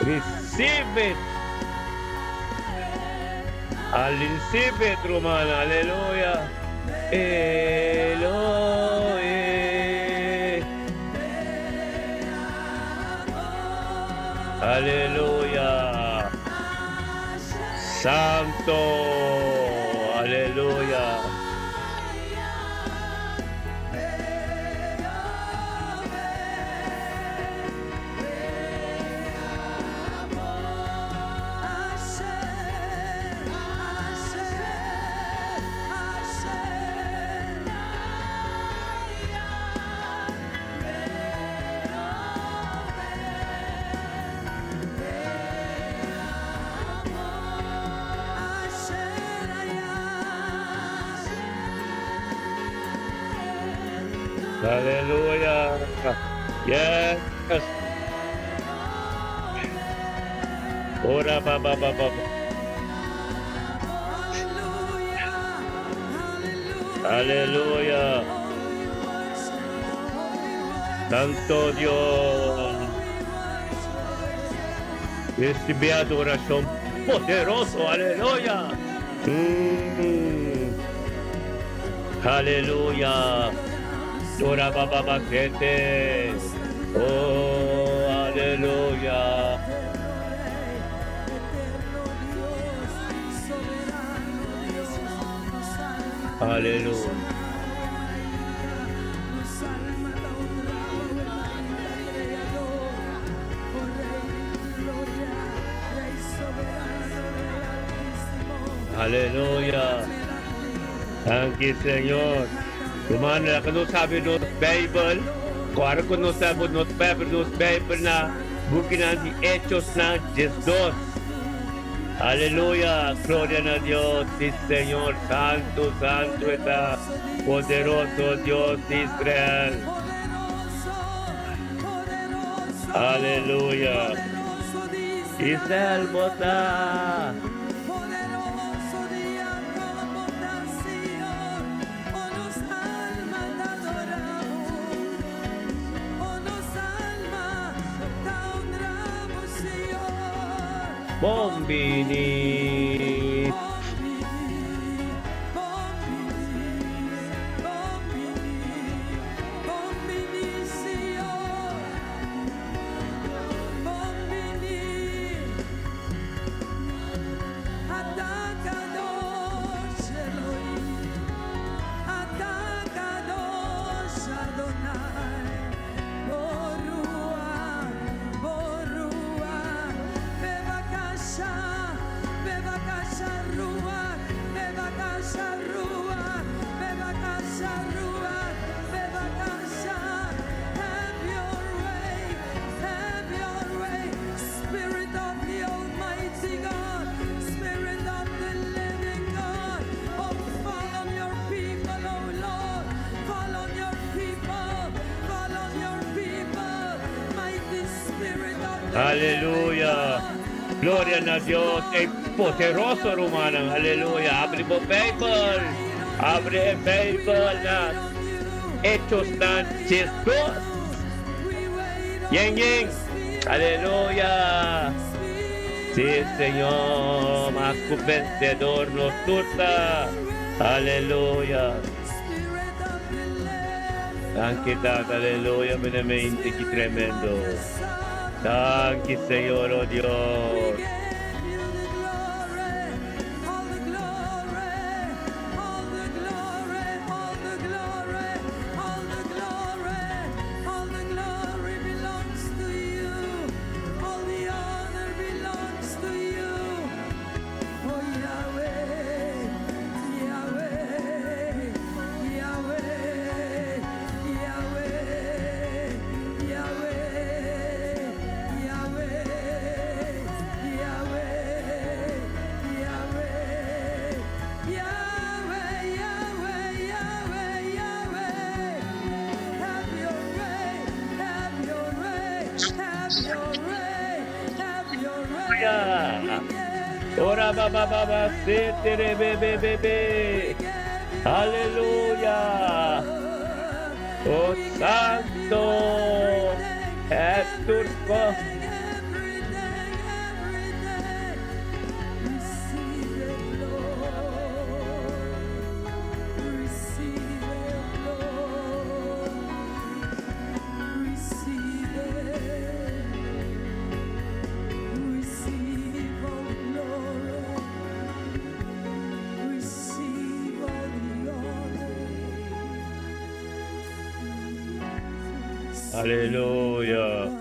Receive it. Receive it, ruman. Aleluya. Elohe. Aleluya. Santo. Aleluya. Aleluya. Yes. Ora ba ba ba ba. Aleluya. Santo Dios. Recibe adoración poderoso. Aleluya. Aleluya. Ora ba ba ba sete. Oh, aleluya. Aleluya. Aleluya. Thank you, Señor. Ruman, ku nos sabi nos Bijbel, awor ku nos sabi nos Bijbel, nos Bijbel na buki di Hechos na 2. Aleluya, gloria a Dios, sí, Señor, santo, santo está, poderoso Dios de Israel. Aleluya. Israel bo ta. Poderoso dia bo ta, Señor, o nos alma ta adoramos, o nos alma ta honramos, Señor. Bon bini. Bon bini, bon bini, bon bini, bon bini, Señor. Bon bini. Ata kadosh Elohim, Ata kadosh Adonai, Borua, Borua, Bebakasha, Bebakasha Ruach, Bebakasha Ruach, Bebakasha Ruach, Bebakasha, have your way, have your way, Spirit of the Almighty God, Spirit of the living God, oh, fall on your people, oh Lord, fall on your people, fall on your people, mighty Spirit of the Aleluya. living God. Gloria na Dios. E poderoso, ruman. Aleluya. Habri bo Bijbel. Habri e Bijbel na Hechos na 2. Yen, yen. Aleluya. Sí, Señor. Mas ku vencedor nos tur ta. Aleluya. Danki, Tata. Aleluya. Veramente, ki tremendo. Danki, Señor, oh We Dios. give you the glory, all the glory, all the glory, all the glory, all the glory, all the glory belongs to you. All the honor belongs to you. Oh Yahweh, Yahweh, Yahweh, Yahweh, Yahweh, Yahweh, Yahweh. Ora ba ba ba ba se tere be be be be. Aleluya. Oh Santo. Es turco. Aleluya.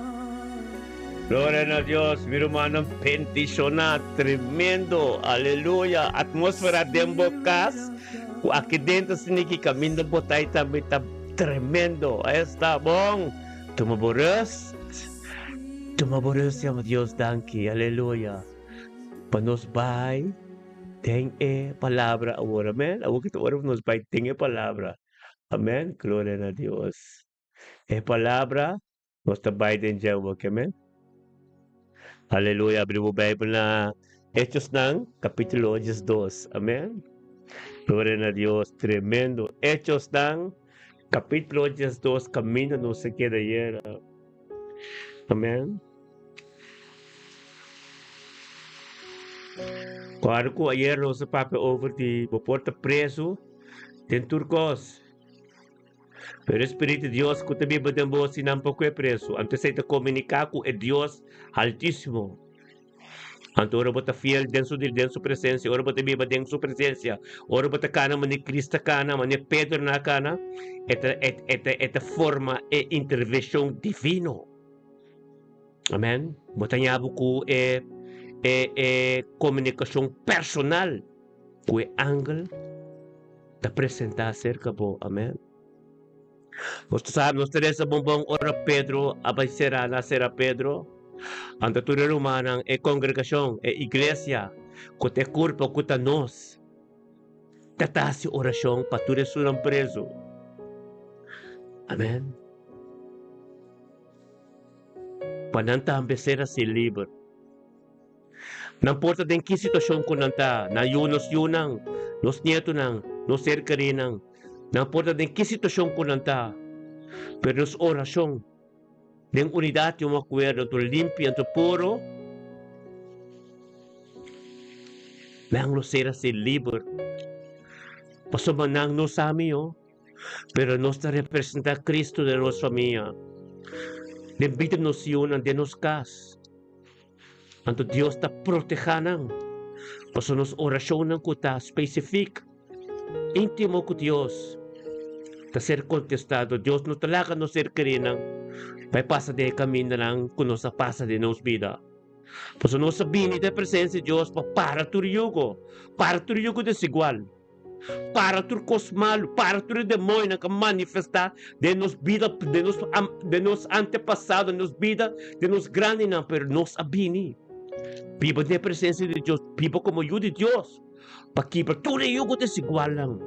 Gloria na Dios, mi rumannan bendiciona tremendo. Aleluya. Atmósfera den bo cas cu aki dentro siniki caminda bo ta y tambe ta tremendo. Esta bon. Tuma bo rust. Tuma bo rust yama Dios danki. Aleluya. Pa nos bai den e palabra awor. Amen. Awor ki ta ora pa nos bai den e palabra. Amen. Gloria na Dios. E palabra nos ta bai den dje awor ki. Amen. Aleluya. Abri bo Bijbel na Hechosnan capítulo 12. Amen. Gloria na Dios. Tremendo. Hechosnan capítulo 12 caminda nos a keda ayera. Amen. Kòrda ku ayer nos a papia over di bo por ta preso den tur kos. Pero e Spiritu di Dios ku ta biba den bo si nan poko e preso. Anto esei ta komuniká ku e Dios Haltísimo. Anto ora bo ta fiel den su den su presensia, ora bo ta biba den su presensia, ora bo ta kana manera Cristo a kana, manera Pedro nan a kana, e ta e e ta e ta forma e intervenshon divino. Amen. Bo ta ña bo ku e e e komunikashon personal ku e angel ta presentá serka bo. Amen. Nos ta sabi, nos ta resa bon bon ora Pedro a bai sera, na sera Pedro. Anto tur e rumannan, e kongregashon, e iglesia, ku ta e kurpo ku ta nos, ta ta hasi orashon pa tur esunnan prezu. Amen. Pa nan tambe ser hasi liber. Nan por ta den ki situashon ku nan ta, nan yu, nos yunan, nos nietunan, nos ser kerinan, nan por ta den ki situashon ku nan ta, pero nos orashon den unidat i un akuerdo anto limpi anto puro, nan lo ser hasi liber, pasobra nan no sa mihó, pero nos ta representá Cristo den nos famia, den bida nos yunan, den nos kas. Anto Dios ta protehá nan, pasobra nos orashonnan ku ta spesifik, íntimo ku Dios, ta ser kontestado. Dios no ta laga nos ser kerínan bai pasa den e kamindanan ku nos a pasa den nos bida. Pasobra nos a bini den presensia di Dios pa para tur yugo, para tur yugo desigual. Para tur kos malu, para tur e demoñonan ku a manifestá den nos bida, den nos, den nos antepasado, den nos bida, den nos grandinan, pero nos a bini biba den e presensia di Dios, biba komo yu di Dios, pa kibra tur e yugo desigualnan,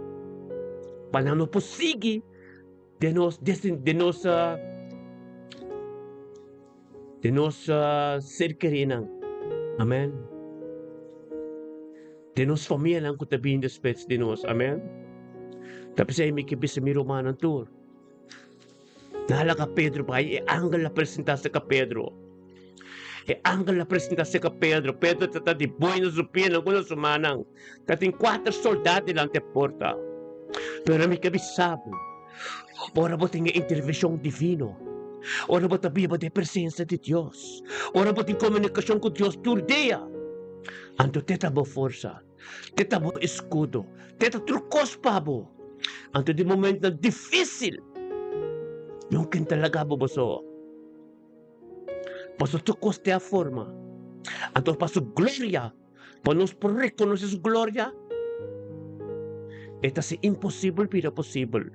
pa nan no por sigui den nos, den nos, den nos ser kerinan. Amen. Den nos famianan ku ta bini despues di nos. Amen. Ta p'esei mi ke bisa mi rumannan tur, Nan a laga Pedro bai, e angel a presentá serka Pedro. E angel a presentá serka Pedro. Pedro ta ta di boi na su pianan ku na su mannan. Ta tin kuater soldá dilanti e porta. Pero mi ke bisa bo, ora bo tin e intervenshon divino, ora bo ta biba den e presensia di Dios, ora bo tin komunikashon ku Dios tur dia, Anto te ta bo forsa, te ta bo eskudo, te ta tur kos pa bo. Anto den momentonan difísil, nunka N ta laga bo bo so. Pasobra tur kos te a forma. Anto pa su gloria, pa nos por rekonosé su gloria, e ta hasi imposibel bira posibel.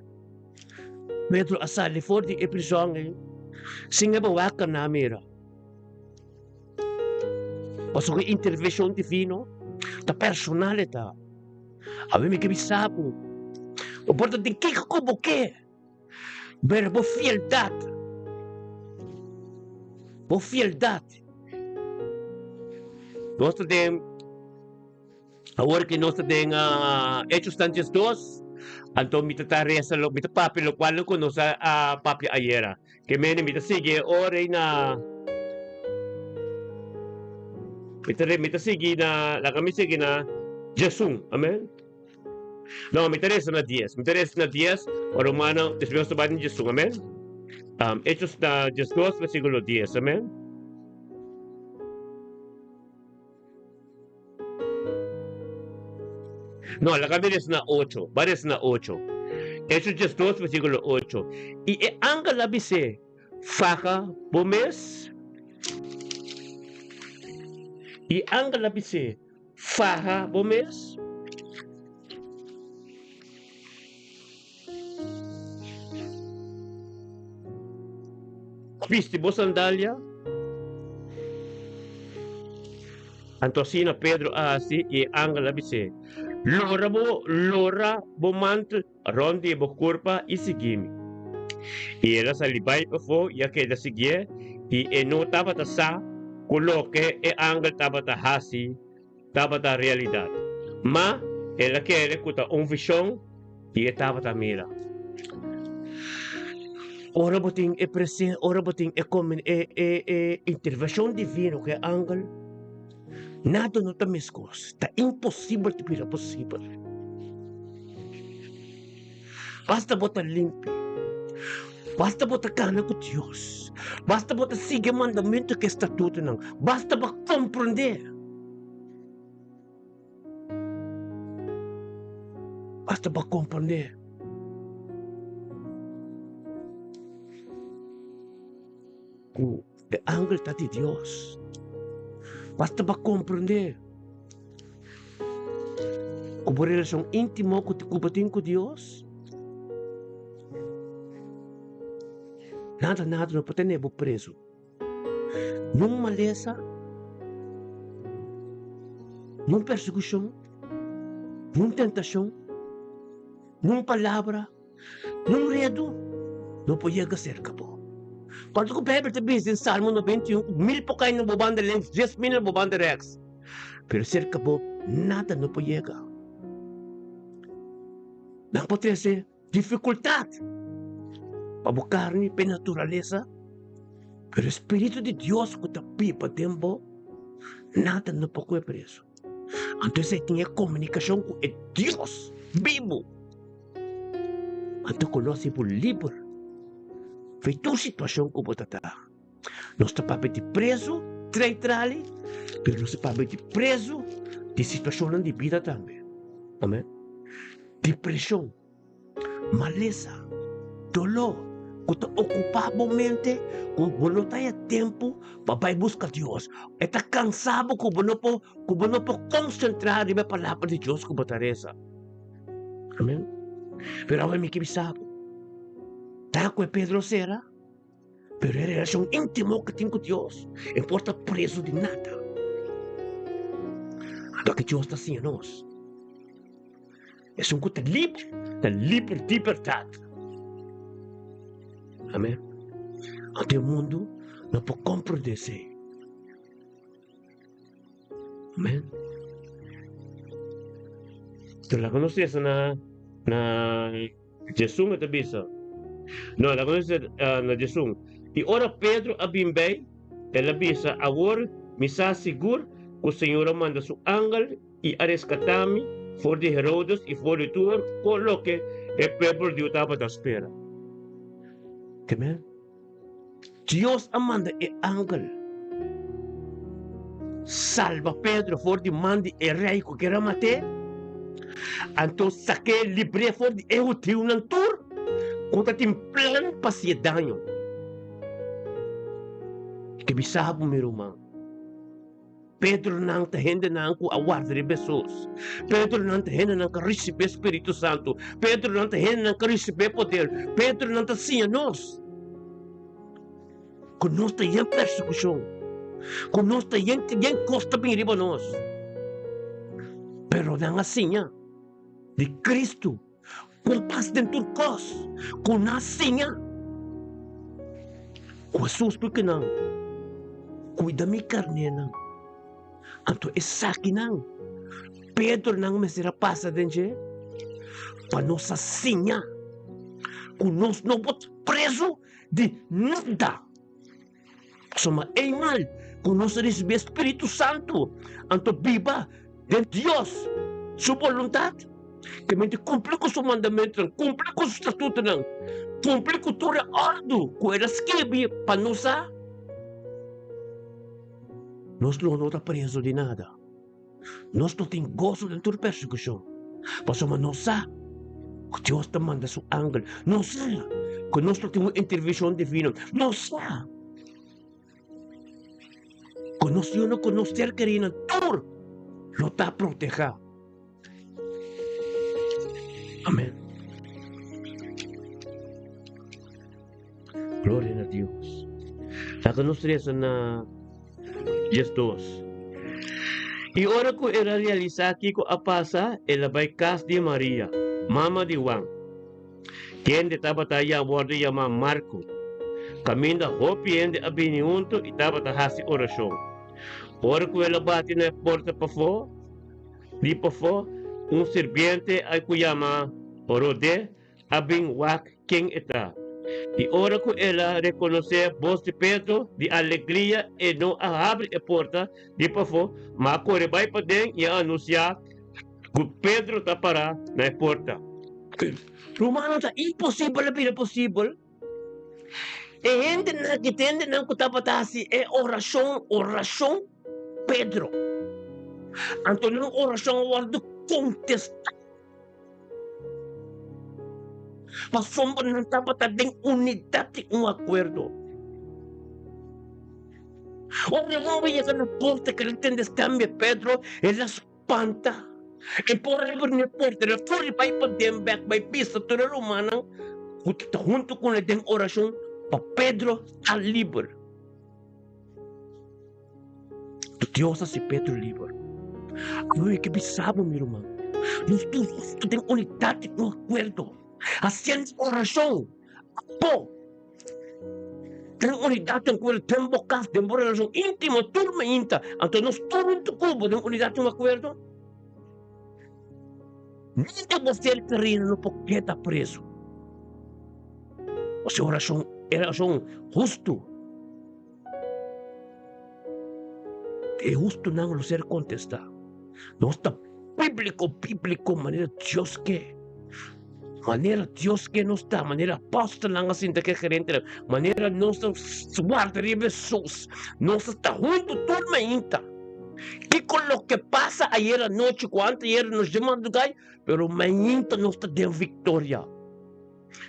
Pedro a sali for di e prizòn ei sin e bo wak na mira. Pasobra e intervenshon divino ta personal e ta. Awe mi ke bisa bo, bo por ta den kiko ku bo ke, pero bo fieldat, bo fieldat. Nos ta den. Awor ki nos ta den Hechos tan 12, anto mi ta ta resa lo, mi ta papia lokual ku nos a papia ayera. Ke mene mi ta sigui e ora ei na mi ta mi ta sigui na laga mi sigui na diesun, amen. No, mi ta resa na dies, mi ta resa na dies, ora humano despues nos ta bai na diesun, amen. Hechos na 12 versíkulo dies, amen. No, laga mi resa na ocho. Ba resa na ocho. Hechos 12, versículo ocho. I e angel a bis'é, Faha bo mes. I e angel a bis'é, Faha bo mes. Bisti bo sandalia. Anto asina Pedro a hasi i e angel a bis'é, Lora bo, lora bo mantel rònt di bo kurpa i sigui mi. I el a sali bai pafó i a keda siguié, i e no tabata sa ku loke e angel tabata hasi tabata realidat. Ma el a kere ku ta un vishon i e tabata mira. Ora bo tin e presen, ora bo tin e komun e e e intervenshon divino ku e angel, nada no ta meskos. Ta imposibel ta bira posibel. Basta bo ta limpi. Basta bo ta kana ku Dios. Basta bo ta sigui e mandamentu ku e statutonan. Basta bo komprondé. Basta bo komprondé. Ku e angel ta di Dios. Basta bo komprondé. Ku bo relashon íntimo ku bo tin ku Dios. Nada nada no por tene bo preso. Nun malesa, nun persekushon, nun tentashon, nun palabra, nun redu no por yega serka bo. Kuantu ku Beibel ta bisa den Salmo 91 ku mil por kai na bo banda lènks, 10,000 na bo banda rèks, pero serka bo nada no por yega. Nan por trese Difikultat pa bo karni, pa e naturalesa, pero e Spiritu di Dios ku ta biba den bo, nada no por kohe preso. Anto esei tin e komunikashon ku e Dios bibu. Anto ku lo hasi bo liber for tur situashon ku bo ta ta. Nos ta papia di prezu trei trali, pero nos ta papia di prezu di situashonnan di bida tambe. Amen. Depreshon, malesa, doló ku ta okupá bo mente ku bo no ta haya tempu pa bai buska Dios. E ta kansa bo ku bo no por ku bo no por konsentrá riba e palabra di Dios ku bo ta resa. Amen. Pero awe mi ke bisa bo, ta ku e Pedro sera. Pero e relashon íntimo ku tin ku Dios, e por ta preso di nada. Anto ke Dios ta siña nos? Esun ku ta liber, ta liber di bèrdat. Amèn. Anto e mundu no por komprendé esei. Amèn. Pero laga nos lesa na na Djesun e ta bisa. No, laga nos lesa na Djesun. I ora Pedro a bin bei, el a bisa, Awor mi sa sigur ku Señor a manda su angel i a reskatá mi for di Herodes i for di tur loke e pueblo di Dios tabata spera. Amen. Dios a manda e angel salba Pedro for di man di e rei ku kier a mat'é, anto sak'é libr'é for di e hudiunan tur ku ta tin plan pa hasié daño. Ke bisa bo, mi ruman? Pedronan ta hendenan ku a warda riba Hesus. Pedronan ta hendenan ku a risibí spiritu santu. Pedronan ta hendenan ku a risibí poder. Pedronan ta siña nos ku nos ta yen persekushon, ku nos ta yen yen kos ta bini riba nos. Pero nan a siña di Kristu ku pas den tur kos, ku nan a siña ku Hesus por ke nan kuida mi karnénan. Anto esakinan. Pedronan mester a pasa den dje pa nos a siña ku nos no por ta prezu di nada. Pasobra ei mal ku nos a risibí e Spiritu Santu, anto biba den Dios su boluntat, ke mester kumpli ku su mandamentunan, kumpli ku su statutonan, kumpli ku tur e òrdu ku el a skibi pa nos a, nos lo no ta prezu di nada. Nos no tin goso den tur persekushon, pasobra nos sa ku Dios ta manda su angel. Nos sa ku nos lo tin un intervenshon divino. Nos sa ku nos yunan ku nos ser kerinan tur lo ta protehá. Amén. Gloria na Dios. Laga nos resa na 12. I ora ku el a realisá kiko a pasa, el a bai kas di Maria, mama di Juan, kende tabata ya wòrdu yamá Marko, kaminda hopi hende a bini huntu i tabata hasi orashon. Ora ku el a bati na e porta pafó, di pafó, un sirbiente ku yama Rodé a bin wak ken e ta. I ora ku el a rekonosé bos di Pedro, di alegria e no a habri e porta di pafó, ma a kore bai paden i a anunsiá ku Pedro ta pará na e porta. Rumannan, ta imposibel a bira posibel. E hendenan aki ta hendenan ku tabata hasi e orashon, orashon Pedro. Anto nan orashon a wòrdu kontestá. Pasobra nan tabata den unidat i un akuerdo. Ora e hòmber yega na porta ku el a tende stèm di Pedro, el a spanta. E por a abri e porta, el a kore bai paden bèk bai bisa tur e rumannan ku ta huntu ku el den orashon pa Pedro ta liber. Dios a hasi Pedro liber. Awe ke bisa bo, mi ruman, nos tur huntu den unidat i un akuerdo, hasiendo orashon abo den unidat i akuerdo den bo kas, den bo relashon íntimo tur mainta. Anto nos tur huntu ku bo den unidat i un akuerdo, nunka bo ser kerido no por keda preso. Pasobra orashon e orashon hustu. E hustunan lo ser kontestá. Nos ta bíbliko, bíbliko manera Dios ke. Manera Dios ke nos ta, manera apòstelnan a sinta ku e gerentenan, manera nos ta warda riba Hesus. Nos ta sta huntu tur mainta. Kiko loke pasa ayer anochi ku anteayer nos di madrugá, pero mainta nos ta den viktoria.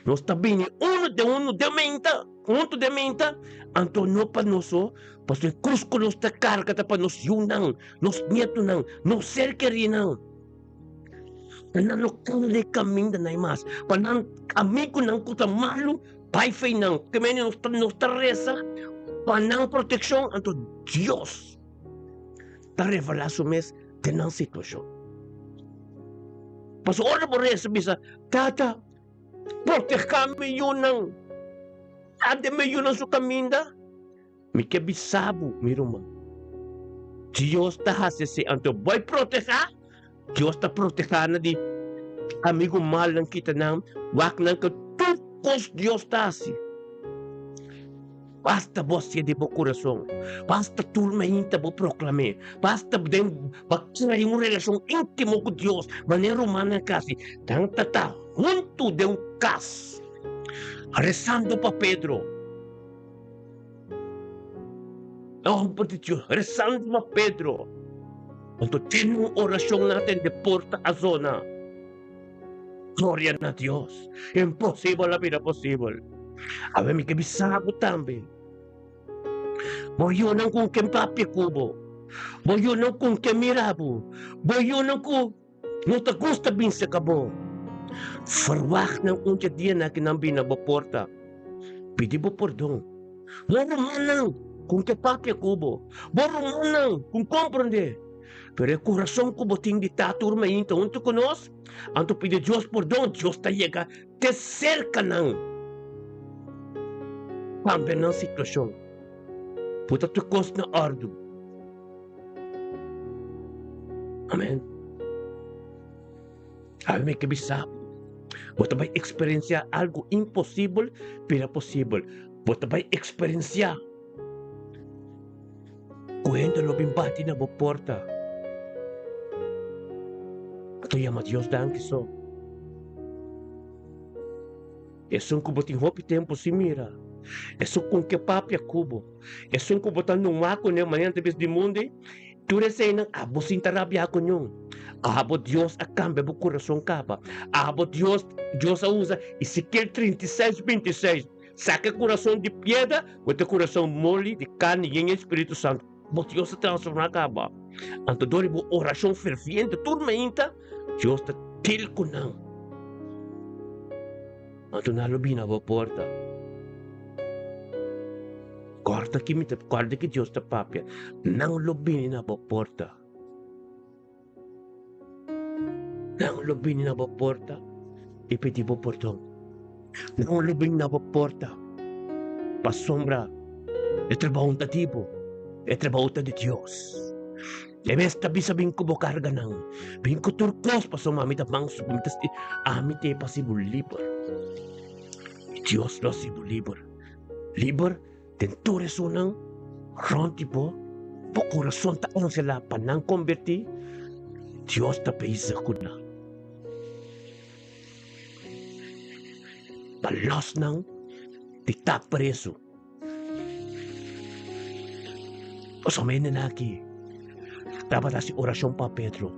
Nos ta bini unu den unu den menta, huntu den menta, anto no pa nos so, pasobra e krus ku nos ta karga ta pa nos yunan, nos nietunan, nos ser kerinan. Pa nan no kere kaminda nai mas, pa nan amigunan ku ta malu bai fei nan. Ke mende nos ta nos ta resa pa nan protekshon, anto Dios ta revelá su mes den nan situashon. Pasobra ora bo resa bisa, Tata, protehá mi yunan, guarda mi yunan su kaminda. Mi ke bisa bo, mi ruman, Dios ta hasi esei. Anto bo a protehá, Dios ta protehá nan di amigu malnan, kita nan, wak nan ku tur kos Dios ta hasi. Basta bo hasié di bo kurason, basta tur mainta bo proklam'é, basta den bo krea un relashon íntimo ku Dios, manera rumannan kasi nan ta ta huntu den un kas, resando pa Pedro. E hòmber di Dios, resando pa Pedro. Anto den un orashon nan a tende porta a zona. Gloria na Dios. Imposibel a bira posibel. Awe mi ke bisa bo tambe. Bo yunan ku ke papia ku bo. Bo yunan ku ke mira bo. Bo yunan ku no ta gusta bin seka bo. Verwagt nan un dje dia nan ki nan bin na bo porta. Pidi bo pordon. Bo rumannan ku ke papia ku bo. Bo rumannan ku komprende. Pero e kurason ku bo tin di ta tur mainta huntu ku nos, anto pidi Dios pordon, Dios ta yega te serka nan. Kambia nan situashon. Puta tur kos na òrdu. Amen. Awe mi ke bisa bo, bo ta bai eksperensiá algu imposibel bira posibel. Bo ta bai eksperensiá ku hende lo bin bati na bo porta. Anto yama Dios danki so. Esun ku bo tin hopi tempu sin mira, esun ku ke papia ku bo, esun ku bo ta numa kuné manera ta bis di mundu, tur eseinan abo sin ta rabia ku ñun. Abo Dios a kambia bo kurason kaba. Abo Dios, Dios a usa Ezekiel 36, 26, Saka e kurason di piedra, bo ta kurason moli di karni yen e Spiritu Santu. Bo Dios a transformá kaba. Anto dor di bo orashon ferviente tur mainta, Dios ta til ku nan. Anto nan lo bini na bo porta. Kòrda ki mi ta, kòrda ki Dios ta papia. Nan lo bini na bo porta. Nan lo bini na bo porta i pidi bo pordon. Nan lo bini na bo porta pasobra e trabou ta di bo, e trabou ta di Dios. E mes ta bisa bin ku bo karganan, bin ku tur kos pasobra ami ta mansu, mi ta ami ta e pa hasi bo liber. Dios lo hasi bo liber. Liber Den tur esunnan rònt di bo, bo kurason ta anhelá pa nan kombertí, Dios ta bezig ku nan. Pa lòs nan di ta prezu. Pasobra hendenan aki tabata hasi orashon pa Pedro.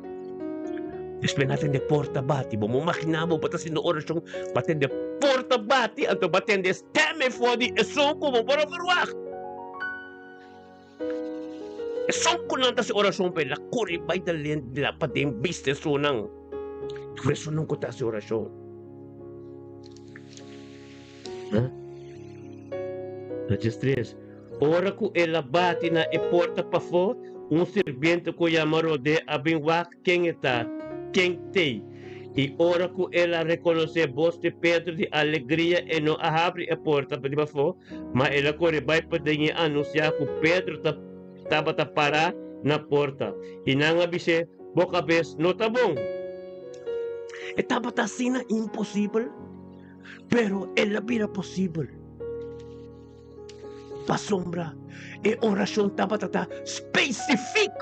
Despues nan a tende porta bati. Bo mo imaginá bo bo ta hasiendo orashon, bo a tende porta bati, anto bo a tende stèm ei for di esun ku bo por a ferwagt. Esun ku nan ta hasi orashon pa el a kore bai ta lent paden bista esunnan. Tur esunnan ku ta hasi orashon. Djestres, ora ku el a bati na e porta pafó, un sirbiente ku yama Rodé a bin wak ken e ta, ken t'ei. I ora ku el a rekonosé bos di Pedro di alegria e no a habri e porta di pafó, ma el a kore bai paden i a anunsiá ku Pedro ta tabata pará na porta. I nan a bis'é, Bo kabes no ta bon. E tabata asina imposibel. Pero el a bira posibel pasobra e orashon tabata ta spesifik.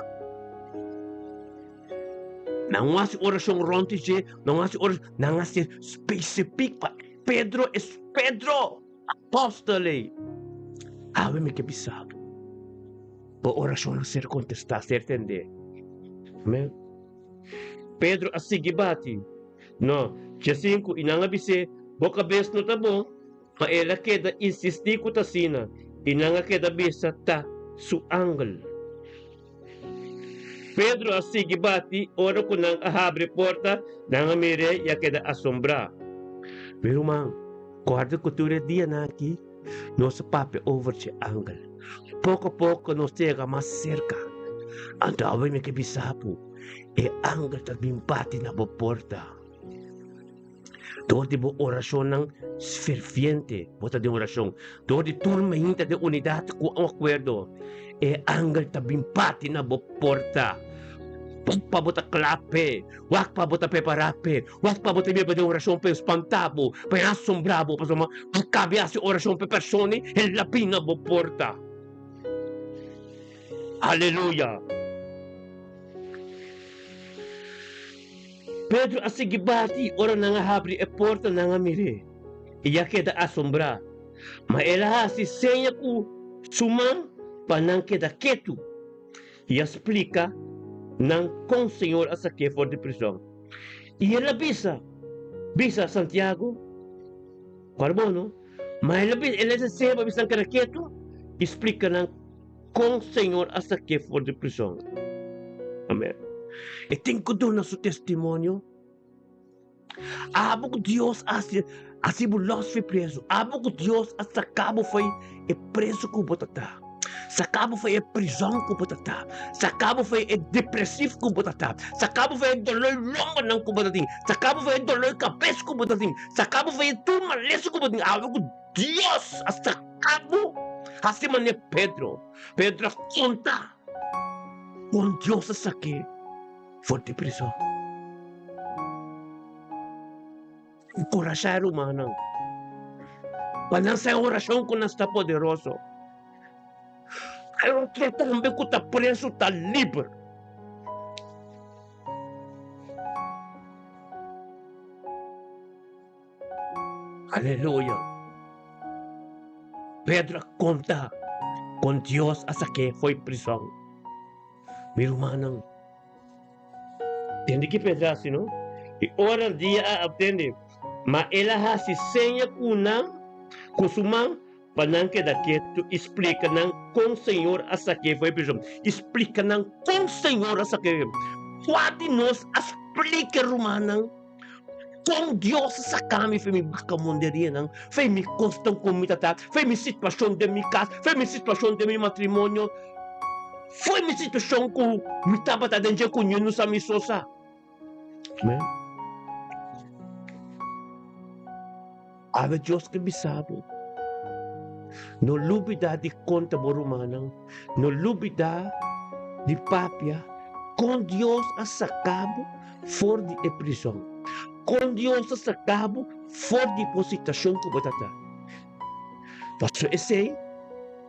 Nan no hasi orashon rònt di dje, nan no hasi orashon, nan hasi spesifik pa Pedro es Pedro, apòstel ei. Awe mi ke bisa bo, bo orashon a ser kontestá, ser tendé. Amen. Pedro a sigui bati. No, djesinku, i nan a bis'é, Bo kabes no ta bon. Ma el a keda insistí ku ta asina, i nan a keda bisa, Ta su angel. Pedro a sigui bati, ora ku nan a habri porta, nan a mir'é i a keda asombrá. Mi ruman, kòrda ku tur e dianan akí nos a papia over dje angel. Poko poko nos ta yega mas serka. Anto awe mi ke bisa bo, E angel ta bin bati na bo porta. Dor di bo orashonnan ferviente, bo ta den orashon. Dor di tur mainta den unidat ku un akuerdo, e angel ta bin bati na bo porta. Wak pa bo ta kla p'e, wak pa bo ta prepará p'e, wak pa bo ta biba den orashon p'e spantá bo, p'e asombrá bo, pasobra bo kabe hasi orashon p'e persona i el a bin na bo porta. Aleluya! Pedro a sigui bati i ora nan a habri e porta nan a mir'é i a keda asombrá. Ma el a hasi seña ku su man pa nan keda ketu i a splika nan kon Señor a sak'é for di prizòn. I el a bisa, Bisa Santiago, Kual bo no? Ma el a bisa, el a hasi seña pa bisa nan keda ketu i splika nan Kon Señor a sak'é for di prison. Amen. E tin ku duna su testimonio. Abo ku Dios a hasi, hasi bo lòs fi prezu. Abo ku Dios a saka bo fo'i e prezu ku bo ta ta. Saka bo fo'i e prizòn ku bo ta ta. Saka bo fo'i e depresif ku bo ta ta. Saka bo fo'i e doló lombanan ku bo ta tin. Saka bo fo'i e doló kabes ku bo ta tin. Saka bo fo'i e tur malesa ku bo tin. Abo ku Dios a saka bo hasi manera Pedro. Pedro a konta kon Dios a sak'é for di prizon. Enkurashá e rumannan pa nan sa e orashon ku nan sta poderoso. E otro tambe ku ta preso ta liber. Aleluya! Pedro a konta kon Dios a sak'é fo'i prison. Mi rumannan, tende ki Pedro a hasi, no? I ora dia a tende, ma el a hasi seña ku nan ku su man pa nan keda ketu i splika nan kon Señor a sak'é fo'i prison. I splika nan kon Señor a sak'é. Kua di nos a splika, rumannan? Kon Dios a saka mi for mi bakamonderianan, for mi kosnan ku mi ta ta, for mi situashon den mi kas, for mi situashon den mi matrimonio, for mi situashon ku mi tabata den dje ku niun no sa mi so sa? Amen. Awe Dios ke bisa bo, no lubida di konta bo rumannan, no lubida di papia kon Dios a saka bo for di e prison, kon Dios a saka bo for di bo situashon ku bo ta ta. Pasobra esei,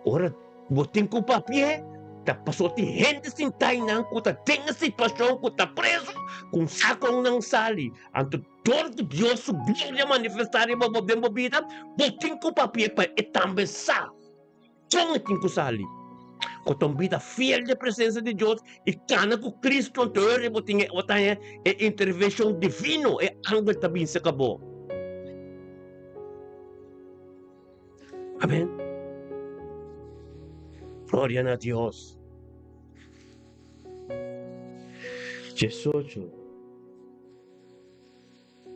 ora Bo tin ku papi'é, ta pasobra tin hende sintá einan ku ta den e situashon ku ta preso, ku un sa kon nan sali. Anto dor ku Dios su gloria manifestá riba bo den bo bida, bo tin ku papi'é pa e tambe sa kon e tin ku sali. Ku ta un bida fiel den presensia di Dios i kana ku Cristo, anto ora bo tin e bo ta haña e intervenshon divino, e angel ta bin serka bo. Amen. Gloria na Dios. 18.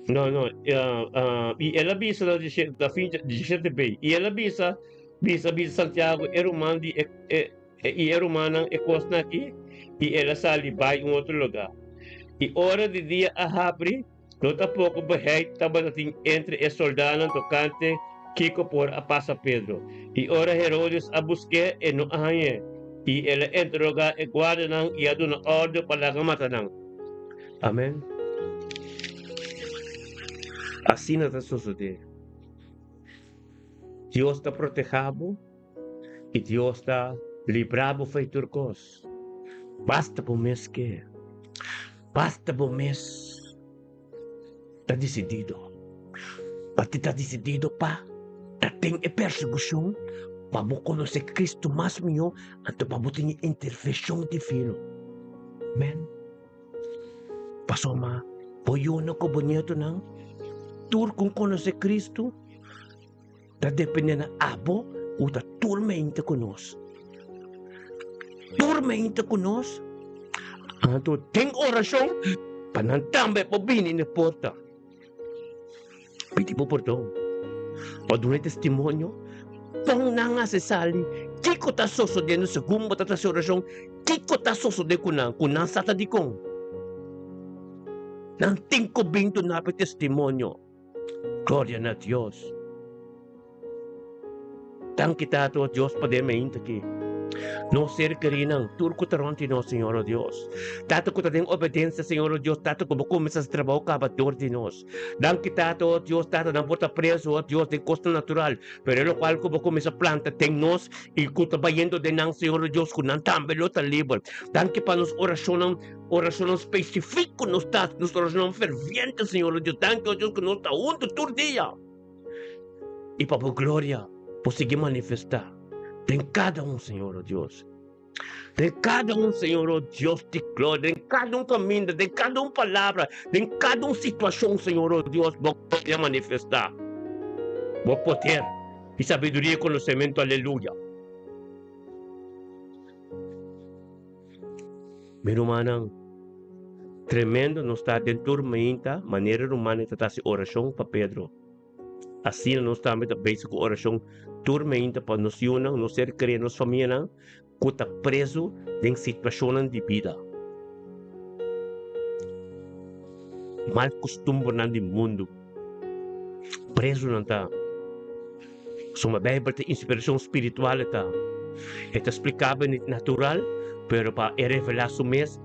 No, no. Uh, uh, y él avisa la la fin 17 b. Y él avisa, bisa, bisa Santiago, e ruman di e, e, e, y e rumannan e kosnan aki, y él a sali bai un otro lugar. Y ora di dia a habri, No ta poko beheit tabata tin entre e soldánan tokante kiko por a pasa Pedro. I ora Herodes a busk'é, e no a hañ'é, i el a interogá e guardianan i a duna òrdu pa laga mata nan. Amèn. Asina ta sosodé. Dios ta protehá bo i Dios ta librá bo fo'i tur kos. Basta bo mes ke. Basta bo mes ta disidido. Pa ti ta disidido pa ta ten e persekushon pa bo konosé Kristu mas mihó anto pa bo tin e intervenshon divino. Amen. Pasobra bo yunan ku bo nietonan tur ku konosé Kristu Ta depende na abo ku ta tur mente ku nos. Tur mente ku nos, anto den orashon pa nan tambe por bini na e porta. Pidi bo pordon, pa duna e testimonio kon nan a hasi sali, kiko ta sosodiendo segun bo ta hasi orashon, kiko ta sosode ku nan, ku nan sa ta dikon. Nan tin ku bin duna bo e testimonio. Gloria na Dios. Danki Tata o Dios pa den mainta aki. Nos ser kerinan, tur ku ta rond di nos, Señor o Dios. Tata ku ta den obedensia, Señor o Dios, Tata ku bo kuminsá hasi trabou kaba dor di nos. Danki Tata o Dios, Tata nan por ta preso o Dios den kosnan natural, pero e lokual ku bo kuminsá planta den nos i ku ta bayendo den nan, Señor o Dios, ku nan tambe lo ta liber. Danki pa nos orashonnan. Oracionnan specifico nos ta haci, nos oracionnan ferviente, Señor o Dios. Danki, o Dios, cu nos ta hunto tur dia. Y pa bo gloria por sigui manifesta den cada un, Señor o Dios. Den cada un, Señor o Dios di gloria, den cada un caminda, den cada un palabra, den cada un situacion, Señor o Dios, bo gloria manifesta. Bo poder y sabiduria y conocemento, aleluya. Mi rumannan, tremendo nos ta den tur mainta manera rumannan ta hasi orashon pa Pedro. Asina nos tambe ta bezig ku orashon tur mainta pa nos yunan, nos ser kerí, nos famianan ku ta prezu den situashonnan di bida. Mal kustumbernan di mundu. Prezunan ta. Suma Bijbel ta inspiracion spiritual e ta. E ta splica bo natural, pero pa e revela su mes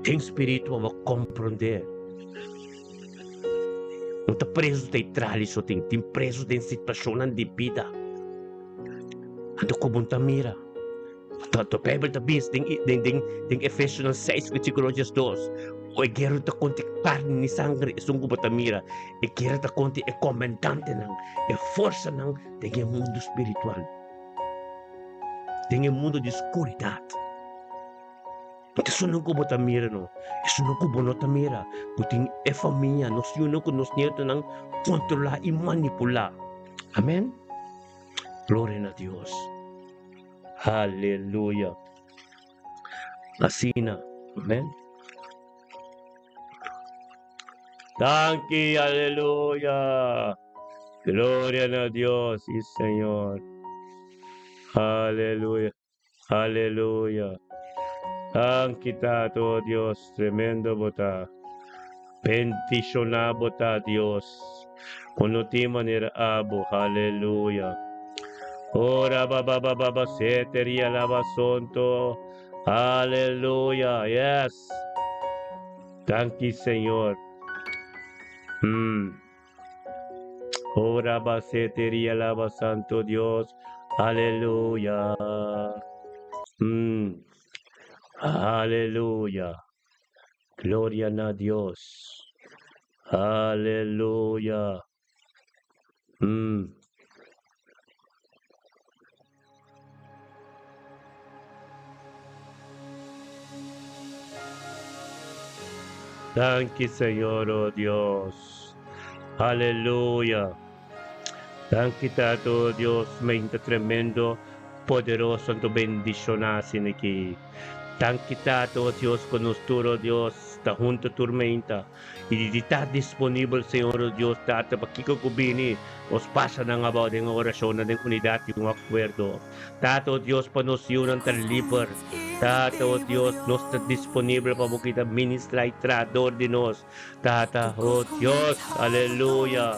den spiritu pa bo comprende. No ta prezu ta e trali so tin, tin prezu den situashonnan di bida. Anto ku bo ta mira? Ta ta Bijbel ta bisa den den den den Efesionan 6 versíkulo 12, ku e guera no ta kontra e karni ni sangre, esun ku bo ta mira, e guera ta kontra e komandantenan, e forsanan den e mundu spiritual, den e mundu di skuridat. No ta esun ku bo ta mira no, esun ku bo no ta mira, ku tin e famia, nos yunan ku nos nietonan kontrolá i manipulá. Amen. Gloria na Dios. Aleluya. Asina. Amen. Danki, aleluya. Gloria na Dios, sí Señor. Aleluya. Aleluya. Danki Tata, oh Dios, tremendo bo ta. Bendiciona bo ta Dios. Cu no tin manera abo. Aleluya. Ora ba ba ba ba ba seteria laba sonto. Aleluya. Yes. Danki Señor. Ora ba seteria laba santo Dios. Aleluya. Aleluya. Gloria na Dios. Aleluya. Danki Señor, oh Dios. Aleluya. Danki Tata, oh Dios, meinta tremendo, poderoso, anto bendiciona asina aki. Danki Tata, oh Dios, cu nos tur, oh Dios, ta hunto tur meinta. I di ta disponibel, Señor, oh Dios Tata, pa kiko ku bini, nos pasa nan abou den orashonnan den unidat i un akuerdo. Tata, oh Dios, pa nos yunan ta liber. Tata, oh Dios, nos ta disponibel pa Bo kita ministra i traha dor di nos. Tata, oh Dios, aleluya.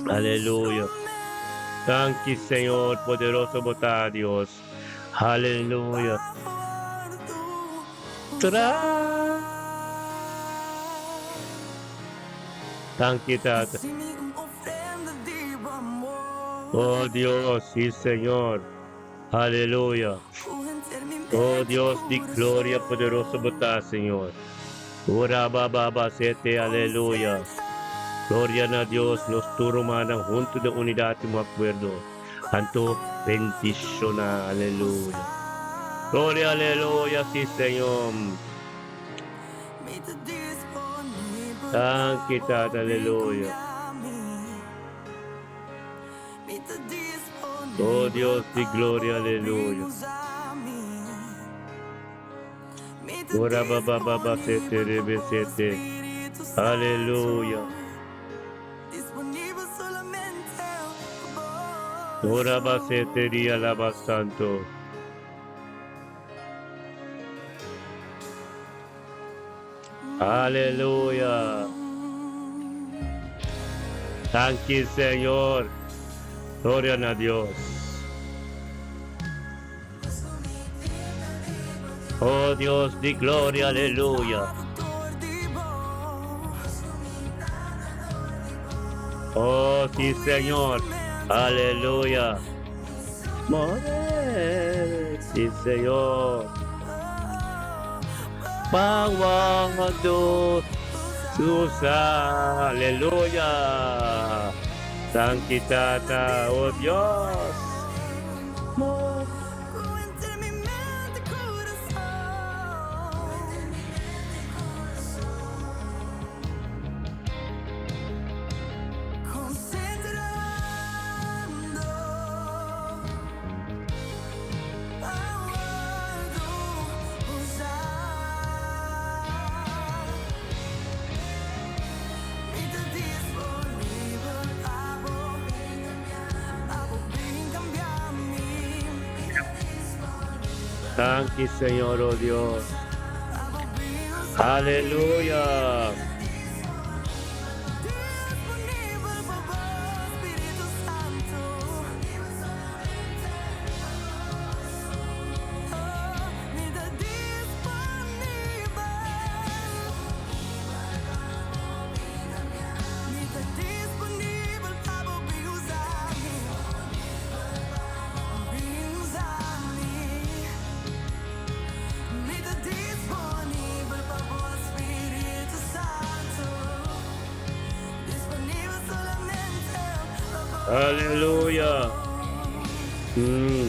Aleluya. Danki, Señor, poderoso Bo ta, Dios. Aleluya. Tra. Danki, Tata. Oh Dios, sí Señor. Aleluya. Oh Dios di gloria poderoso bo ta, Señor. Ora ba ba ba sete, aleluya. Gloria na Dios, nos tur rumannan hunto den unidad y un acuerdo. Anto bendiciona, aleluya. Gloria, aleluya, sí Señor. Danki Tata, aleluya. Oh Dios di gloria, aleluya. Ora ba ba ba ba sete rebe sete. Aleluya. Ora ba sete ria laba santo. Aleluya. Danki Señor. Gloria na Dios. Oh Dios di gloria, aleluya. Oh sí, Señor. Aleluya. More. Sí, Señor. Pawado Susa. Aleluya. Danki Tata. Oh Dios. More. Danki Señor, oh Dios. Aleluya. Aleluya. Mm.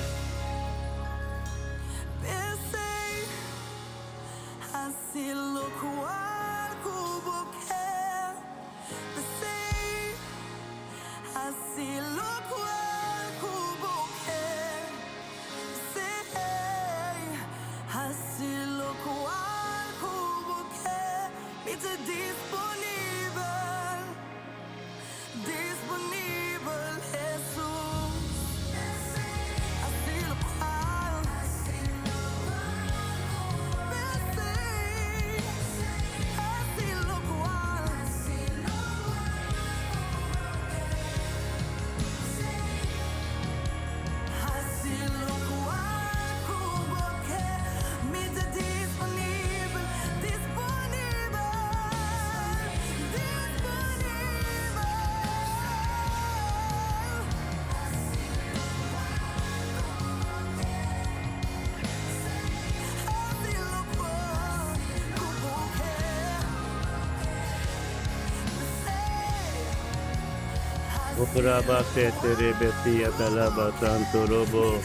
Okuraba sete rebesia talaba santo robo.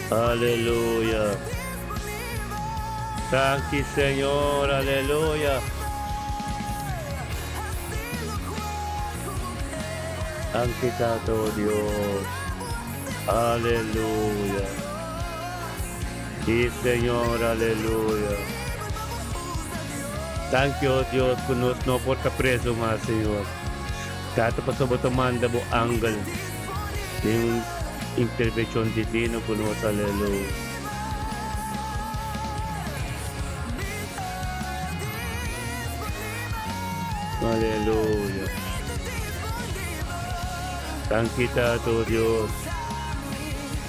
Aleluya. Thank you, Señor. Aleluya. Danki Tata, oh Dios. Aleluya. Sí, Señor, aleluya. Thank you, oh Dios, ku nos no por ta preso mas, Señor. Tata, pasobra bo ta manda bo angel den un intervenshon divino ku nos, aleluya. Aleluya. Danki Tata, oh Dios.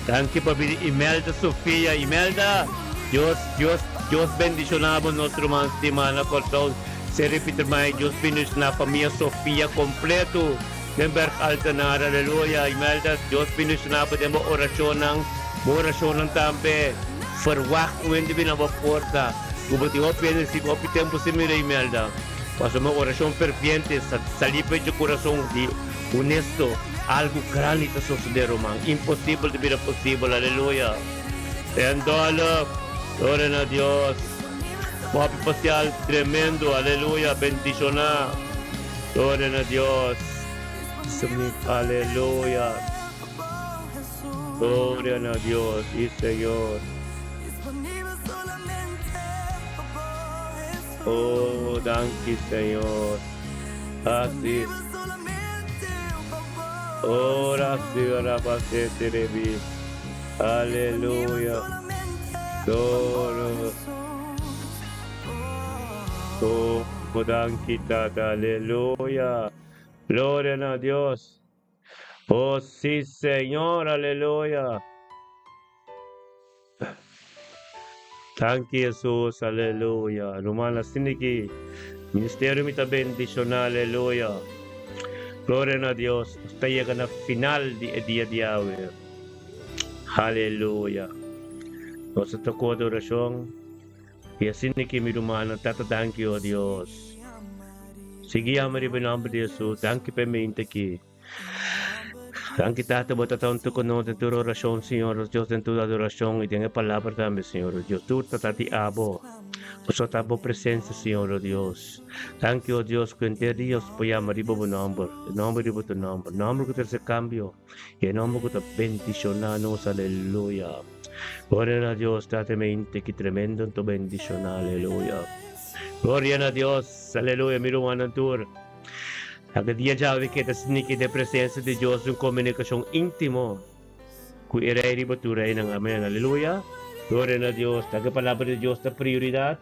Danki pa bini Imelda Sofia. Imelda, Dios, Dios, Dios bendiciona bo nos ruman stima na Kòrsou. Seri Pietermaai, Dios bendiciona famia Sofia completo den Berg Altenaar. Aleluya. Imelda, Dios bendiciona bo den bo oracionnan. Bo oracionnan tambe. Verwacht un hende bini na bo porta. Ku bo tin hopi hende si hopi tempu sin mira Imelda. Pasobra un oracion ferviente sa sali pa dje curason di honesto. Algu grandi ta sosodé ruman. Imposibel ta bira posibel. Aleluya. En dòlop. Gloria na Dios. Hopi pasial tremendo. Aleluya. Bendishoná. Gloria na Dios. Aleluya. Gloria na Dios y Señor. Oh, danki Señor. Asi. Ora si ora pasete rebi. Aleluya. Gloria. Oh, danki Tata. Aleluya. Gloria na Dios. Oh, sí, Señor, aleluya. Danki Jesus, aleluya. Ruman asina ki ministerio mi ta bendiciona, aleluya. Gloria na Dios. Nos ta yega na final di e dia di awe. Aleluya. Nos a tocó adoracion. Y asina ki mi rumannan tata danki oh Dios. Sigui yama riba e nomber di Jesus. Danki pa e mente aki. Danki Tata bo ta tantu ku nos den tur orashon Señor nos Dios den tur adorashon i den e palabra tambe Señor nos Dios tur ta ta di abo pasobra ta bo presensia Señor nos Dios danki oh Dios ku henter dia nos por yama riba bo nomber e nomber riba tu nomber nomber ku trese kambio i e nomber ku ta bendishona nos aleluya gloria na Dios Tata mente ki tremendo anto bendishona aleluya gloria na Dios aleluya mi rumannan tur. Kada dia djawe ke ta sniki den presensia di Dios den komunikashon íntimo ku e Rei riba tur reinan. Amen. Aleluya. Gloria na Dios. Ta ke Palabra di Dios ta prioridat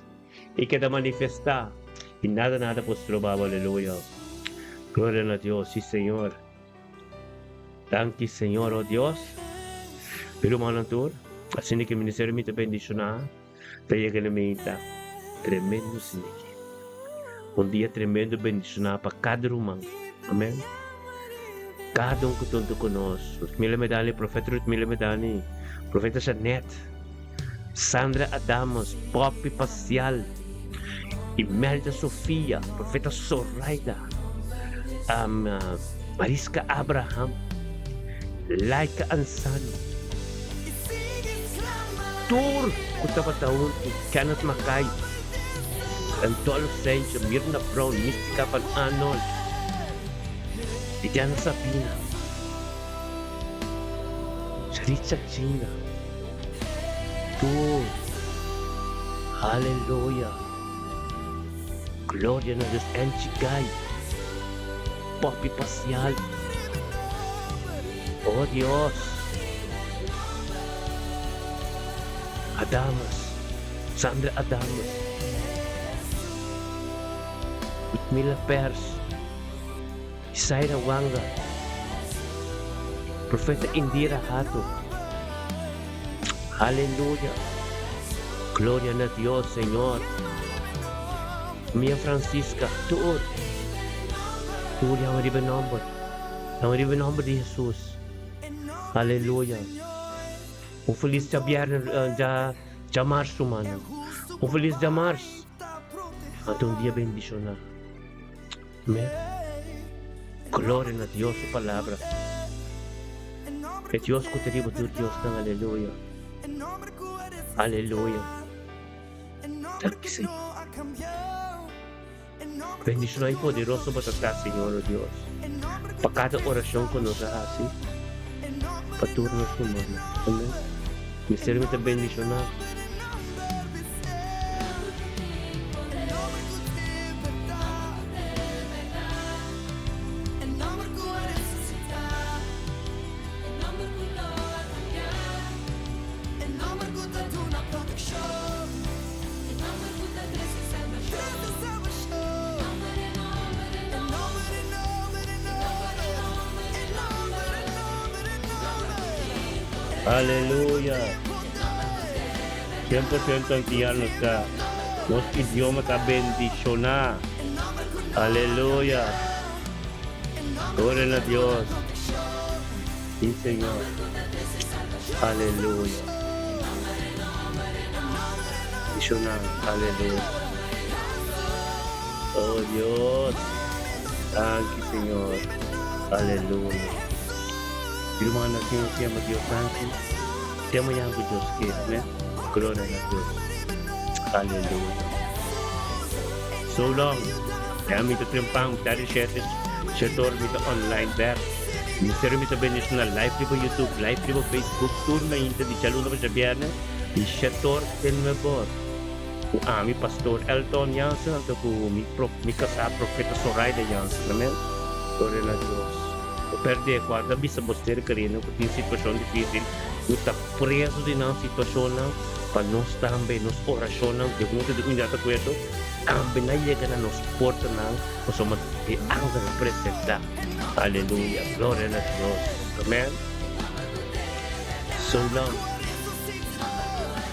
i keda manifestá i nada nada por stroba bo. Aleluya. Gloria na Dios. Sí, Señor. Danki, Señor, oh Dios. Mi rumannan tur, asina ke ministerio mi ta bendishoná. Ta yega na meta tremendo siniki. Un dia tremendo bendishoná pa kada ruman. Amen. Kada un ku ta huntu ku nos. Ruthmila Medani, Profeta Ruthmila Medani, Profeta Jeanette, Sandra Adamus, Poppy Pacial, Imelda Sofia, Profeta Zoraida, um, Mariska Abraham. Laika Ansano, tur ku tabata huntu, Kenneth Mackay, Randolph Sanger, Mirna Brown, Mystica van Arnold, Lidiana Sabina, Richard Chinga, tur. Aleluya. Gloria na Dios. Angie Guy, Poppy Pasial. Oh Dios. Adamas. Sandra Adamas. Ludmila Pers. Isaira Wanga. Profeta Indira Hato. Aleluya. Gloria na Dios, Señor. Mia Francisca, tur. Tur yama riba e nomber. Yama riba e nomber di Jesus. Aleluya. Un felis djabièrnè, dja, djamars rumannan. Un felis djamars. Anto un dia bendishoná. Amén. Gloria na Dios su palabra. E Dios ku ta riba tur diosnan. Aleluya. Aleluya. Danki Señor. Bendishoná i poderoso bo ta ta, Señor o Dios, pa kada orashon ku nos a hasi pa tur nos rumannan. Amén. Mester mi ta bendishoná. Aleluya! 100% antiano ta. Nos idioma ta bendishoná. Aleluya! Gloria na Dios. Sí, Señor. Aleluya. Bendishoná. Aleluya. Oh Dios. Danki, Señor. Aleluya. Hermano, asina nos yama Dios danki. Te mañana ku Dios kier. Amén. Gloria na Dios. Aleluya. So long. Ya mi ta trempan, mi ta di shete, shete ora mi ta online bek. Ministerio mi ta bendiciona live riba YouTube, live riba Facebook, tur mainta di djaluna pa djabierne, di shete or te nuebe or. Ku ami Pastor Elton Jansen anto ku mi pro mi kasá Profeta Soraida Jansen. Amen. Gloria na Dios. No perdé, guarda bisa bo ser keriendo ku tin situashon difisil, ku ta preso di nan situashonnan, pa nos tambe, nos orashonnan di huntu di unidat akuerdo, tambe nan yega na nos portanan, pasobra e angel a presentá. Aleluya. Gloria na Dios. Amen. So long.